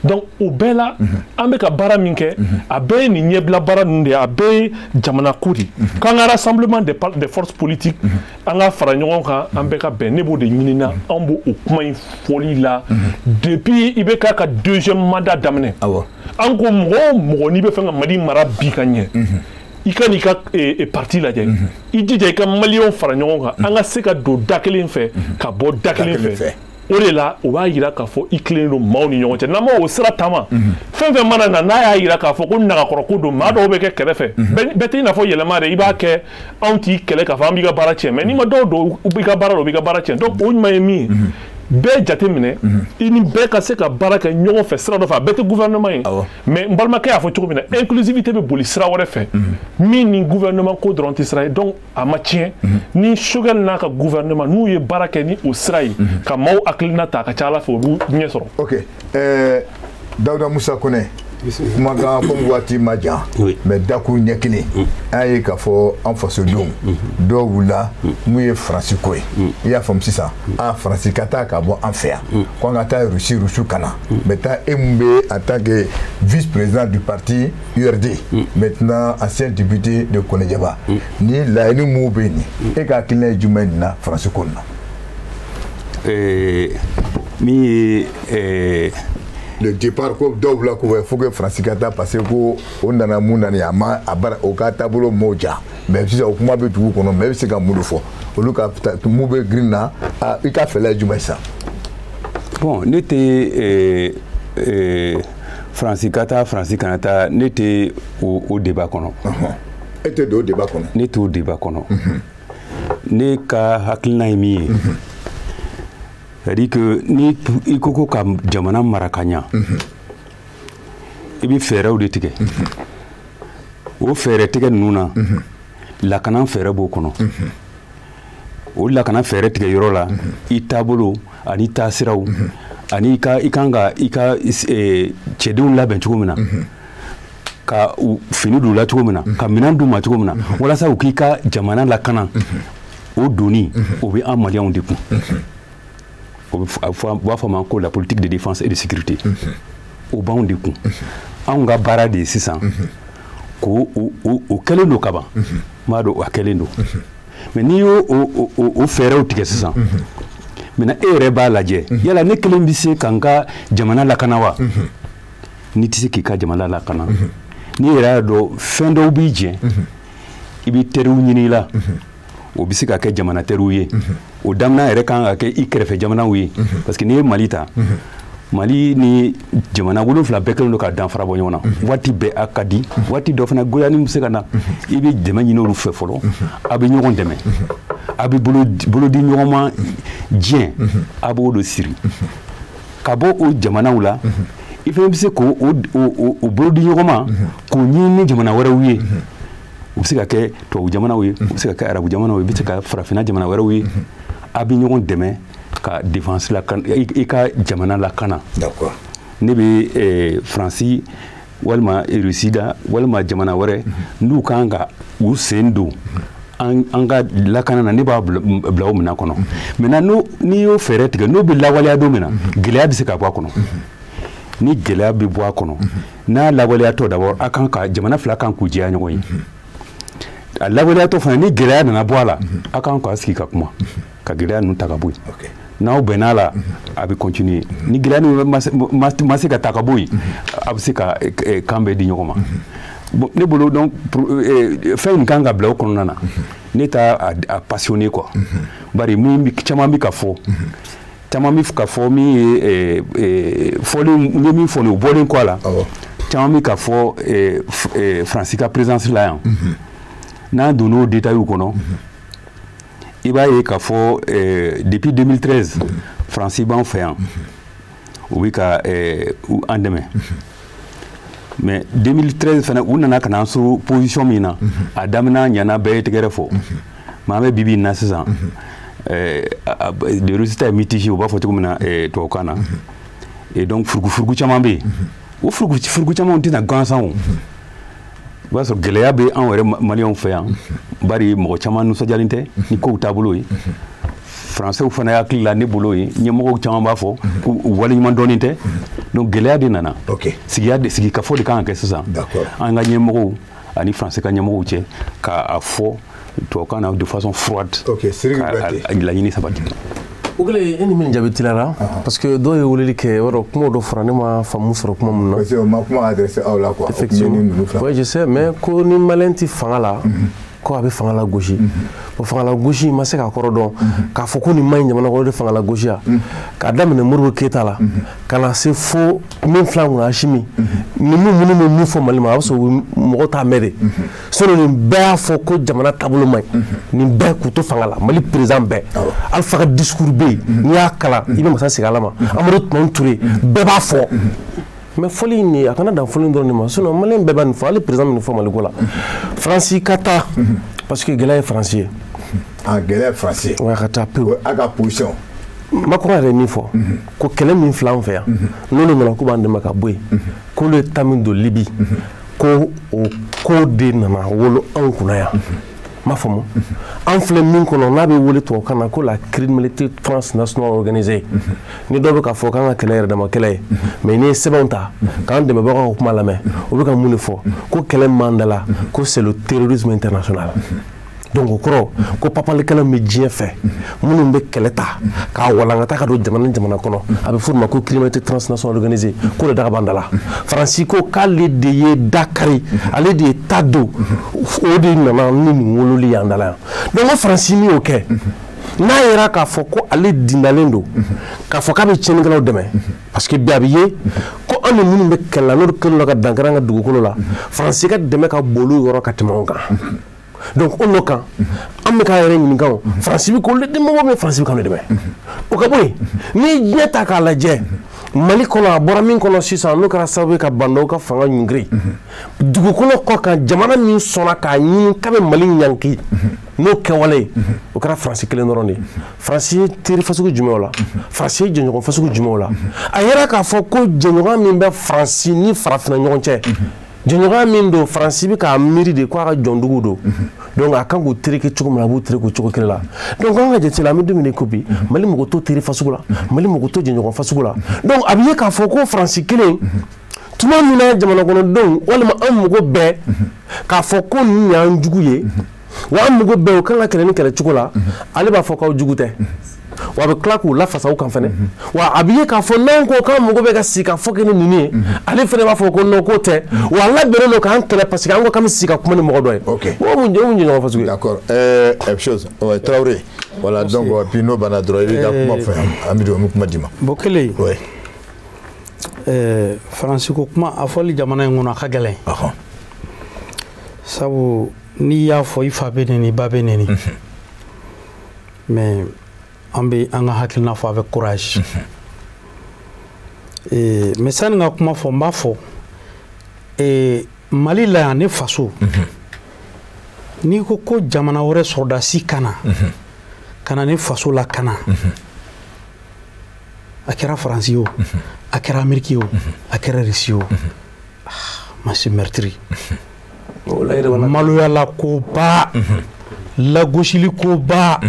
Donc o bɛɛ la, an bɛ ka baara min kɛ, a bɛɛ ye nin ɲɛbila baara ninnu de ye, a bɛɛ ye jamana ko de ye. K'an ka rassemblement des forces politiques, an ka fara ɲɔgɔn kan, an bɛɛ ka bɛn, ne b'o de ɲini na, anw b'o o kuma in fɔli la depuis IBK ka deuxième mandat daminɛ. An ko mɔgɔ o mɔgɔ n'i bɛ fɛ ka Mali mara bi ka ɲɛ, i ka n'i ka parti lajɛ, i jija i ka maliyɛnw fara ɲɔgɔn kan, an ka se ka don da kelen fɛ ka bɔ da kelen fɛ. O de la o b'a jira k'a fɔ i tilennen don maaw ni ɲɔgɔn cɛ. N'an ma o sira taama, fɛn fɛn mana na, n'a y'a jira k'a fɔ ko nagakɔrɔ ko don, maa dɔw bɛ kɛ kɛrɛfɛ, bɛɛ t'i n'a fɔ yɛlɛma dɛ, i b'a kɛ anw t'i kɛlɛ k'a fɔ an b'i ka baara tiɲɛ, mais n'i ma dɔw don u b'i ka baara la, u b'i ka baara tiɲɛ. Donc o ɲuman ye min ye, bɛɛ jate minɛ, i ni bɛɛ ka se ka baara kɛ ɲɔgɔn fɛ sira dɔ fɛ, a bɛɛ tɛ gouvernement ye, mais n balimakɛ y'a fɔ cogo min na, inclusivité bɛ boli sira wɛrɛ fɛ min ni gouvernement ko dɔrɔn tɛ sira ye. Donc a ma tiɲɛ ni Choguel n'a ka gouvernement n'u ye baara kɛ ni o sira ye ka maaw hakilina ta, a ka ca Ala fɛ u b'u ɲɛ sɔrɔ. Ok, Dawuda Musa Kone, kumakan komi waati ma jan, mais dakuru ɲɛ kelen, an ye k'a fɔ an fasodenw dɔw wulila mun ye Faransi ko ye, i y'a faamu sisan, a Faransi ka taa ka bɔ an fɛ yan, ko an ka taa Russie, Russie ka na. Maintenant e mun bɛ en tant que vice-président du parti URD, maintenant ancien député de Konejaba, ni laɲini mun bɛ yen, e ka hakilina ye jumɛn nin na Faransi ko nin na? Min ye le départ ko dɔw bila ko faut que Faransi ka taa parce que ko o nana mun nana a ma a bara o ka taabolo m'o ja, mais sisan o kuma bɛ dugu kɔnɔ, mais e bɛ se ka mun de fɔ olu ka mun bɛ girin na, i ka fɛɛrɛ ye jumɛn sisan? Bon, ne tɛ Faransi ka taa, Faransi kana taa, ne tɛ o débat kɔnɔ. E tɛ don o débat kɔnɔ? Ne t'o débat kɔnɔ. Ne ka hakilina ye min ye, c'est à dire que ni i ko ka jamana mara ka ɲa, i bɛ fɛɛrɛw de tigɛ. O fɛɛrɛ tigɛ ninnu na, lakana fɛɛrɛ b'o kɔnɔ. O lakana fɛɛrɛ tigɛ yɔrɔ la, i taabolo ani taasiraw ani i ka i kan ka i ka cɛdenw labɛn cogo min na, ka fini don u la cogo min na, ka minɛn d'u ma cogo min na, walasa u k'i ka jamana lakana, o doni o bɛ an maliyɛnw de kun. O b'a fɔ ma ko la politique de défense et de sécurité. O b'anw de kun. Anw ka baara de ye sisan k'o o kɛlen don kaban, n b'a dɔn a kɛlen don. Mais n'i y'o o fɛɛrɛw tigɛ sisan, maintenant e yɛrɛ b'a lajɛ, yala ne kelen bɛ se ka n ka jamana lakana wa? N'i tɛ se k'i ka jamana lakana, n'i yɛrɛ y'a dɔn fɛn dɔw b'i jɛ, i bɛ teriw ɲini i la. O bɛ se ka kɛ jamana teriw ye. O daminɛ yɛrɛ kan ka kɛ i kɛrɛfɛ jamanaw ye, parce que n'i ye Mali ta, Mali ni jamana 7 bɛɛ kɛlen don ka danfara bɔ ɲɔgɔn na. Waati bɛɛ a ka di, waati dɔ fana goyani bɛ se ka na, i bɛ dɛmɛ ɲini olu fɛ fɔlɔ, a bɛ ɲɔgɔn dɛmɛ, a bɛ bolo di ɲɔgɔn ma diɲɛ, a b'o de siri ka bɔ o jamanaw la. I fana bɛ se k'o bolo di ɲɔgɔn ma k'o ɲini ni jamana wɛrɛw ye. O bɛ se ka kɛ tubabu jamanaw ye, o bɛ se ka kɛ arabu jamanaw ye, o bɛ se ka farafinna jamana wɛrɛw ye. A bɛ ɲɔgɔn dɛmɛ ka défense lakana, i ka jamana lakana. D'accord. Ne bɛ Faransi walima Russie da walima jamana wɛrɛ n'u kan ka u sen don an ka lakana na, ne b'a bila o minɛn kɔnɔ. Maintenant n'i y'o fɛɛrɛ tigɛ, n'o bɛ lawaleya don min na, gɛlɛya bɛ se ka bɔ a kɔnɔ. Ni gɛlɛya bɛ bɔ a kɔnɔ, n'a lawaleyatɔ d'abord, a kan ka jamana fila kan k'u jɛya ɲɔgɔn ye. A lawaleyatɔ fana, ni gɛlɛya nana bɔ a la, a kan k'a sigi ka kuma, ka gɛlɛya ninnu ta ka bɔ yen. N'aw bɛn'a la, a bɛ continuer. Ni gɛlɛya ninnu ma se ka ta ka bɔ yen, a bɛ se ka kan bɛɛ di ɲɔgɔn ma. Bon, ne bolo donc fɛn in kan ka bila o kɔnɔna na. Ne t'a a passionné quoi. Bari min caman bɛ ka fɔ, caman bɛ ka fɔ min ye fɔlen, n ye min fɔ nin o bɔlen kɔ a la, caman bɛ ka fɔ Faransi ka présence la yan. N'an donn'o détails kɔnɔ, i b'a ye k'a fɔ depuis 2013 Faransi b'an fɛ yan, u bɛ ka an dɛmɛ. Mais 2013 fana, u nana ka na an sɔrɔ position min na, a daminɛ ɲɛna, bɛɛ ye tɛgɛrɛ fɔ. Mais an bɛ bi bi in na sisan, le résultat est mitigé, u b'a fɔ cogo min na tubabukan na. Et donc furugufurugu caman bɛ yen. O furugufurugu camanw tɛna gansan o. I b'a sɔrɔ gɛlɛya bɛ anw yɛrɛ maliyɛnw fɛ yan, bari mɔgɔ caman nisɔndiyalen tɛ ni kow taabolo ye. Français fana hakili la ne bolo ye, ɲɛmɔgɔw caman b'a fɔ k'u waleɲuman dɔɔnin tɛ. Donc gɛlɛya de nana. Sigikafɔ de kan ka kɛ sisan an ka ɲɛmɔgɔw ani français ka ɲɛmɔgɔw cɛ, k'a fɔ tubabukan na de façon froide, ka laɲini sabati. O kɛlen, e ni min jaabi tilala, parce que dɔw ye weleli kɛ, yɔrɔ kuma dɔ fɔra ne ma faamu sɔrɔ kuma mun na. Parce que o ma kuma adressé aw la quoi. Effectivement, oui, je sais, mais ko ni malien ti fanga la, ko a bɛ fanga la gosi. Bon, fanga la gosi ma se k'a kɔrɔ dɔn, k'a fɔ ko nin ma ɲi jamana kɔnɔ, o de fanga la gosi ya. K'a daminɛ Modibo Keyita la, ka na se fo min filɛ kunna Asimi, ni minnu bɛ min fɔ Mali ma, a b'a sɔrɔ mɔgɔw t'a mɛn de. Sinon nin bɛɛ y'a fɔ ko jamana taabolo man ɲi, nin bɛɛ k'u to fanga la, Mali président bɛɛ. Alpha ka discours bɛ yen, n'i y'a kalan i bɛ masa segin Ala ma. Amadu Tumani Ture, bɛɛ b'a fɔ. Mais fɔli in nin, a kana dan fɔli dɔrɔn de ma, sinon maliyɛn bɛɛ b'a nin fɔ, hali président bɛ nin fɔ Maliko la. Faransi ka taa, parce que gɛlɛya ye Faransi ye. Ah, gɛlɛya ye Faransi ye. Ouais, a ka taa pewu. A ka position. Macron yɛrɛ ye min fɔ, ko kɛlɛ min filɛ an fɛ yan, n'olu nana k'u b'an dɛmɛ ka bɔ yen, k'olu ye ta min don Libi, ko o ko de nana wolo anw kunna yan. M'a faamu, an filɛ min kɔnɔ n'a bɛ wele tubabukan na ko la criminalité transnationale organisée. Ni dɔw bɛ k'a fɔ k'an ka kɛlɛ yɛrɛ dama kɛlɛ ye, mais n'i ye sɛbɛnw ta k'an dɛmɛbagaw ka kuma lamɛn, u bɛ ka mun de fɔ? Ko kɛlɛ min b'an da la, ko c'est le terrorisme international. Donc o kɔrɔ ko papalikɛlaw bɛ diɲɛ fɛ, minnu bɛ kɛlɛ ta k'a walankata ka don jamana ni jamana kɔnɔ, a bɛ f'o ma ko criminalité transnationale organisée, k'o de daga b'an da la. Faransi ko k'ale de ye da kari, ale de ye ta don, o de nana ni nin wololi y'an da la yan. Donc ko Faransi min y'o kɛ, n'a yɛrɛ k'a fɔ ko ale dindalen don k'a fɔ k'a bɛ tiɲɛnikɛlaw dɛmɛ, parce que bi a bɛ ye ko an ni minnu bɛ kɛlɛ la n'olu kɛlen don ka dankari an ka dugukolo la, Faransi ka dɛmɛ ka bon olu yɔrɔ ka tɛmɛ anw kan. Donc o nɔ kan an bɛ k'an yɛrɛ ɲininka o, Faransi bɛ k'olu dɛmɛ mɔgɔ min, Faransi bɛ k'anw dɛmɛ. O ka bɔ yen, n'i ye diɲɛ ta k'a lajɛ, Mali kɔnɔ a bɔra min kɔnɔ sisan, n'o kɛra sababu ye ka Bah N'Daw ka fanga ɲungiri dugukolo kɔ kan, jamana min sɔnna k'a ɲini k'a bɛ Mali ɲanki n'o kɛwale ye, o kɛra Faransi kelen dɔrɔn de ye. Faransi ye teri fasugu jumɛn o la? Faransi ye jɛɲɔgɔn fasugu jumɛn o la? A yɛrɛ k'a fɔ ko jɛɲɔgɔn min bɛ Faransi ni farafinna ɲɔgɔn cɛ, jɛɲɔgɔnya min don, Faransi bɛ k'a miiri de ko a ka jɔndugu don, donc a kan k'u tereke cogo min na, a b'u tereke o cogo kelen la. Donc an ka jate la, an bɛ don min na i ko bi, Mali mago t'o teri fasugu la, Mali mago t'o jɛɲɔgɔn fasugu la. Donc a bɛ ye k'a fɔ ko Faransi kelen, tuma min na jamana kɔnɔdenw walima an mago bɛɛ k'a fɔ ko ninnu y'an jugu ye, wa an mago bɛɛ o kan ka kɛlɛ ni kɛlɛ cogo la, ale b'a fɔ k'aw jugu tɛ, wa a bɛ tila k'u lafasa u kan fɛnɛ. Wa a bɛ ye k'a fɔ n'an ko k'an mago bɛ ka sigi ka fɔ kɛ ni ninnu ye, ale fɛnɛ b'a fɔ ko non, k'o tɛ, wa a labɛnnen don k'an kɛlɛ parce que an ko k'an bɛ sigi ka kuma ni mɔgɔ dɔ ye. Ok. O mun jɛɲɔgɔn fasugu ye? D'accord. Chose. Ouais, Traoré. Voilà, donc puis n'o banna dɔrɔn i bɛ ka kuma fɔ yan. An bɛ don, an bɛ kuma d'i ma. Bokele. Ouais. Faransi ko kuma a fɔli jamana in kɔnɔ a ka gɛlɛn. Sabu n'i y'a fɔ i fa bɛ neni, i ba bɛ neni. Mais an bɛ an ka hakilina fɔ avec courage. Mais sani n ka kuma fɔ, n b'a fɔ Mali la yan, ne faso, n'i ko ko jamana wɛrɛ sɔrɔdasi ka na ka na ne faso lakana, a kɛra Faransi ye o, a kɛra Amérique ye o, a kɛra Russie ye o, ma se meurtri, maloyala koba, lagosili koba.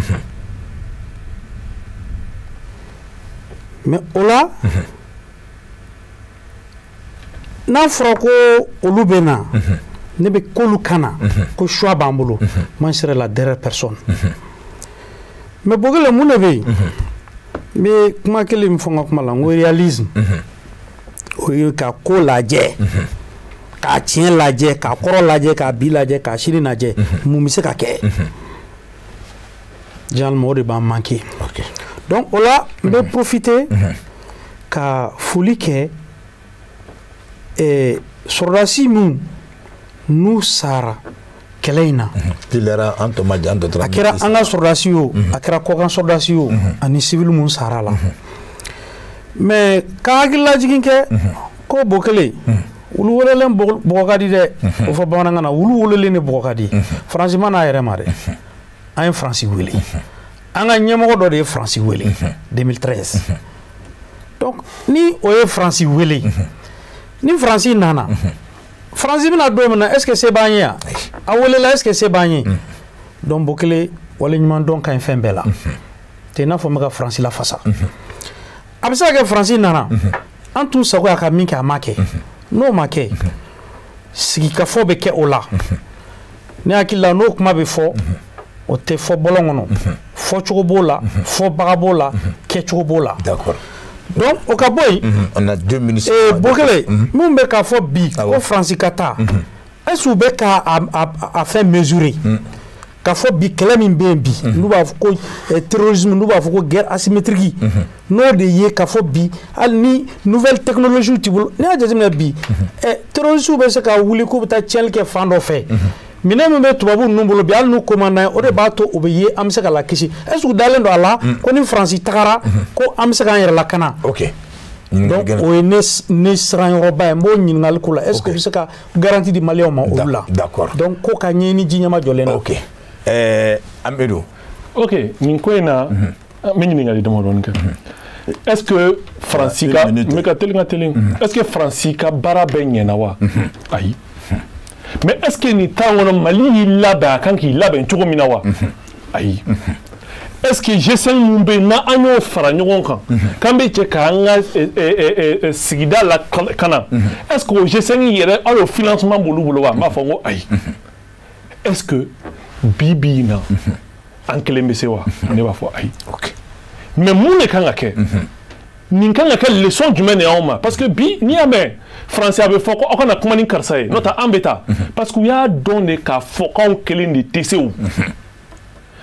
Mais o la, n'a fɔra ko olu bɛ na, ne bɛ k'olu kana ko choix b'an bolo, moi je serai la dernière personne. Mais Bokele, mun de bɛ yen? N bɛ kuma kelen min fɔ n ka kuma la, n ko réalisme, o ye ka ko lajɛ, k'a tiɲɛ lajɛ, k'a kɔrɔ lajɛ, k'a bi lajɛ, k'a sini lajɛ, mun bɛ se ka kɛ. Généralement o de b'an manquer. Donc o la, n bɛ profiter ka foli kɛ sɔrɔdasi minnu n'u sara kɛlɛ in na. A kɛra an ka sɔrɔdasi ye o, a kɛra kɔkan sɔrɔdasi ye o, ani civil minnu sara la. Mais ka hakililajigin kɛ ko Bokele, wulu wololen bɔgɔ ka di dɛ, o fɔ bamanankan na, wulu wololen de bɔgɔ ka di. Faransi ma n'a yɛrɛ ma dɛ, an ye Faransi wele. An ka ɲɛmɔgɔ dɔ de ye Faransi wele 2013. Donc ni o ye Faransi wele, ni Faransi nana, Faransi bɛna don min na, est ce que se b'an ye yan? A welela, est ce que se b'an ye? Donc Bokele, waleɲuman dɔn ka ɲi fɛn bɛɛ la. Tɛ i n'a fɔ n bɛ ka Faransi lafasa. A bɛ se ka kɛ Faransi nana, an t'u sago a ka min kɛ, a ma kɛ. N'o ma kɛ, sigikafɔ bɛ kɛ o la. Ne hakili la, n'o kuma bɛ fɔ, o tɛ fɔ bɔlɔn kɔnɔ. Fɔcogo b'o la, fɔbaga b'o la, kɛcogo b'o la. D'accord. Donc o ka bɔ yen. On a 2 minutes. Bokele, mun bɛ k'a fɔ bi ko Faransi ka taa, est-ce que u bɛ ka a fɛn mesurer? K'a fɔ bi kɛlɛ min bɛ yen bi, n'u b'a fɔ ko terrorisme, n'u b'a fɔ ko guerre asymétrique, n'o de ye k'a fɔ bi hali ni nouvelle technologie t'i bolo, n'i y'a jateminɛ bi, terroristes bɛ se ka wuli k'u bɛ taa tiɲɛni kɛ fan dɔ fɛ. Minɛn min bɛ tubabu ninnu bolo bi, hali n'u commandant ye, o de b'a to u bɛ ye an bɛ se ka lakisi. Est-ce que u dalen don a la ko ni Faransi tagara ko an bɛ se k'an yɛrɛ lakana? Ok. Donc o ye ne siranyɔrɔba ye, n b'o ɲininkali ko la, est-ce que u bɛ se ka garantie di maliyɛnw ma olu la? D'accord. Donc ko ka ɲɛɲini ji ɲɛma jɔlen na. Ok. Amidou. Ok, nin ko in na, n bɛ ɲininkali damadɔni kɛ. Est-ce que Faransi ka, n bɛ ka teli ka teli, est-ce que Faransi ka baara bɛɛ ɲɛna wa? Ayi. Mais est-ce que nin temps kɔnɔ Mali y'i labɛn a kan k'i labɛn cogo min na wa? Ayi. Est-ce que G5 mun bɛ yen n'an y'o fara ɲɔgɔn kan, k'an bɛ jɛ k'an ka sigida lakana, est-ce que o G5 yɛrɛ hali o financement b'olu bolo wa? N b'a fɔ n ko ayi. Est-ce que bi bi in na an kelen bɛ se wa? Ne b'a fɔ ayi. Mais mun de kan ka kɛ? Nin kan ka kɛ leçon jumɛn de y'anw ma? Parce que bi n'i y'a mɛn Faransi a bɛ fɔ ko aw kana kuma ni karisa ye, n'o tɛ an bɛ taa. Parce que u y'a dɔn de k'a fɔ k'anw kelen de tɛ se o.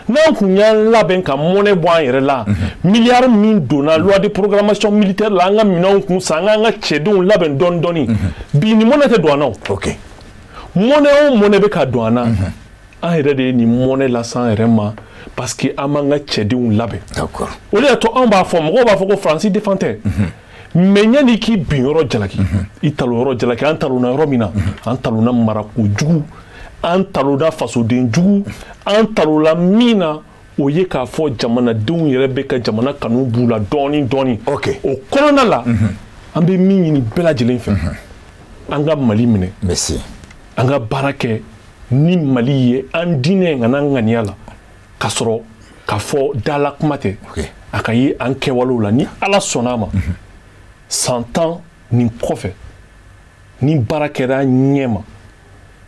N'an kun y'an labɛn ka mɔnɛ bɔ an yɛrɛ la, miliyari min donna loi de programmation militaire la, an ka minɛnw kun san, an k'an ka cɛdenw labɛn dɔɔni dɔɔni, bi ni mɔnɛ tɛ don an na o. Mɔnɛ o mɔnɛ bɛ ka don an na, an yɛrɛ de ye nin mɔnɛ las'an yɛrɛ ma parce que an b'an ka cɛdenw labɛn. O de y'a to anw b'a fɔ, mɔgɔw b'a fɔ ko Faransi défend tɛ. Mais yanni k'i bin yɔrɔ jalaki, i talon yɔrɔ jalaki, an talonna yɔrɔ min na, an talonna marako jugu, an talonna fasoden jugu, an talonna min na, o ye k'a fɔ jamanadenw yɛrɛ bɛ ka jamana kanu b'u la dɔɔni dɔɔni. O kɔnɔna la, an bɛ min ɲini bɛɛ lajɛlen fɛ, an ka Mali minɛ, an ka baara kɛ ni Mali ye, an diinɛ ka n'an ŋaniya la, k'a sɔrɔ k'a fɔ dala kuma tɛ, a ka ye an kɛwalew la. Ni Ala sɔnna a ma, san 10 nin kɔfɛ, ni baara kɛra ɲɛ ma,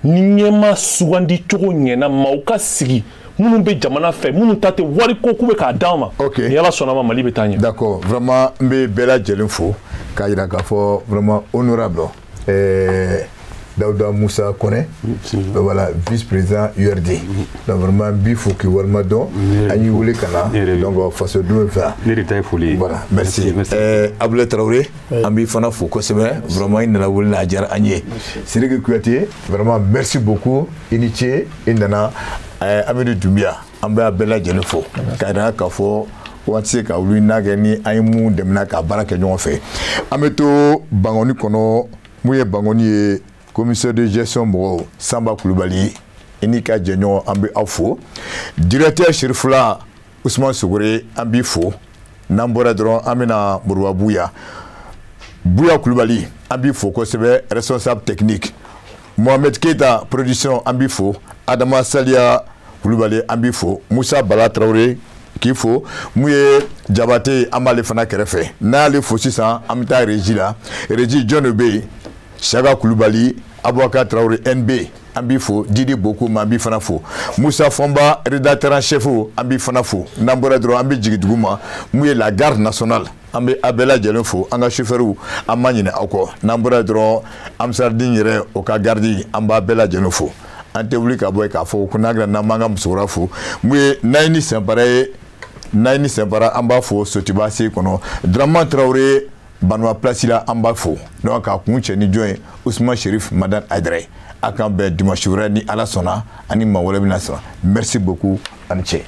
ni ɲɛma sugandi cogo ɲɛna, maaw ka sigi minnu bɛ jamana fɛ, minnu ta tɛ wari ko k'u bɛ k'a d'an ma, ni Ala sɔnna ma, Mali bɛ taa ɲɛ. D'accord, vraiment n bɛ bɛɛ lajɛlen fo k'a jira k'a fɔ vraiment honorable Daouda Moussa Kone, voilà, vice-président URD. Donc vraiment, n b'i fo k'i walima dɔn, an y'i wele ka na, donc fasodenw fɛ. Ne de ta ye foli ye. Voilà, merci. Abdoulaye Traoré, an b'i fana fo kosɛbɛ, vraiment i nana wele la, a diyara an ye. Sidiki Kouyaté, vraiment merci beaucoup, i ni ce, i nana. Amidou Doumbia, an b'a bɛɛ lajɛlen fo k'a jira k'a fɔ waati se ka wuli n'a kɛ ni an ye mun dɛmɛ ka baara kɛ ɲɔgɔn fɛ. An bɛ to Bangoni kɔnɔ, mun ye Bangoni ye, commissaire de gestion mɔgɔw, Samba Kulubali, i n'i ka jɛɲɔgɔn, an bɛ aw fo. Directeur Sirifula Ousmane Sogore, an b'i fo. N'an bɔra dɔrɔn, an bɛna Moriba Buya, Buya Kulubali, an b'i fo kosɛbɛ, responsable technique. Mohamed Keita production, an b'i fo. Adama Salia Kulubali, an b'i fo. Musa Bala Traoré k'i fo. Mun ye Jabate, an b'ale fana kɛrɛfɛ. N'a y'ale fo sisan, an bɛ taa régie la. Régie jɔn de bɛ yen? Saka Kulubali, Aboubacar Traoré NB, an b'i fo. Didi Boko ma, an b'i fana fo. Moussa Fomba, rédacteur en chef, an b'i fana fo. N'an bɔra dɔrɔn, an bɛ jigin dugu ma, mun ye la garde nationale, an bɛ a bɛɛ lajɛlen fo. An ka chauffeur, an ma ɲinɛ aw kɔ. N'an bɔra dɔrɔn, Amsardine yɛrɛ, o ka garde, an b'a bɛɛ lajɛlen fo. An tɛ wuli ka bɔ yen k'a fɔ ko n'a kɛra n'an b'an ka musokɔrɔba fo. Mun ye Nayini Sɛnpara ye, Nayini Sɛnpara, an b'a fo Sotiba se kɔnɔ. Dramane Traoré Banwa place la, an b'a fo. Donc k'a kun cɛ ni jɔn ye, Ousmane Chérif Madane Aydara. A k'an bɛn dimanche wɛrɛ ni Ala sɔnna, ani maa wɛrɛ bɛna sɔrɔ. Merci beaucoup, ani cɛ.